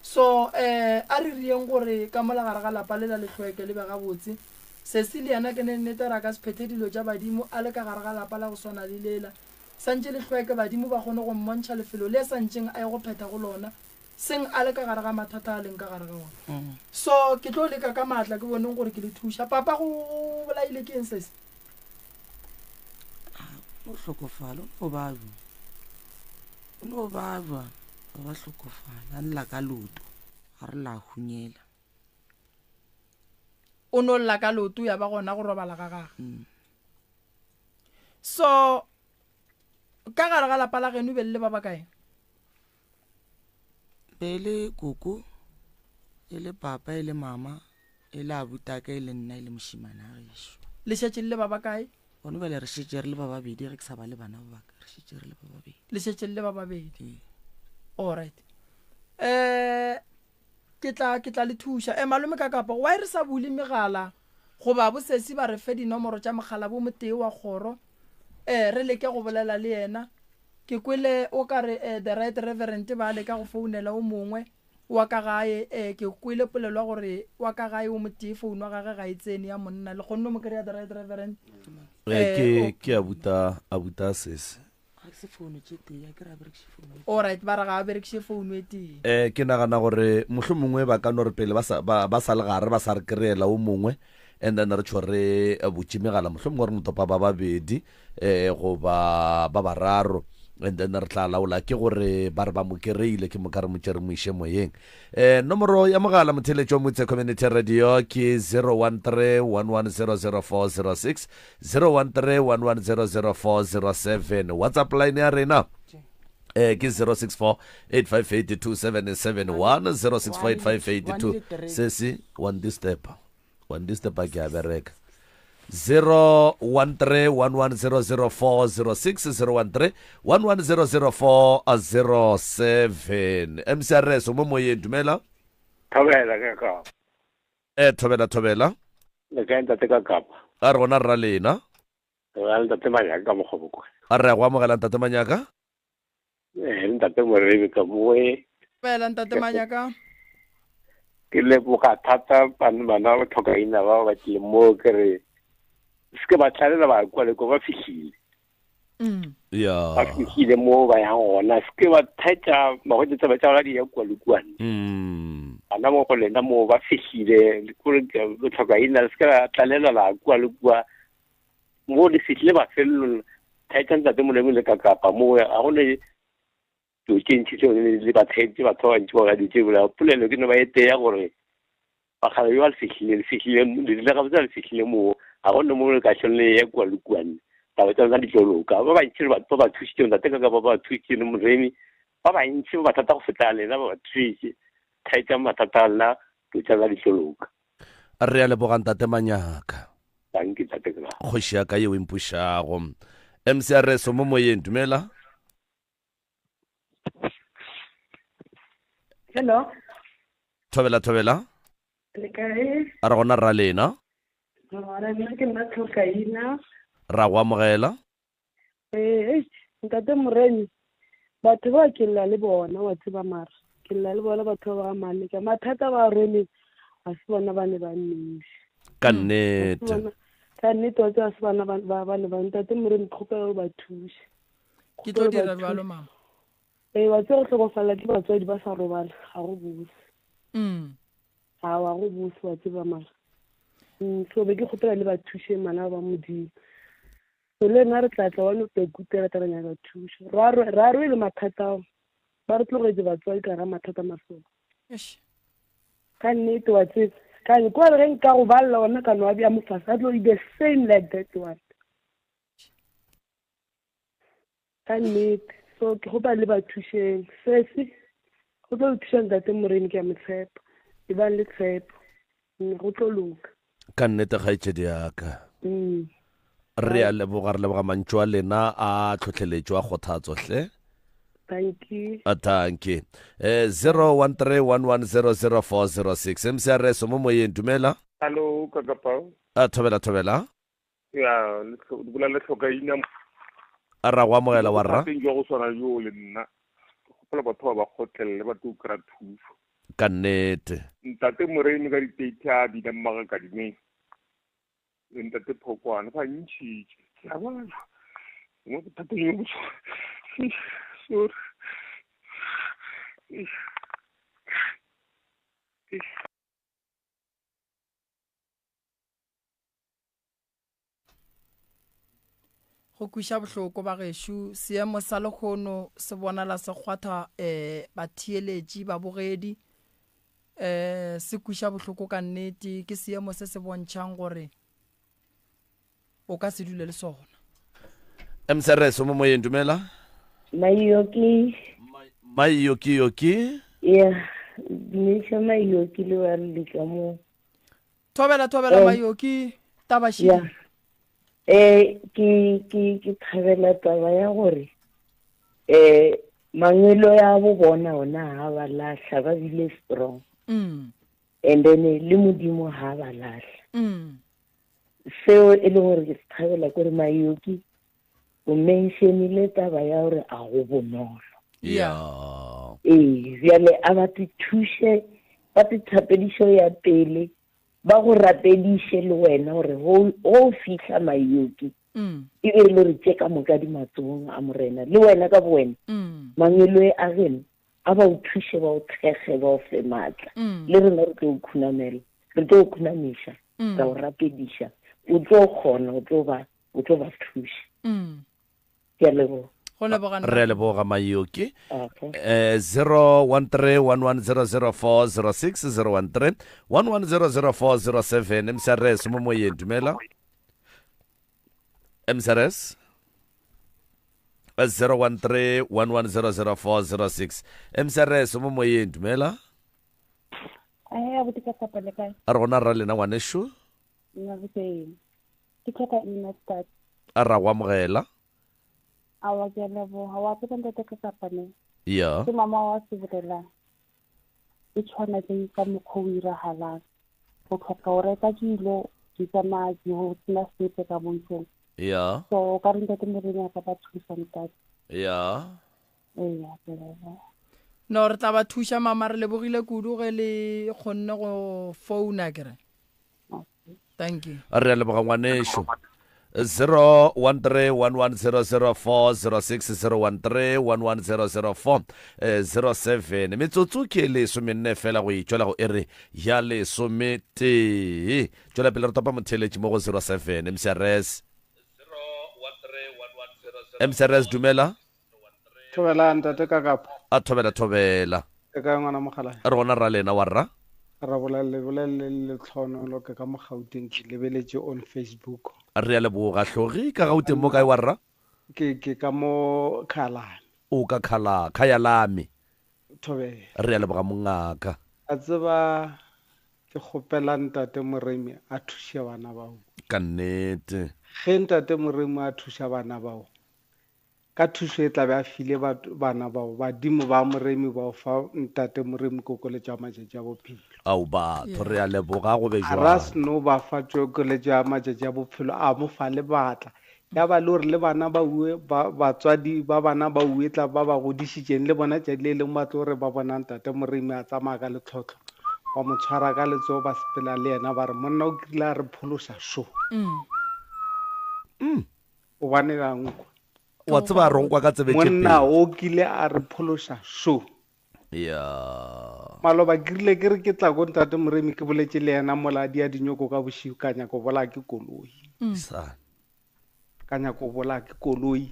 So ee a re rieng gore ka mola gare ga lapa lela le hlweke le be gabotse. Sesi le yena ke ne nnete re a ka se phethe dilo tša badimo a le ka gare ga lapa la go swana le lela. Santše le hlweke badimo ba kgone go mmontšha lefelo le santšeng a ye go phetha go lona, seng a le ka gare ga mathata a leng ka gare ga ona. So ke tlo leka ka maatla ke boneng gore ke le thuša. Papa go bolaile ke eng sesi? O hlokofala, o no babja. O no babja, ba ba hlokofala, a lla ka leoto, a re la hunyela. O no lla ka leoto ya ba gona go robala ga gagwe. Mm. So ka gare ga lapa la geno be le le ba bakae? Be e le koko, e le papa, e le mama, e le abutaka, e le nna, e le mošemane a gešo. Le šetše le le ba bakae? Gone bjale re šetše re le ba babedi ge ke sa ba le bana ba baka, re šetše re le ba babedi. Le šetše le le ba babedi. Ee. All right. Eh Ke tla, ke tla le thuša. E, malome ka kapa, why re sa bule megala goba bosesi ba re fe dinomoro tša mogala bo motee wa kgoro, e, re leke go bolela le yena. Ke kwele o ka re, e, the right reverend ba leka go founela o mongwe wa ka gae, e, ke kwele polelo ya gore wa ka gae o motee founu ya gage ga e tsene ya monna. Le kgonne mo kry-a the right reverend? E, ke, ke abuta, abuta sesi. Alright, ba re ga a berekiše founu e tee. Eh, ke nagana gore mohlomongwe ba ka no re pele ba sa ba, ba sa le gare ba sa re kry-ela o mongwe and then re tšho re eh, butše megala mohlomongwe re motopa ba babedi eh, goba ba bararo and then re tla laola ke gore ba re ba mo kry-ile ke moka re mo tše re mo iše moyeng eh, nomoro ya mogala motheletšo motse community radio ke 013 1100406 013-1100407 whatsapp line ya rena eh ke 0648582771 064858 se se one step one step ke a bereka 013-1100406 013-1100407 mcrs o mo moyeng dumela thobela ka kapa E, thobela, thobela. Le kae ntate ka Kapa? A re gona rra lena. Re na le ntate Manyaka ka Mokgobokwane. A re a go amogela ntate Manyaka. Eh, le ntate Moremi ka moe. Thobela ntate Manyaka. Ke leboga thata bana bana ba tlhokaina ba ba tlile mo ke re se ke ba tlalela ba kwa le ko ba fihlile. Mm. Ya. Ba fihlile mo ba yang gona se ke ba thetša magotse tsa ba tsa ga di ya kua le kuane. Mm. Bana mo go lena mo ba fihlile kore ke tlhoka ina se ke la tlalela la kua le kua mo le fihlile mafelelong thetša ntate molemo le ka kapa mo ga go ne dilo tše ntši tseo le ba tshentše batho ba bantši ba ga dutše bola polelo ke no ba e teya gore bakgala yo a le fihlile le fihlile le dile gabotse le fihlile moo ga go ne mo le ka hlong le ya kua le kuane taba tsa lona di tlo loka ba bantši ba ba thusitše ntate ka ka ba ba thusitše le moremi ba bantši ba mathata go feta lena ba ba thusitše thaetsang mathata a lena dilo tsa lona di tlo loka Re a leboga Ntate Manyaka. Dankie Tate Kra. Kgoši ya ka yeo e mpušago. MCRS o mo moyeng, dumela. Hello. Thobela thobela. Le kae? A re gona rra lena. Gona nna ke nna Tlhokaina. Ra go amogela. Ee, ntate Moremi, batho ba ke lla le bona wa tseba mara. Ke lla le bona batho ba ba maleka. Mathata ba rwele ga se bona ba ne ba nnoši. Ka nnete. Ka nnete wa tseba se bana ba ba ne ba ntate Moremi kgopela o ba thuse. Ke tlo dira bjalo mama. Ee, wa tseba go hlokofalela ke batswadi ba sa robala ga go bose. Mm. Ga wa go bose wa tseba mara. Mm, so be ke kgopela le ba thuse mana ba Modimo. So le rena re tla tla wa no pekutela tla re nyaka thušo. Ra ra rwele mathata ao. Ba re tlogetše batswadi ka ga mathata masolo. Ka nnete wa tseba. Ka kwa re ge nka go balela ona ka no a bja mofase a tlo be same like that one. Ka nnete. So ke gopa le ba thušeng. Sesi go tlo le thuša ntate Moremi ke a mo tshepa. E bang le tshepo. Go tlo loka. Ka nnete kgaetšedi ya ka. Re a leboga, re leboga mantšu a lena a tlhohleletšo a kgothatso hle. Thank you. A thank you. Eh 0131100406 MCRS mo moyeng dumela. Hello kaka Pao. A thobela thobela. Ya, le bolela le hloka ina. A ra go amogela wa rra. Teng jwa go swana yo le nna. Ke gopela batho ba ba kgotlelele ba tlo kry-a thuso. Ka nnete. Ntate Moremi ka di-thirty a bina Mmaga-Kadimeng le Ntate Phokwane ba ntšhitše. Ke a bona mo bothateng jo bo sorry. Go kweša bohloko bagešo, seemo sa lehono se bonala se kgwatha um batheeletši, babogedi. Um se kweša bohloko ka nnete, ke seemo se se bontšhang gore o ka se dule le sona. MCRS o mo moyeng, dumela. Maioki. Maioki yoki. Yeah, dumediša Maioki le ba le ka mo. Thobela thobela eh, Mayoki taba shi. Yeah. Eh ke ke ke thabela taba ya gore eh mangwelo ya bo bona ona ha ba lahla ba bile strong. Mm. And then le modimo ha ba lahla. Mm. Seo e le gore ke thabela gore Mayoki o mentionile taba ya gore a go bonolo. Yeah. Ee, bjale a ba te thuše, ba te thapedišo ya pele, ba go rapediše le wena gore go o fihla Mayoki, mm. e be e le gore tše ka moka di matsogong a Morena, le wena ka bowena, mm. mangeloi a geno a ba o thuše, ba o thekge, ba o fe maatla, mm. le rena re tlo o khunamela, re tlo o khunamiša, ra o rapediša, o tlo kgona, o tlo ba, o tlo ba thuša. Ke a leboga. Go leboga nna. Re a leboga Mayoki. Okay. Eh, 013-1100406, 013-1100407. MCRS mo moyeng, dumela. MCRS 013-1100406. MCRS mo moyeng, dumela. Ahe, abuti ka papa le kae? A re gona rra lena ngwanešu. Nna boteng. Ke tlhoka ina start. A ra go amogela. Awa ke a leboga. Wa tseba ntate ka kapane. Ya. Ke mama wa se bolelang. E tshwana le ka mokgwa o iragalang. Go tlhoka go reka dilo di tsamaya di go sena sepe ka mo ntlong. Ya. So o ka re ntate Morena a ka ba thusa ntate. Ya. Ee, ke leboga. No, re tla ba thuša mama, re lebogile kudu ge le kgonne go founa kere. Thank you. Re a leboga ngwanešu. 013-1100406 013-11004 07 metsotso ke lesomenne fela go itšwela go ere ya lesometee tšwela pele re topa motheeletši mo go 07 mcrs mcrs dumela Thobela ntate Kakapa. A thobela thobela. Le kae ngwana mogala? Re gona ra lena wa rra. Ra bolelle bolelle le tlhonolo ke ka mo Gauteng ke lebeletše on Facebook. Re a leboga hlogi ka Gauteng mo kae wa rra? Ke ke ka mo Khalane. O ka Khala Khayalami. Thobela. Re a leboga mongaka. A tseba ke kgopela ntate Moremi a thuše bana bao. Ka nnete. Ge ntate Moremi a thuša bana bao Ka thušo e tla be a file bana bao, badimo ba Moremi bao fa Ntate Moremi kokoletšo ya matšatši a bophelo. Ao batho, re a leboga go be A ra jwalo. seno ba fa tšokoletšo ya matšatši a bophelo, a mo fa le batla. Ya ba le gore le bana ba ue, ba, batswadi ba bana ba ue tla ba ba godišitšeng, le bona tšatši le lengwe ba tlo re ba bona Ntate Moremi a tsamaya ka letlhotlho, ba mo tshwara ka letsogo ba sepela le yena, ba re, Monna o kile a re phološa šo. Gobane la nkwa. Wa tseba re nkwa ka tsebe tše Monna pedi. o kile a re phološa šo. Ya. Maloba ke rile ke re ke tla ko ntate Moremi ke boletše le yena mola a dia dinyoko ka bošego ka nyako bolaya ke koloi. Sa. Ka nyako bolaya ke koloi.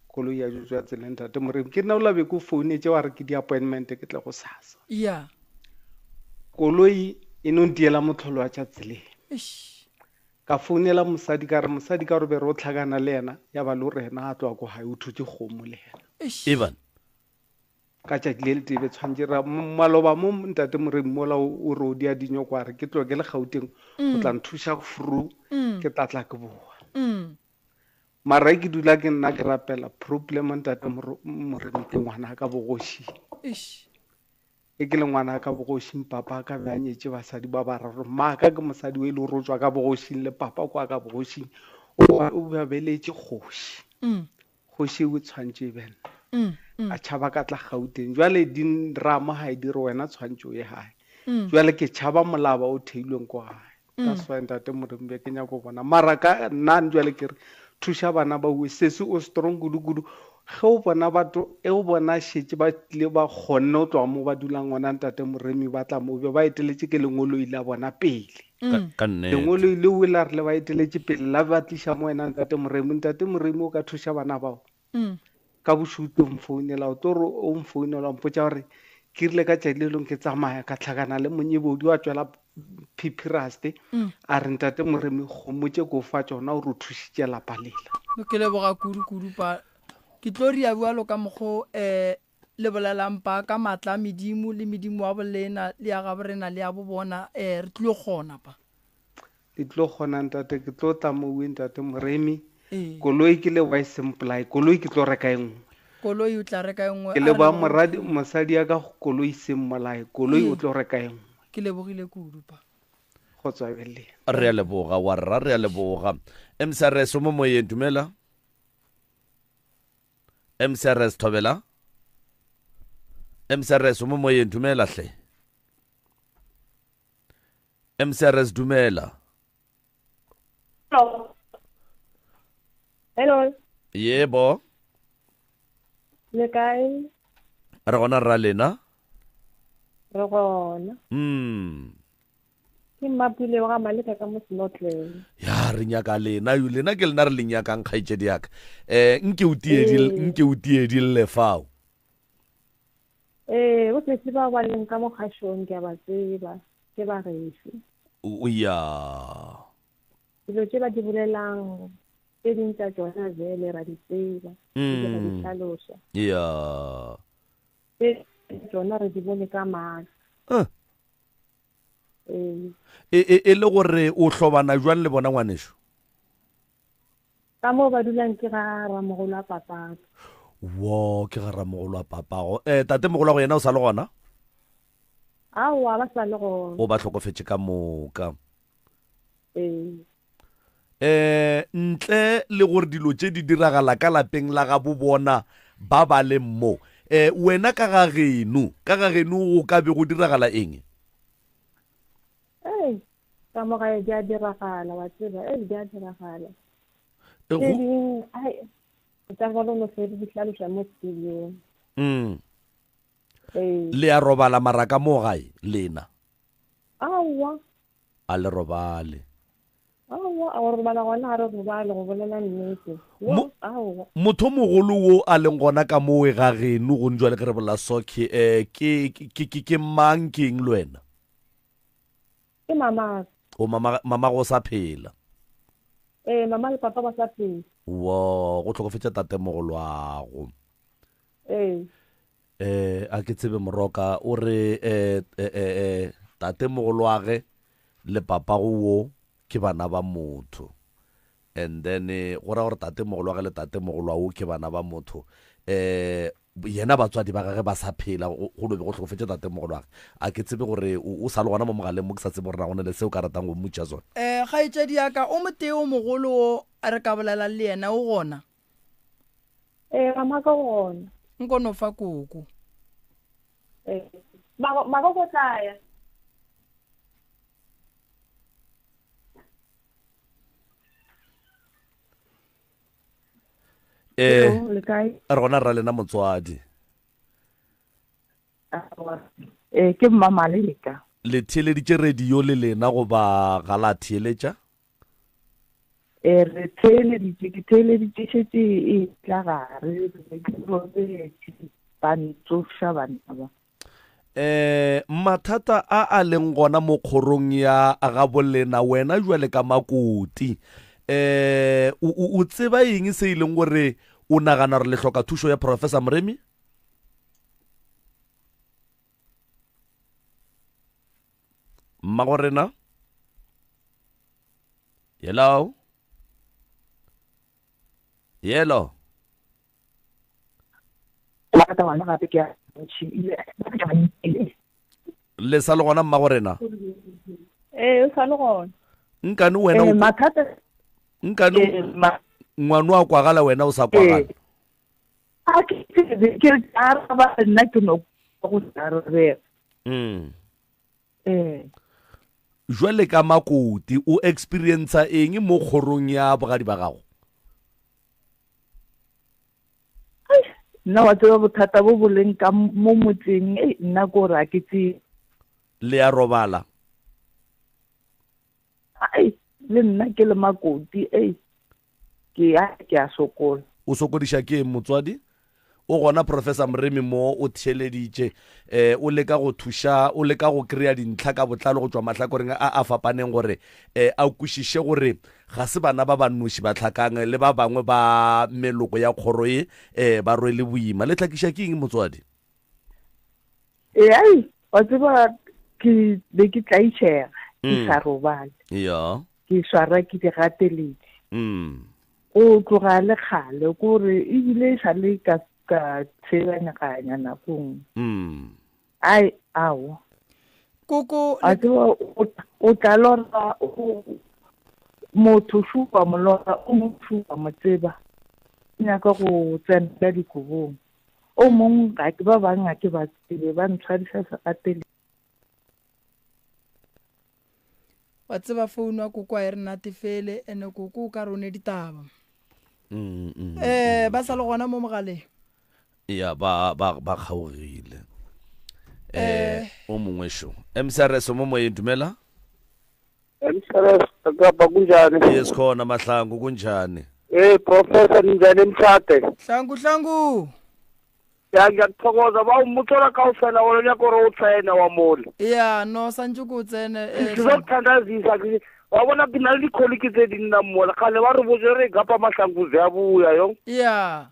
Koloi ya jo tswa tseleng tate Moremi. Ke nna o la be ke o founetše wa re ke di-appointment ke tle go sasa. Ya. Koloi e no ntiela motlholo wa tša tseleng. Eish. Ka founela mosadi ka re mosadi ka gore be re o tlhakana le yena ya ba le gore yena a tloga ko gae o thutše kgomo le yena. Eish. Ivan. Ka tšatši le letee be tshwanetše ra maloba mo ntate Moremi mola o re o dia dinyoko a re ke tloge ke le Gauteng o tla nthuša fru ke tla tla ke boa. Mara ke dula ke nna ke rapela problem ntate Moremi ke ngwana ka bogošing. E ke le ngwana ka bogošing papa ka be a nyetše basadi ba bararo maka ke mosadi o e le gore o tswa ka bogošing le papa kwa ka bogošing o ba beletše kgoši. Kgoši o tshwantše e be nna. A tšhaba ka tla Gauteng. Jwale di nrama ga e dire wena tshwantše o ye gae. Jwale ke tšhaba molaba o theilweng ko gae. That's why ntate Moremi be ke nyako bona. Mara ka nna jwale ke re thuša bana ba uwe. Sesi o strong kudu-kudu. Ge o bona batho, e o bona šetše ba tlile ba kgonne go tloga mo ba dulang gona ntate Moremi ba tla mo be ba eteletše ke lengoloi la bona pele. Ka nnete. Lengoloi leo la re le ba eteletše pele la ba tliša mo wena ntate Moremi. Ntate Moremi o ka thuša bana bao. Ka bošego o tlo mfounela, o tlo re o mfounela wa mpotša gore ke rile ka tšatši le lengwe ke tsamaya ka tlhakana le monyebodi wa tšwela Phiphiruste a re ntate Moremi kgomo tše ko fa tšona o re o thušitše lapa lela. Ke leboga kudu kudu pa. Ke tlo ria bjalo ka mokgo um le bolelang pa ka maatla a medimo le medimo wa bolena le ya gaborena le ya bobona um re tlilo kgona pa. Le tlo kgona ntate, ke tlo tla mowe ntate Moremi. Koloi ke le wa e sempolae, koloi ke tlo reka e nngwe. Koloi o tla reka e nngwe. Ke leboga moradi mosadi ya ka koloi se mmolae, koloi o tlo reka e nngwe. Ke lebogile kudu pa. Go tswa bele. Re a leboga wa rra, re a leboga. MCRS o mo moyeng, dumela. MCRS thobela. MCRS o mo moyeng, dumela hle. MCRS dumela. Hello. Hello. Yebo. Le kae? Re gona rra lena. Re gona. Ke Mmapule wa ga Maleka ka mo Senotlele. Ya re nyaka lena, yo lena ke lena re le nyakang kgaetšedi ya ka. Eh nke o tiedi nke o tiedi lle fao. Ee, bo sesi ba ba leng ka mo kgašong ke a ba tseba, ke ba gešo. O ya. Dilo tše ba di bolelang tše ding tša tšona bjale ra di tseba, ebile ra di hlaloša. Ya. Tše tšona re di bone ka mahlo. Eh. Ee. E, e, e le gore o hlobana jwang le bona ngwaneso? Ka moo ba dulang ke ga ramogolo wa papago. Wo, ke ga ramogolo wa papago. Eh, tate mogolo wa go yena o sa le gona? Aowa, ba sa le gona. O ba hlokofetše ka moka. Ee. Eh, ntle le gore dilo tše di diragala ka lapeng la gabo bona ba ba leng mo, eh, wena ka ga geno, ka ga geno go ka be go diragala eng? Ee, ka mo gae di a diragala, wa tseba, ee, di a diragala. Tše ding, ai, tša gona no hlwe di hlaloša mo studiong. Ee. Le a robala mara ka mo gae, lena? Aowa. A le robale. Aowa, a go robala gona ga re robale, go bolela nnete. Yo, aowa. Motho mogolo wo a leng gona ka mowe ga geno gone jwale ge re bolela sokhe, eh, ke, ke, ke, ke mang, ke eng le wena? Ke mama. O mama, mama go sa phela. Ee, mama le papa ba sa phela. Wo, go hlokofetše tatemogolwago. Ee. Eh, a ke tsebe moroka o re eh, eh, eh, eh, tatemogolwage le papago wo ke bana ba motho. And then go ra gore tatemogolwage le tatemogolwago ke bana ba motho. Eh, yena batswadi ba gage ba sa phela, go no be go hlokofetše tatemogolwage. A ke tsebe gore o sa le gona mo mogaleng mo, ke sa tsebe gore na go na le se o ka ratang go mmotša sona. Eh, kgaetšedi ya ka, o motee o mogolo wo re ka bolelang le yena, o gona? Eh, mama ka gona. Nko no fa koko. Eh, makoko tla ya. Eh, Hello, le kae? re gona rra lena motswadi. Eh, ke mma Maleka. Le theeleditše radio le lena goba ga la theeletša? E re theeleditše, ke theeleditše šetše e tla gare, re be ke robetše, ba ntsoša banna ba. Eh, mathata a a leng gona mo kgorong ya gabolena wena jwale ka makoti eh o, o, o tseba eng se e leng gore o nagana gore le hloka thušo ya Professor Moremi? Mmago rena? Hello? Hello? Le sa le gona mmago rena? Ee, o sa le gona. Nkane wena eh, mathata nkane ngwano a kwagala wena o sa kwagala. A ke tsebe ke re araba nna ke no go arabela. Ee. Jwale ka makoti o experiencer eng mo kgorong ya bogadi ba gago? Nna wa tseba bothata bo bo leng ka mo motseng, ei nna ko re a ke tsebe. Le a robala? Ai, le nna ke le makoti, ei ke ya ke a sokola. O sokodiša ke eng motswadi? O gona Professor Moremi mo o theeleditše eh o leka go thuša o leka go kry-a dintlha ka botlalo go tšwa mahlakoreng a a fapaneng gore eh a kwešiše gore ga se bana ba ba nnoši ba hlakang le ba bangwe ba meloko ya kgoro ye eh ba rwele boima. Le hlakiša ke eng motswadi? Ee, ai wa tseba ke be ke tlaišega ke mm. sa robale. Ya. Ke swara ke digateledi. Mm. Go tloga le kgale kore ebile e sa le ka ka tshebanyaganya nakong. Mm. Ai ao. Koko a tseba o tla lora o motho shupa molora o mo shupa mo tseba. Nyaka go tsena ka dikobong. O mong ga ke ba bang ga ke ba tsebe ba ntshwarisa segatele. Wa tseba founu ya koko a e re natefele ene koko o ka re o ne ditaba. Mm, mm, Eh ba sa le gona mo mogaleng. Ya ba ba ba kgaogile. Eh o mongwe sho. MCRS mo moyeng dumela. MCRS kapa kunjani? Yes khona Mahlangu kunjani? Eh professor ninjani emtshate? Hlangu hlangu. Ya ngiyakuthokoza ba umuthola kaofela wona nyaka gore o tsene wa mole. Ya no santse ko tsene. Eh, Ngizokuthandazisa wa bona ke na le dikholiki tse di nnang mola kgale ba re botse re kapa mahlangu ziyabuya yo. Ya.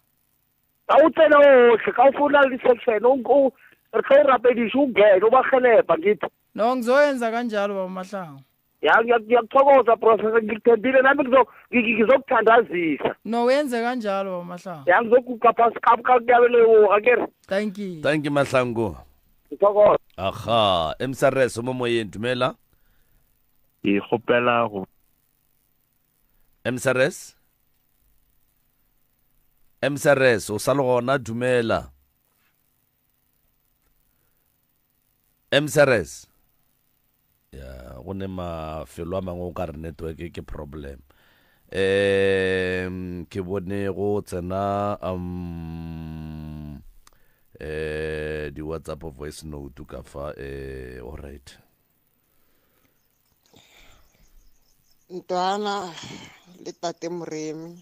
Ka o tsene ohle ka o funa le section o re tlo rapedisa o ngene o ba gelepa ngithi. No ngizoyenza kanjalo baba Mahlangu. Ya ngiyakuthokoza professor ngikuthembile nami ngizokuthandazisa. No uyenze kanjalo baba Mahlangu. Ya ngizoguqa phasi kuyabelewoga kere. Thank you. Thank you Mahlangu. Ngithokoza. Aha, MCRS mo moyeng dumela. Ke kgopela go MCRS MCRS o sa le gona dumela. MCRS ya go ne mafelo a mangwe o ka re network ke problem um ke bone go tsena um eh di-whatsapp voice note ka fa eh all right Ntwana le tate Moremi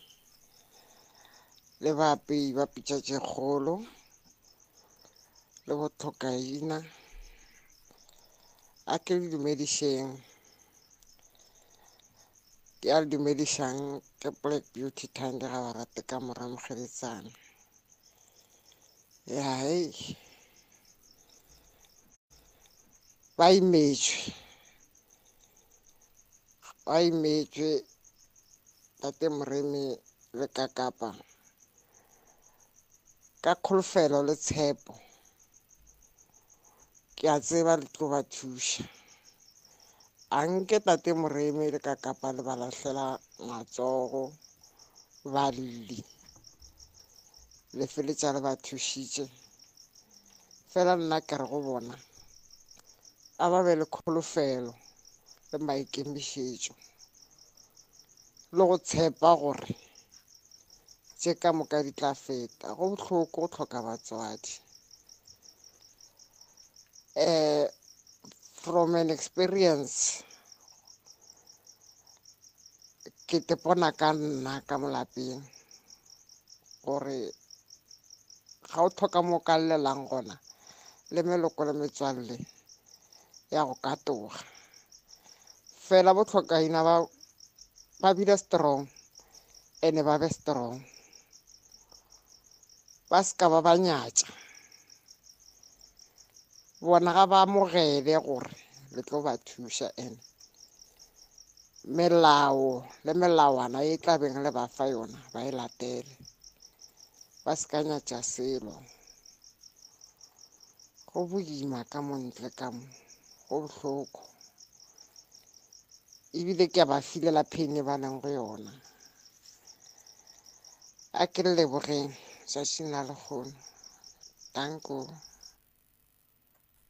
le baapei ba pitša tše kgolo le botlhokaina a ke le dumedišeng ke a le dumedišang ke Black Beauty Thandi ga ba rate ka mora mogeletsana ya hei ba imetšwe ba imetšwe tate Moremi le Kakapa ka kholofelo le tshepo ke a tseba le tlo ba thuša a nke tate Moremi le Kakapa le ba lahlela matsogo balli le feletša le ba thušitše fela nna ke re go bona a ba be le kholofelo le maikemišetšo le go tshepa gore tše ka moka di tla feta go bohloko go hloka batswadi um from an experience. Ke tepona ka nna ka mo lapeng gore ga o tlhoka mo o ka llelang gona le meloko le metswalle ya go katoga. Fela botlhokaina ba ba bile strong ene ba be strong ba seka ba ba nyatša bona ga ba amogele gore le tlo ba thuša ene melao le melawana e tla beng le ba fa yona ba e latele ba se ka nyatša selo go boima ka montle ka mo go bohloko ebile ke a ba filela pain e ba leng go yona a ke le lebogeng tšatšing la lekgono danko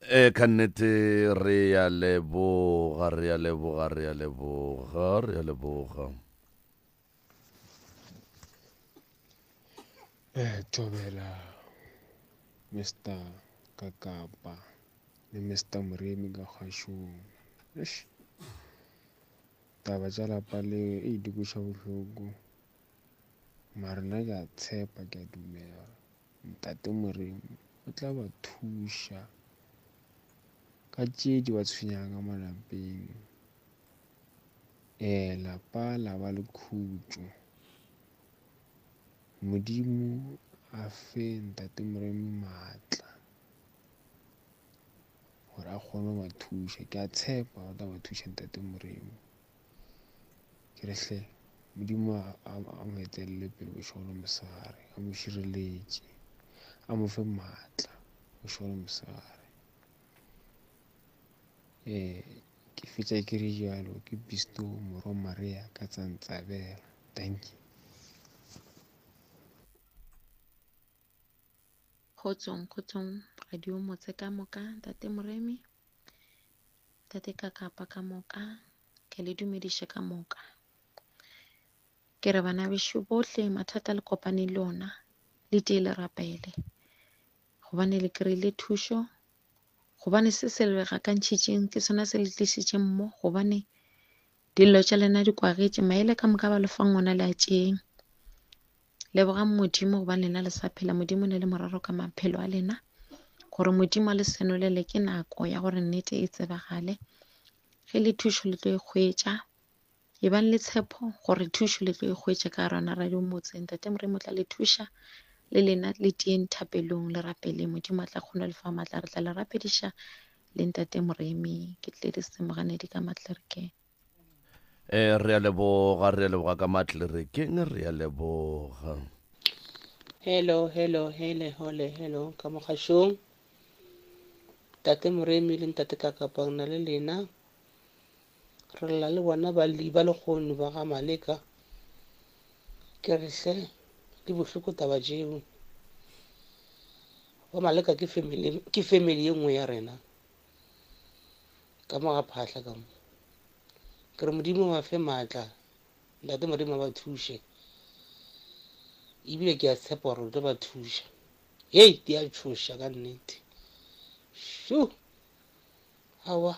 E, ka nnete re ya leboga re ya leboga re ya leboga re ya leboga Eh, thobela Mr Kakapa le Mr Moremi ka kgašong. Eish. Taba tša lapa leo e di kweša bohloko. Mara nna ke a tshepa ke a dumela Ntate Moremi o tla ba thuša ka tše di ba tshwenyang ka malapeng. Ee, lapa la ba le khutšo. Modimo a fe Ntate Moremi maatla gore a kgone go ba thuša. Ke a tshepa o tla ba thuša Ntate Moremi. Ke re hle Modimo a mo etelele pele bošego le mosegare, a mo šireletše, a mo fe maatla bošego le mosegare. Ee, ke fetša ke re jalo ke Bisto morwa Maria ka Tsantsabela. Dankie. Kgotsong, kgotsong, radio motse ka moka, Ntate Moremi, Ntate Kakapa ka moka, ke le dumediše ka moka. Ke re bana bešo bohle mathata le kopane le ona, le tie le rapele. Gobane le kry-ile thušo, gobane se se le gakantšhitšeng ke sona se le tlišitšeng mo, gobane dillo tša lena di kwagetše, maele ka moka ba le fang ona le a tšeeng. Lebogang Modimo gobane lena le sa phela. Modimo o na le morero ka maphelo a lena, gore Modimo a le senolele. Ke nako ya gore nnete e tsebagale. Ge le thušo le tlo e hwetša, e bang le tshepo gore thušo le tlo e hwetša ka gare radio motse. Ntate Morimo o tla le thuša, le lena le tieng thapelong, le rapeleng. Modimo a tla kgona le fa maatla, re tla le rapediša le Ntate Moremi. Ke tle di semoganedi ka matlerekeng. E, re a leboga, re a leboga ka matlerekeng, re a leboga. Hello, hello, hele, hole, hello, ka mogašong. Tate Moremi le Ntate Kakapa na le lena. Re lla le bona ba ba lekgono ba ga Maleka. Ke re hle, di bohloko taba tšeo. Ba Maleka ke family, ke family ye nngwe ya rena. Ka mo ga phahla ka mo. Ke re Modimo ba fe maatla, Ntate Modimo a ba thuše. Ebile ke a tshepa gore o tlo ba thuša. Hei, di a tšhoša ka nnete. Shu! Aowa,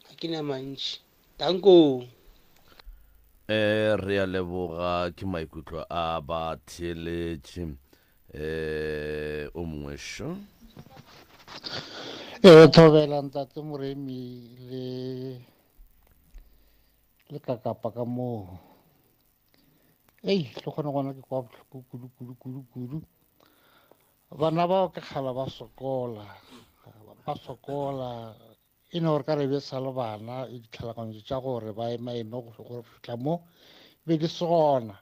ga ke na mantši. Danko! Eh, re a leboga ke maikutlo a ba theeletše. Eh, o mongwe šo. Ee, thobela ntate Moremi le le kakapa ka moo. Ei, le kgone gona ke kwa bohloko kudu kudu kudu kudu. Bana bao ke kgala ba sokola, ba sokola. E no gore ka re be sa le bana, ditlhaloganyo tša gore ba ema-eme go fihla mo be di se gona.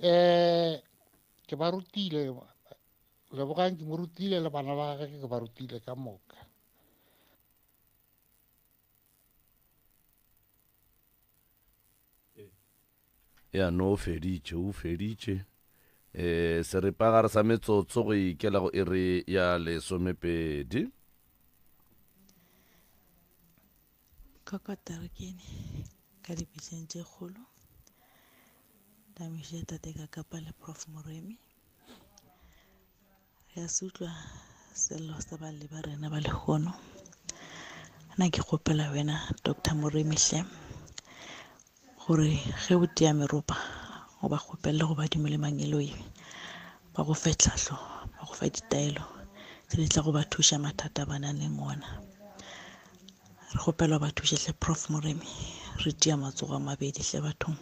Um ke ba rutile lebogang ke mo rutile le bana ba gage ke ba rutile ka moka ya no o feditše o feditše um seripagare sa metsotso go ikela go iri ya lesomepedi Ka kotara ke ene ka dipitšeng tše kgolo Damiša tate ka kapa le Prof Moremi. Re a se utlwa sello sa balli ba rena ba lehono. Nna ke kgopela wena Doctor Moremi hle. Gore ge o tia meropa o ba kgopelele go badimo le mangeloi ba go fe tlhahlo, ba go fe ditaelo tse di tla go ba thuša mathata a ba nang le ona. Re kgopela o ba thuše hle Prof Moremi, re tia matsogo a mabedi hle bathong.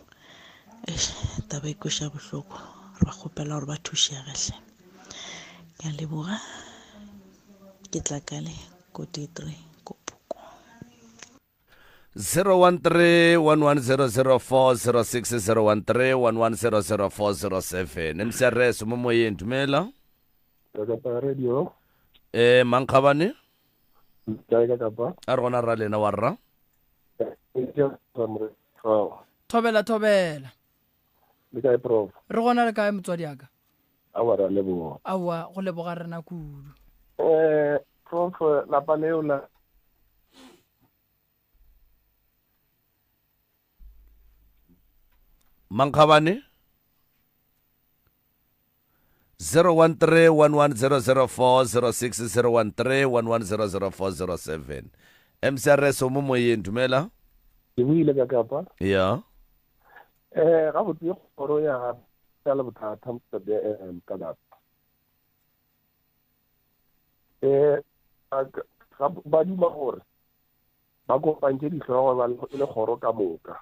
Eish, taba e kweša bohloko, re ba kgopela gore ba thušege hle. Ke a leboga, ke tla kale ko D3 ko Poko. 013-1100406 013-1100407 mcrs mo moyeng dumela Kapa radio. eh mankgabane Kae ka kapa? a re gona ra lena wa rra Thobela thobela. Le kae prof? Re gona le kae motswadi aka? Aowa ra leboga. Aowa go leboga rena kudu. Eh prof lapa leo la Mankgabane 013-1100406 013-1100407 MCRS o mo moyeng dumela Ke buile ka kapa. ya Eh gabotse kgoro ya ya le bothata mosadi eh ka lapa. Eh ba duma gore ba kopantše dihlogo ba le kgoro ka moka.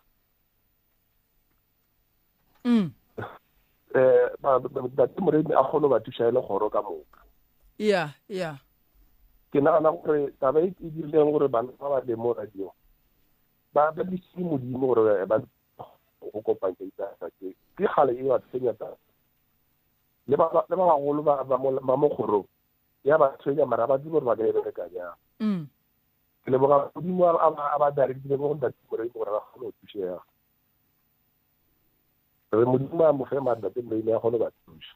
Mm. Eh ba ba Moremi a kgone ba thuša e le kgoro ka moka. Yeah, yeah. Ke nagana gore taba e e dirileng gore bana ba ba le mo radio ba ba tlisitse modimo gore ba go kopantša ditaba tse ke kgale e ba tshwenya taba le ba le ba bagolo ba ba mo ba mo kgorong ya ba tshwenya mara ba tsebe gore ba ka e bereka jang mm. ke leboga modimo a ba a ba directile go ntate Moremi gore ba kgone go thušega re modimo a mo fe maatla tse Moremi a kgone go ba thuša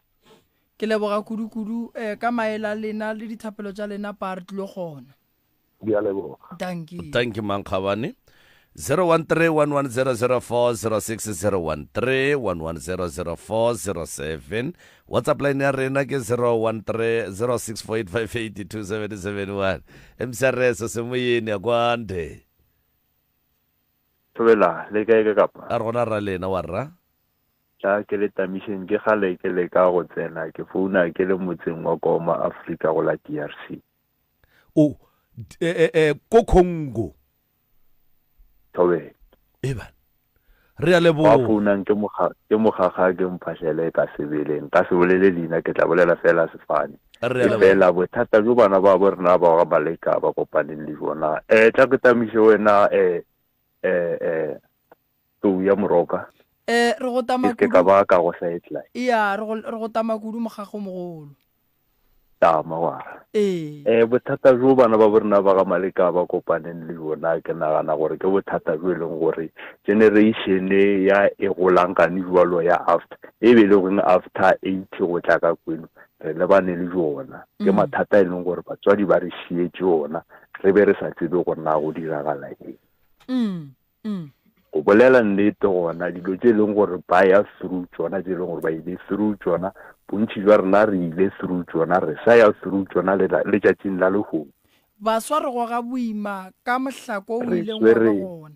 Ke leboga kudu-kudu eh, ka maele a lena le dithapelo tša lena pa re tlilo kgona. Di a leboga. Dankie. Thank you Mankgabane. 013-1100406 013-1100407 WhatsApp line ya rena ke 013-0648582771 MCRS semoyeni akwande. Thobela, le kae ka kapa? A re gona ra lena wa rra. Tla ke le tamišeng ke kgale ke leka go tsena ke founa ke le motseng wa Goma Afrika go la DRC. O e, e, e, ko Congo. Thobela. Eba. Re a leboga. Wa founang ke moga ke mogaga ke mphahlele ka sebele nka se bolele leina ke tla bolela fela sefane. Re a leboga. Fela bothata jo bana ba bo rena ba ga Maleka ba kopaneng le jona. Eh tla ke tamiše wena eh eh eh tou ya moroka. Eh re go tama Ke se ka kudu. ba ka go sideline. Iya re go re go tama kudu mogago mogolo. Tama gwara. Ee. Eh bothata bjo bana ba borena ba ga Maleka ba kopaneng le bona ke nagana gore ke bothata bjo e leng gore generation ya e golang gane jwalo ya after e be e le goreng after 80 go tla ka kweno re lebane le jona ke mm. mathata e leng gore batswadi ba re šietše ona re be re sa tsebe gore na go diragala eng mm, mm. Go bolela nnete gona, dilo tše e leng gore ba ya through tšona, tše e leng gore ba ile through tšona, bontši bja rena re ile through tšona, re sa ya through tšona le letšatšing la lehono. Baswa re goga boima ka mohlako o ileng wa ba gona.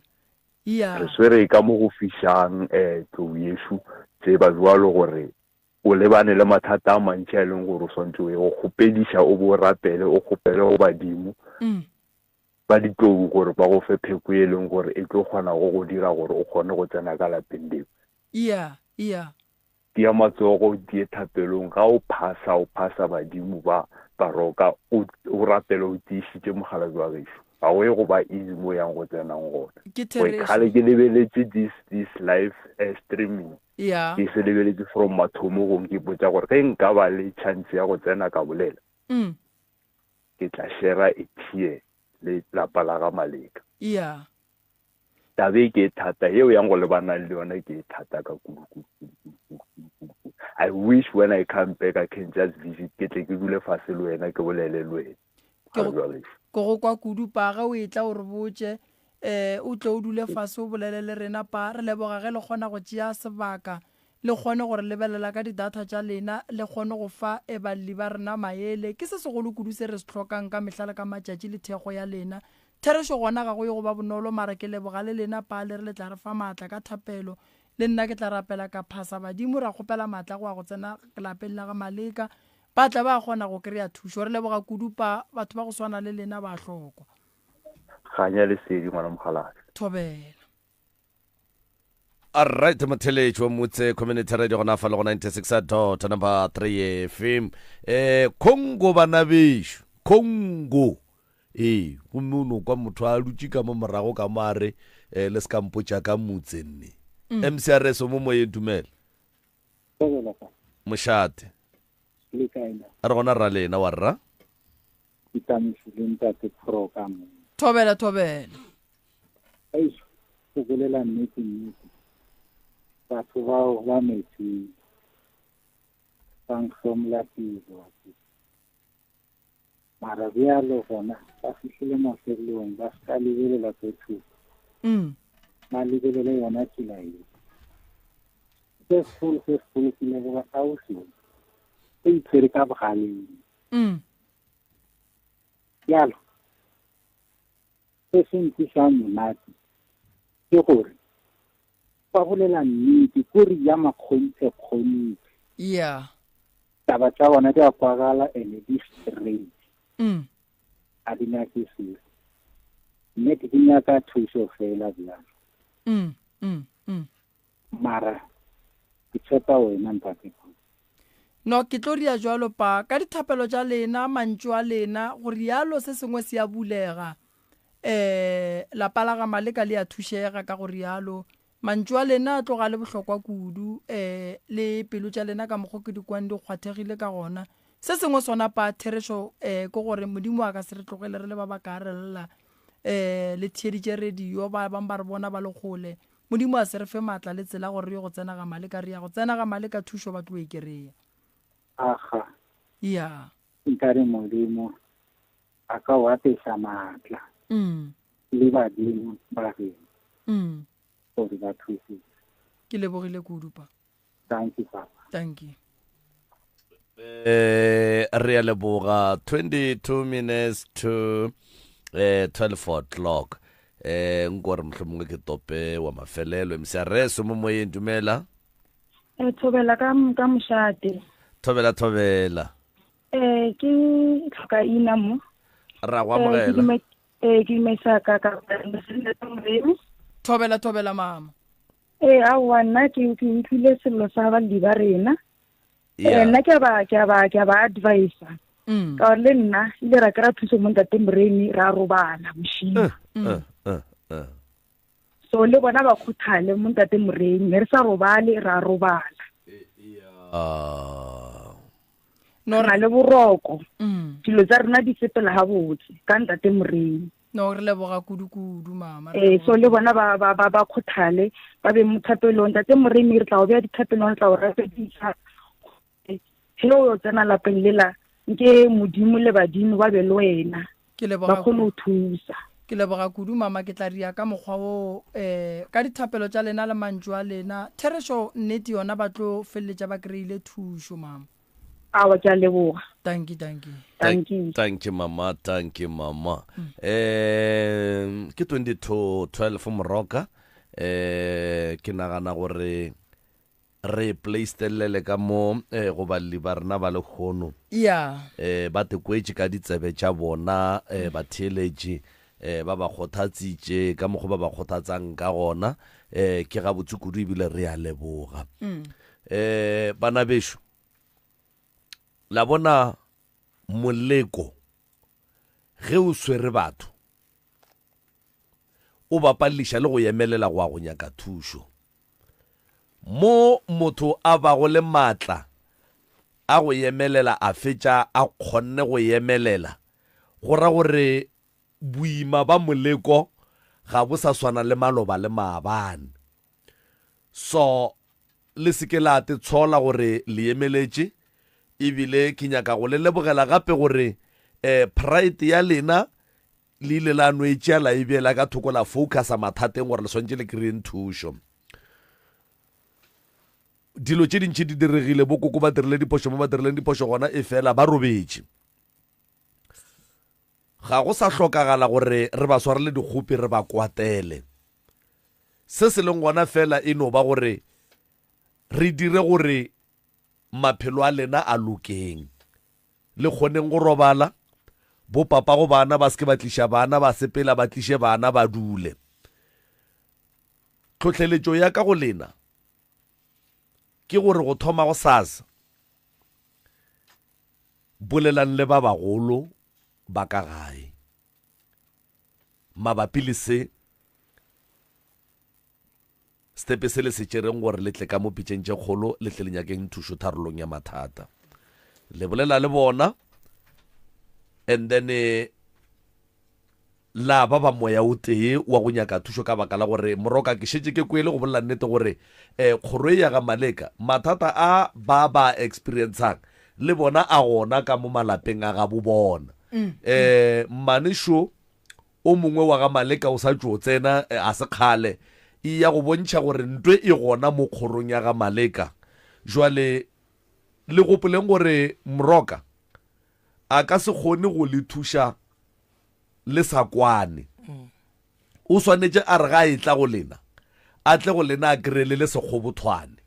Ya. Re swere ka mo go fišang um tlou yešo, tseba bjalo gore o lebane le mathata a mantši a e leng gore o swantse o ye go kgopediša o bo o rapele o kgopele go badimo. Mm. ba ditlou gore ba go fe pheko e leng gore e tlo kgona go go dira gore o kgone go tsena ka lapeng leo. Iya, iya. Tia matsogo o tie thapelong, ga o phasa, o phasa badimo ba baroka, o, o rapele o tiišitše mokgalabje wa gešo. Ga go ye go ba easy mo o yang go tsenang gona. Ke Gore therešo. kgale ke lebeletše this, this live eh, streaming. Iya. Ke se lebeletše from mathomogong ke ipotša gore ge nka ba le chance ya go tsena ka bolela. Mm. Ke tla shera a tear le lapa la ga Maleka. Yeah. Taba e ke e thata yeo yang go lebana le yona ke e thata ka kudu kudu kudu kudu kudu kudu kudu kudu. I wish when I come back I can just visit ke tle ke dule fase le wena ke bolele le wena. Ke go ke go kwa kudu pa ge o etla o re botše eh o tle o dule fase o bolele le rena pa re leboga ge le kgona go tšea sebaka Le kgone go re lebelela ka di-data tša lena, le kgone go fa balli ba rena maele. Ke se segolo kudu se re se hlokang ka mehla le ka matšatši le thekgo ya lena. Therešo gona ga go ye go ba bonolo, mara ke leboga le lena pa le re le tla re fa maatla ka thapelo. Le nna ke tla rapela ka phasa badimo ra kgopela maatla go ya go tsena lapeng la ga Maleka. Ba tla ba kgona go kry-a thušo. Re leboga kudu pa, batho ba go swana le lena ba hlokwa. Kganya lesedi ngwana mokgalabje. Thobela. Alright motheletši wa Motse Community Radio gona fa le go 96 dot number 3 FM. Eh Congo bana bešo, Congo. Ee, gomme o no kwa motho a dutše ka mo morago ka mo a re eh, le se ka mpotša ka motse nne. MCRS o mo moyeng dumela. Thobela fa. Mošate. Le kae na? A re gona rra lena wa rra. Ke tamiši le ntate Pro ka mo. Thobela thobela. Eish, go bolela nnete nnete. Batho bao ba metsing ba ntlhomola pelo wa tseba. Mara bjalo gona ba fihlile mafelong ba se ka lebelela ko thoko. Ba lebelele yona tsela ye. Se segolo se segolo ke leboga ausi o itshwere ka bogaleng. Bjalo se se nkwisang monate ke gore ba bolela nnete kore ya makgonthe kgonthe. Yeah. Taba tša bona di a kwagala and di straight. A di nyake selo. Nnete di nyaka thušo fela bjalo. Mara ke tshepa wena ntate. No, ke tlo ria jwalo pa, ka dithapelo tša lena, mantšu a lena, go rialo se sengwe se a bulega. Eh, lapa la ga Maleka le a thušega ka go rialo. Mantšu a lena a tloga a le bohlokwa kudu, eh, le pelo tša lena ka mokgo ke di kwang di kgwathegile ka gona. Se sengwe sona pa, therešo, eh, ke gore Modimo a ka se re tlogele re le ba bakae re lla. Eh, le theeditše radio, ba bang ba re bona ba le kgole. Modimo a se re fe maatla le tsela gore re ye go tsena ga Maleka. Re ya go tsena ga Maleka, thušo ba tlo e kereya. Aga. Ya. Nkare Modimo a ka o apeša maatla le badimo ba geno gore ba thuse. Ke lebogile kudu pa. Thank you papa. Thank you. Eh, re a leboga 22 minutes to eh 12 o'clock eh nko re mohlomongwe ke tope wa mafelelo mcrs mo moyeng dumela Eh, thobela ka ka mošate thobela thobela eh ke tlhoka ina mo ra go Eh, ke amogela dume- eh ke dumedisa ka ka moremi thobela thobela mama ee aowa nna ke ke utlwile sello sa balli ba rena Yeah. Eh, nna ke a ba ke a ba ke a ba advisa mm. ka gore le nna ile ra kry-a thuso mo ntate moremi ra robala bošego Eh, eh, eh, eh. so le bona ba kgothale mo ntate moremi re sa robale ra robala Ah. no re na le boroko Mm. dilo tsa rena di sepela gabotse ka ntate moremi no re leboga kudu-kudu mama re ee leboga so le bona ba ba ba ba kgothale ba be mo thapelong tate moremi re tla o beya dithapelong re tla o rapedisa ge o tsena lapeng lela nke modimo le badimo ba be le wena Ke leboga ba kgone go thusa ke leboga kudu mama ke tla ria ka mokgwa wo um ka dithapelo tša lena le mantšu a lena therešo nnete yona ba tlo feleletša ba kry-ile thušo mama awa ke a leboga thank you thank you thank you thank you mama thank you mama um ke 22 12 moroka eh ke nagana gore re playstelele ka mo eh, go balli ba rena ba lekgono ya eh ba tekwetše ka ditsebe tša bona eh batheeletši eh ba ba kgothatsitše ka mokgwa ba ba kgothatsang ka gona eh ke gabotse kudu ebile re a leboga Mm. eh bana bešo la bona moleko ge o swere batho o bapališa le go emelela go ya go nyaka thušo mo motho a bago le maatla a go emelela a fetša a kgonne go emelela go ra gore boima ba moleko ga bo sa swana le maloba le maabane So, le se ke la te tshola gore le emeletše, ebile ke nyaka go le lebogela gape gore eh, pride ya lena le ile la no e tšea la e beela ka thoko la focusa mathateng gore le swantše le kry-eng thušo. Dilo tše dintši di diregile, bokoko ba dirile diphošo mo ba dirileng diphošo gona, efela ba robetše. Ga go sa hlokagala gore re ba swarele dikgopi re ba kwatele. Se se leng gona fela e no ba gore re dire gore maphelo a lena a lokeng. Le kgoneng go robala, bo papago bana ba se ke ba tliša bana ba sepela ba tliše bana ba dule. Tlhohleletšo ya ka go lena ke gore go thoma go sasa bolelang le ba bagolo ba ka gae mabapi le se Setepe se le se tšereng gore le tle ka mo pitšeng tše kgolo le tle le nyakeng thušo tharollong ya mathata. Le bolela le bona and then eh, la ba ba moya o tee wa go nyaka thušo ka baka la gore moroka ke šetše ke kwele go bolela nnete gore um kgoro e ya ga Maleka mathata a ba ba experiencang le bona a gona ka mo malapeng a gabo bona. Um mmane šo O mongwe wa ga Maleka o sa tšo tsena a se kgale, e ya go bontšha gore ntwe e gona mo kgorong ya ga Maleka. Jwale le gopoleng gore Moroka a ka se kgone go le thuša le sa kwane. O swanetše a re ga a etla go lena, a tle go lena a kry-e le le sekgobothwane.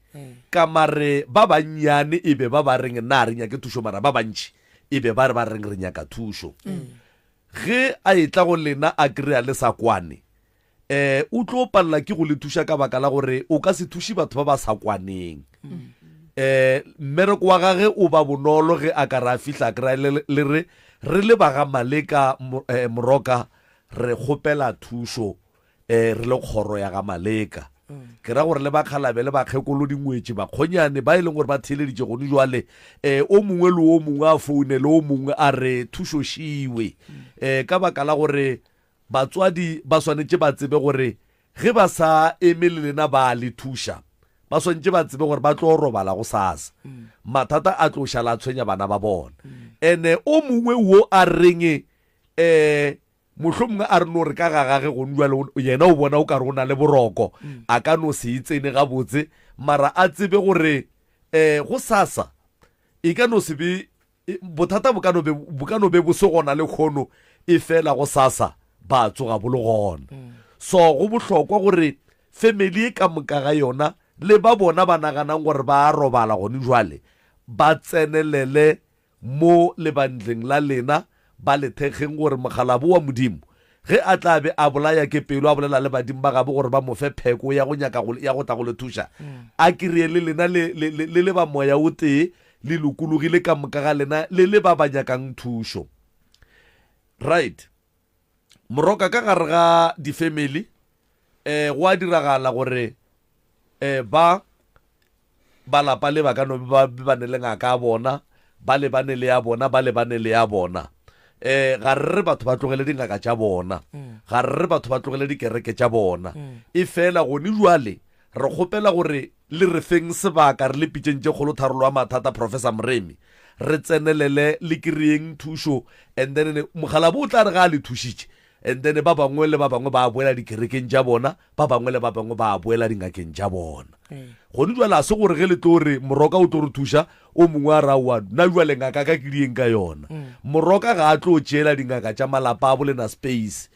Ka mare ba bannyane e be ba ba reng na re nyake thušo mara ba bantši e be ba re ba reng re nyaka thušo. Ge a etla go lena a kry-a le sa kwane, um o tlo palela ke go le thuša ka baka la gore o ka se thuše batho ba ba sa kwaneng. Um mmereko wa gage o ba bonolo ge a ka re a fihla a kry-a le, le re re le ba ga Maleka Moroka re kgopela thušo um re le kgoro ya ga Maleka. Ke ra gore le bakgalabe le bakgekolo dingwetši bakgonyane ba e leng gore ba theeleditše gone jwale um o mongwe le o mongwe a founele o mongwe a re thušo šiwe um ka baka la gore batswadi ba swanetše ba tsebe gore ge ba sa eme le lena ba le thuša ba swanetše ba tsebe gore ba tlo robala go sasa mathata a tlo šala a tshwenya bana ba bona ene o mongwe wo a reng um Mohlomongwe a re no re ka ga gage gone bjale yena o bona o ka re o na le boroko, a ka no se e tsene gabotse, mara a tsebe gore um go sasa e ka no se be bothata bo ka no be bo ka no be bo se gona le kgono e fela go sasa ba tsoga bo le gona. So go bohlokwa gore family e ka moka ga yona le ba bona ba naganang gore ba a robala gone jwale ba tsenelele mo lebandleng la lena, ba le thekgeng gore mokgalabo wa Modimo, ge a tla be a bolaya ke pelo, a bolela le badimo ba gabo gore ba mo fe pheko ya go nyaka go, ya go tla go le thuša, a kry-e le lena le, le, le, le le ba moya o tee, le lokologile ka moka ga lena, le le ba ba nyakang thušo. Right. Moroka ka gare ga difemeli, eh, go a diragala gore eh, ba ba lapa le ba ka no ba ba ne le ngaka ya bona, ba lebane le ya bona, ba lebane le ya bona. Eh, ga re re batho ba tlogele dingaka tša bona, ga re re batho ba tlogele dikereke tša bona. E fela gone jwale re kgopela gore le re feng sebaka re le pitšeng tše kgolo tharolo ya mathata Professor Moremi, re tsenelele le kry-eng thušo and then mokgalabo o tla re ga a le thušitše and then ba bangwe le ba bangwe ba boela dikerekeng tša bona, ba bangwe le ba bangwe ba boela dingakeng tša bona. Gone jwale a se gore ge le tlo re Moroka o tlo re thuša, o mongwe a re aowa nna jwale ngaka ka ke dieng ka yona. Moroka ga a tlo tšeela dingaka tša malapa a bolena space.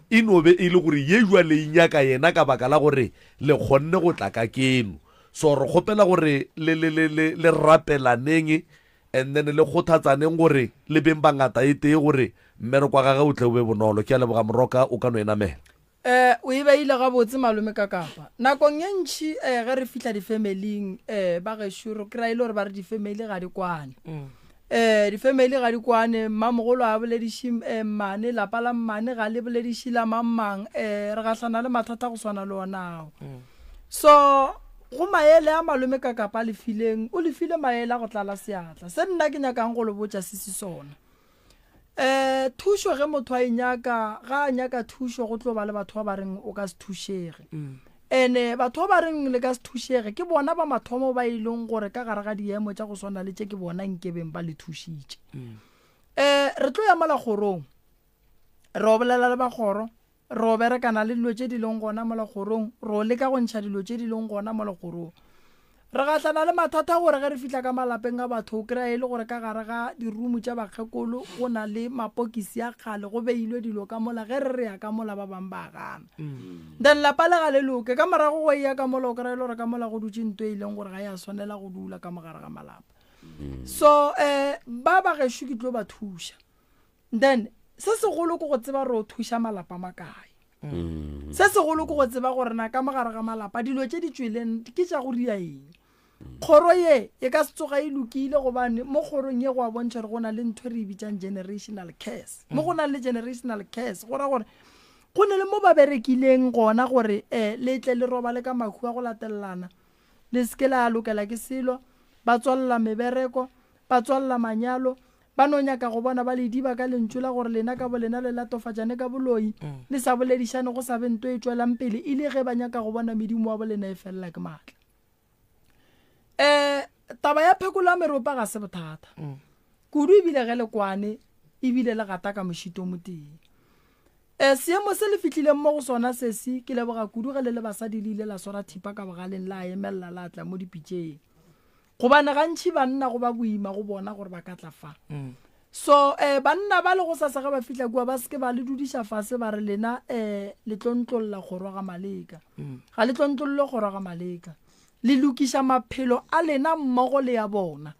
E no be e le gore ye jwale e nyaka yena ka baka la gore le kgonne go tla ka keno. So re kgopela gore le, le, le, le, le rapelaneng and then le kgothatsaneng gore le beng ba ngata e tee gore mmereko wa gage o tle o be bonolo. Ke a leboga Moroka, o ka no e namela. Eh, o e beile gabotse malome ka kapa. Nakong e ntši eh, ge re fihla difemeling eh, ba gešo re kry-a e le gore ba re difemeli ga di kwane. Eh, difemeli ga di kwane, mmamogolo a bolediše eh, mmane, lapa la mmane ga le bolediše la mang-mang, eh, re gahlana le mathata go swana le onao. So go maele a malome ka kapa a le fileng, o le file maele a go tlala seatla. Se nna ke nyakang go le botša se se sona. Um thušo ge motho a e nyaka, ga a nyaka thušo go tlo ba le batho ba ba reng o ka se thušege. Ene batho ba ba reng le ka se thušege ke bona ba mathomo ba e leng gore ka gare ga diemo tša go swana le tše ke bona nkebeng ba le thušitše. Um re tlo ya mola kgorong, re o bolela le ba kgoro, re o berekana le dilo tše di leng gona mola kgorong, re o leka go ntšha dilo tše di leng gona mola kgorong. Re gahlana le mathata gore ge re fihla ka malapeng a batho o kry-a e le gore ka gare ga dirumu tša bakgekolo go na le mapokisi a kgale go beilwe dilo ka mola ge re re ya ka mola ba bangwe ba gana. Then lapa le ga le loke ka morago go eya ka mola o kry-a e le gore ka mola go dutše nto e leng gore ga ya swanela go dula ka mogare ga malapa. So um ba ba gešo ke tlo ba thuša. Then se segolo ke go tseba re o thuša malapa makae. Mm. Se segolo ke go tseba gore na ka mogare ga malapa dilo tše di tšweleng ke tša go ria eng. Kgoro ye e ka se tsoga e lokile gobane mo kgorong ye go a bontšha gore go na le ntho e re e bitsang generational curse. Mo go nang le generational curse go ra gore go ne le mo ba berekileng gona gore um le tle le robale ka mahu a go latelelana le se ke la lokela ke selo ba tswalela mebereko ba tswalela manyalo Ba no nyaka go bona ba le diba ka lentšu la gore lena ka bolena le latofatšane ka boloi, le sa boledišane go sa be nto e tšwelang pele e le ge ba nyaka go bona medimo wa bolena e felela ke maatla. Um taba ya phekolo ya meropa ga se bothata kudu ebile ge le kwane ebile le gata ka mošito o motee. Um seemo se le fihlileng mo go sona sesi ke leboga kudu ge le le basadi le ile la swara thipa ka bogaleng la emelela la tla mo dipitšeng. Gobane gantši banna go ba boima go bona gore ba ka tla fa. So eh, banna ba le gosasa ge ba fihla kua ba se ke ba le dudiša fase ba re lena eh, le tlo ntlolla kgoro ga Maleka. Ga le tlo ntlolle kgoro ga Maleka. Le lokiša maphelo a lena mmogo le ya bona.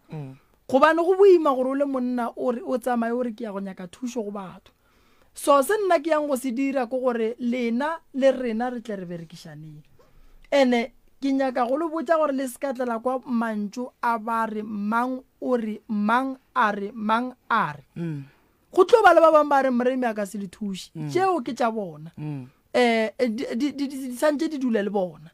Gobane go boima gore o le monna o re o tsamaye o re ke ya go nyaka thušo go batho. So se nna ke yang go se dira ke gore lena le rena re tle re berekišaneng. Ene ke nyaka go le botša gore le se ka tlela kwa mantšu a ba re mang o re mang a re mang a re. Mm. Go tlo ba le ba bangwe ba re Moremi a ka se le thuše. Mm. Tšeo ke tša bona. Mm. Eh di di di santše di dule le bona.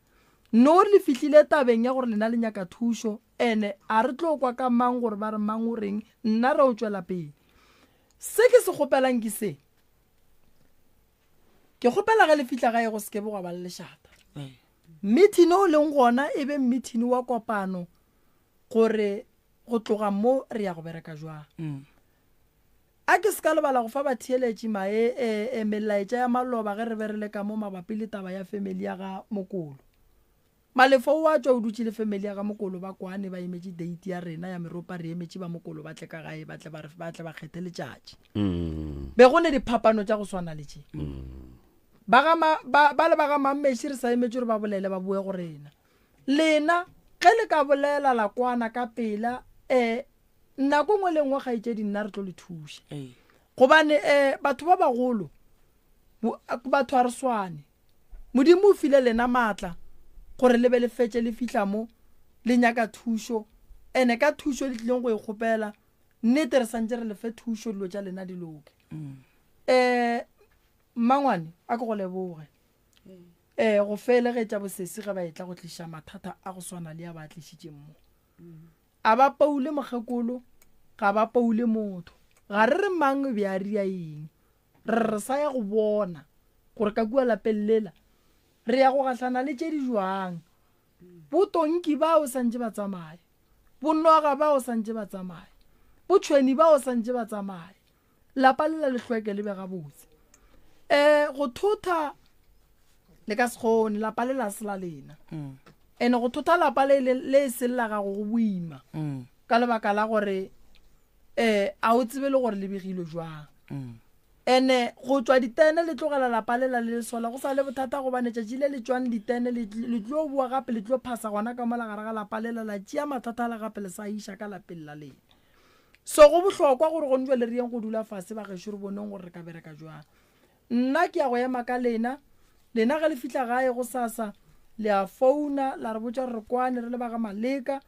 No re le fihlile tabeng ya gore lena le nyaka thušo ene a re tlo kwa ka mang gore ba re mang o reng nna re o tšwela pele. Se ke se kgopelang ke se. Ke kgopela ge le fihla gae go se ke be gwa ba le lešata. Mmithini o leng gona e be mmithini wa kopano gore go tloga mo re ya go bereka jwang. Mm. A ke se ka lebala go fa batheeletši mae e, e, melaetša ya maloba ge re be re le ka mo mabapi le taba ya family ya ga Mokolo. Malefo o a tšwa o dutše le family ya ga Mokolo ba kwane ba emetše date ya rena ya meropa re emetše ba Mokolo ba tle ka gae ba tle ba re ba tle ba kgethe letšatši. Be go ne diphapano tša go swana le tše. Ba ga ma ba ba le ba ga Mammeši re sa emetše gore ba bolele ba boe go rena. Lena ge le ka bolela la kwana ka pela eh nako nngwe le nngwe kgaetšedi nna re tlo le thuša. Gobane eh batho ba bagolo batho a re swane. Modimo o file lena maatla gore le be le fetše le fihla mo le nyaka thušo, ene ka thušo le tlileng go e kgopela, nnete re santše re le fe thušo dilo tša lena di loke. Um Mmangwane a ke go leboge um go felegetša bosesi ge ba etla go tliša mathata a go swana le a ba a tlišitšeng mo. A ba paule mokgekolo, ga ba paule motho. Ga re re mang be a ria eng. Re re sa ya go bona gore ka kua lapeng lela re ya go gahlana le tše di jwang. Botonki bao sa ntše ba tsamaya, bonoga bao sa ntše ba tsamaya, botšhweni bao sa ntše ba tsamaya. Lapa lela le hlweke le be gabotse. Um go thotha le ka se kgone, lapa le la se la lena. Ene go thotha lapa le le e seng la gago go boima ka lebaka la gore um a o tsebe le gore le begilwe jwang ene go tšwa ditene le tlogela lapa lela le lesola go sa le bothata gobane tšatši le le tšwang ditene le tlo boa gape le tlo phasa gona ka mola gare ga lapa lela la tšea mathata la gape le sa iša ka lapeng la lena so go bohlokwa gore gone jwale re yeng go dula fase ba gešo re boneng gore re ka bereka jwang Nna ke ya go ema ka lena. Lena ge le fihla gae gosasa, le a founa la re botša gore re kwane re le ba ga Maleka.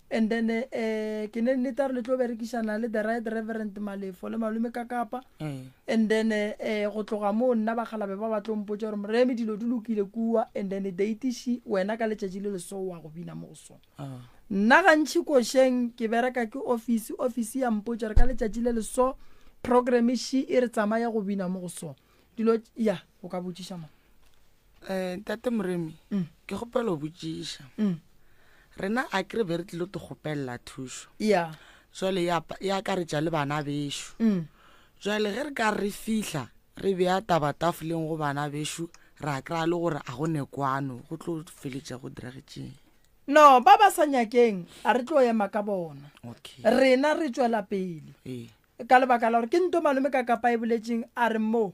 And then eh, ke ne nnete re le tlo berekišana le the right reverend Malefo le malome Kakapa. And then eh, go tloga moo nna bakgalabe ba ba tlo mpotša gore Moremi dilo di lokile kua and then date she wena ka letšatši le le so wa go bina mo go so. Nna gantši košeng ke bereka ke ofisi, ofisi ya mpotša re ka letšatši le le so program she e re tsamaya go bina mo go so. Dilo ya o ka botšiša ma. Eh, ntate Moremi, ke kgopela go botšiša. Rena a ke re be re tlilo te kgopelela thušo. Ya. Jwale ya ya akaretša le bana bešo. Jwale ge re ka re fihla re bea taba tafoleng go bana bešo ra kry-a le gore a go ne kwano go tlo feletša go diragetšeng. No, ba ba sa nyakeng a re tlo ema ka bona. Okay. Rena re tšwela pele. Ee. Ka lebaka la gore ke nto malome ka kapa e boletseng a re mo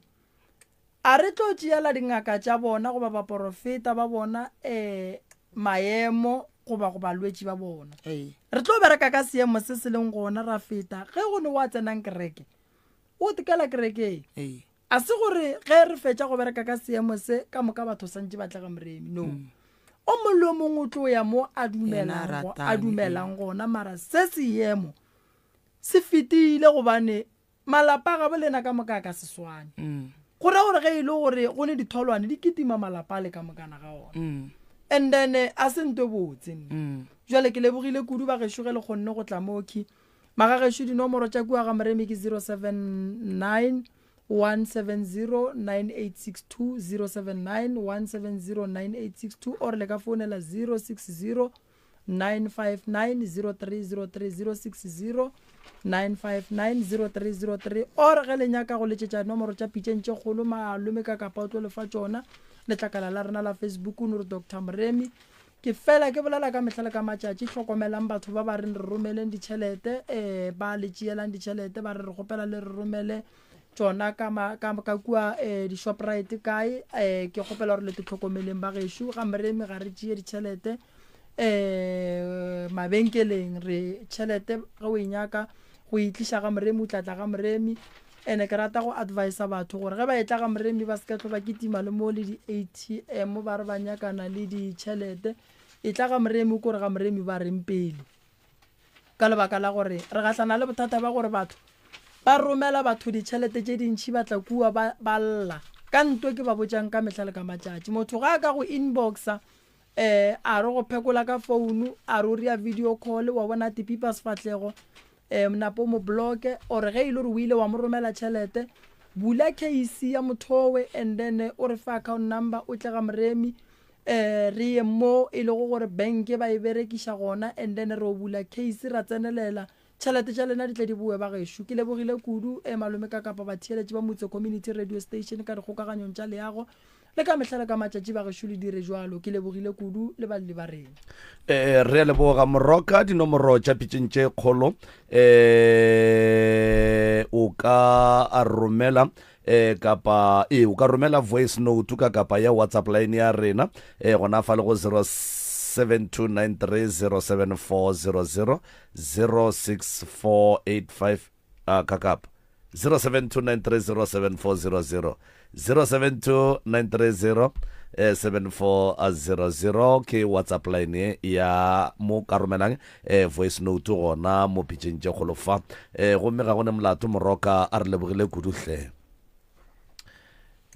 a re tlo tšeela dingaka tša bona goba baporofeta ba bona um maemo goba go balwetši ba bona. Ee. Re tlo bereka ka seemo se se leng gona ra feta ge go ne wa tsenang kereke o tekela kerekeng. Ee. A se gore ge re fetša go bereka ka seemo se ka moka batho santše ba tlega moremi no. Mm. O mongwe le o mongwe o tlo ya mo a dumelang a dumelang gona mara se seemo se fetile gobane malapa a gabo lena ka moka a ka se swane. Mm. Go ra gore ge e le gore go ne ditholwane di kitima malapa a le ka mokana ga ona. Mm. And then eh, a se nto botse. Mm. Jwale ke lebogile kudu ba gešo ge le kgonne go tla mokhi. Magagešo dinomoro tša kua ga Moremi ke 079 170 9862 079 170 9862 or le ka founela 060 959 0303 060 959 0303 or ge le nyaka go letšetša nomoro tša pitšeng tše kgolo malome ka kapa o tlo lefa tšona letlakala la rena la facebook o no re dr moremi Ke fela ke bolela ka mehla le ka matšatši, hlokomelang batho ba ba reng re romeleng ditšhelete, eh, ba le tšeelang ditšhelete, ba re re kgopela le re romele tšona ka, ma, ka, ka kua eh, di-shoprite kae, eh, ke kgopela gore le te hlokomeleng ba gešo, ga Moremi ga re tšee ditšhelete eh, mabenkeleng, re tšhelete ge o e nyaka go e tliša ga Moremi, o tla tla ga Moremi. Ene ke rata go advisa batho gore ge ba etla ga Moremi ba se ka tlo ba kitima le mo le di-ATM ba re ba nyakana le ditšhelete. Etla ga Moremi o kore ga Moremi ba reng pele. Ka lebaka la gore re gahlana le bothata ba gore batho ba romela batho ditšhelete tše dintšhi ba tla kua ba, ba lla. Ka nto ke ba botšang ka mehla le ka matšatši. Motho ga a ka go inboxa eh a re go phekola ka founu a re o ria video call wa bona a tipipa sefahlego um napo mo blocke or ge e le gore o ile wa mo romela tšhelete bula case ya mothowe and then eh, o re fa account number o tle ga moremi um re ye mo e lego gore bank ba e berekiša gona and then re o bula case ra tsenelela tšhelete tša lena di tle di boe ba gešo ke lebogile kudu um malome ka kapa batheeletši ba motse community radio station ka dikgokaganyong tša leago Le ka mehla le ka matšatši ba gešo le dire jwalo. Ke lebogile kudu le balli ba rena. Eh, re a leboga moroka dinomoro tša pitšeng tše kgolo eh o ka a romela eh kapa e o ka romela voice note ka kapa ya whatsapp line ya rena eh gona fa le go 0729307400 06485 a kakapa 0729307400 072930 7400 ke whatsapp line ya mo ka romelang eh, voice note gona mo pitšeng tše kgolo fa eh, gomme ga go ne molato moroka a re lebogile kudu hle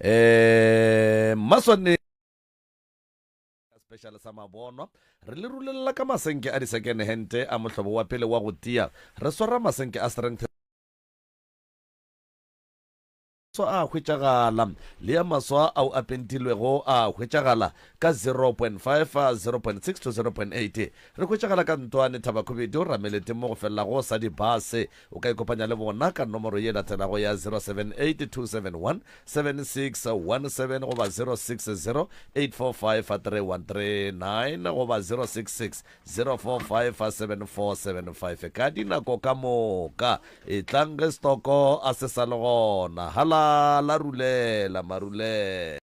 eh maswane special sa mabonwa re le rulelela ka masenke a di-second hand a mohlobo wa pele wa go tia re swara masenke a strength a hwetšagala le ya maswa ao a pentilwego a hwetšagala ka 0.5 0.6 to 0.8 re hwetšagala ka ntwane thabakhubedu ramelete mo go felelago sa dibase O ka ikopanya le bona ka nomoro ye latelago ya 0782717617 goba 0608453139 goba 0660457475 ka dinako ka moka. Etlang ge stoko a se sa le gona. Halala rulela marulela.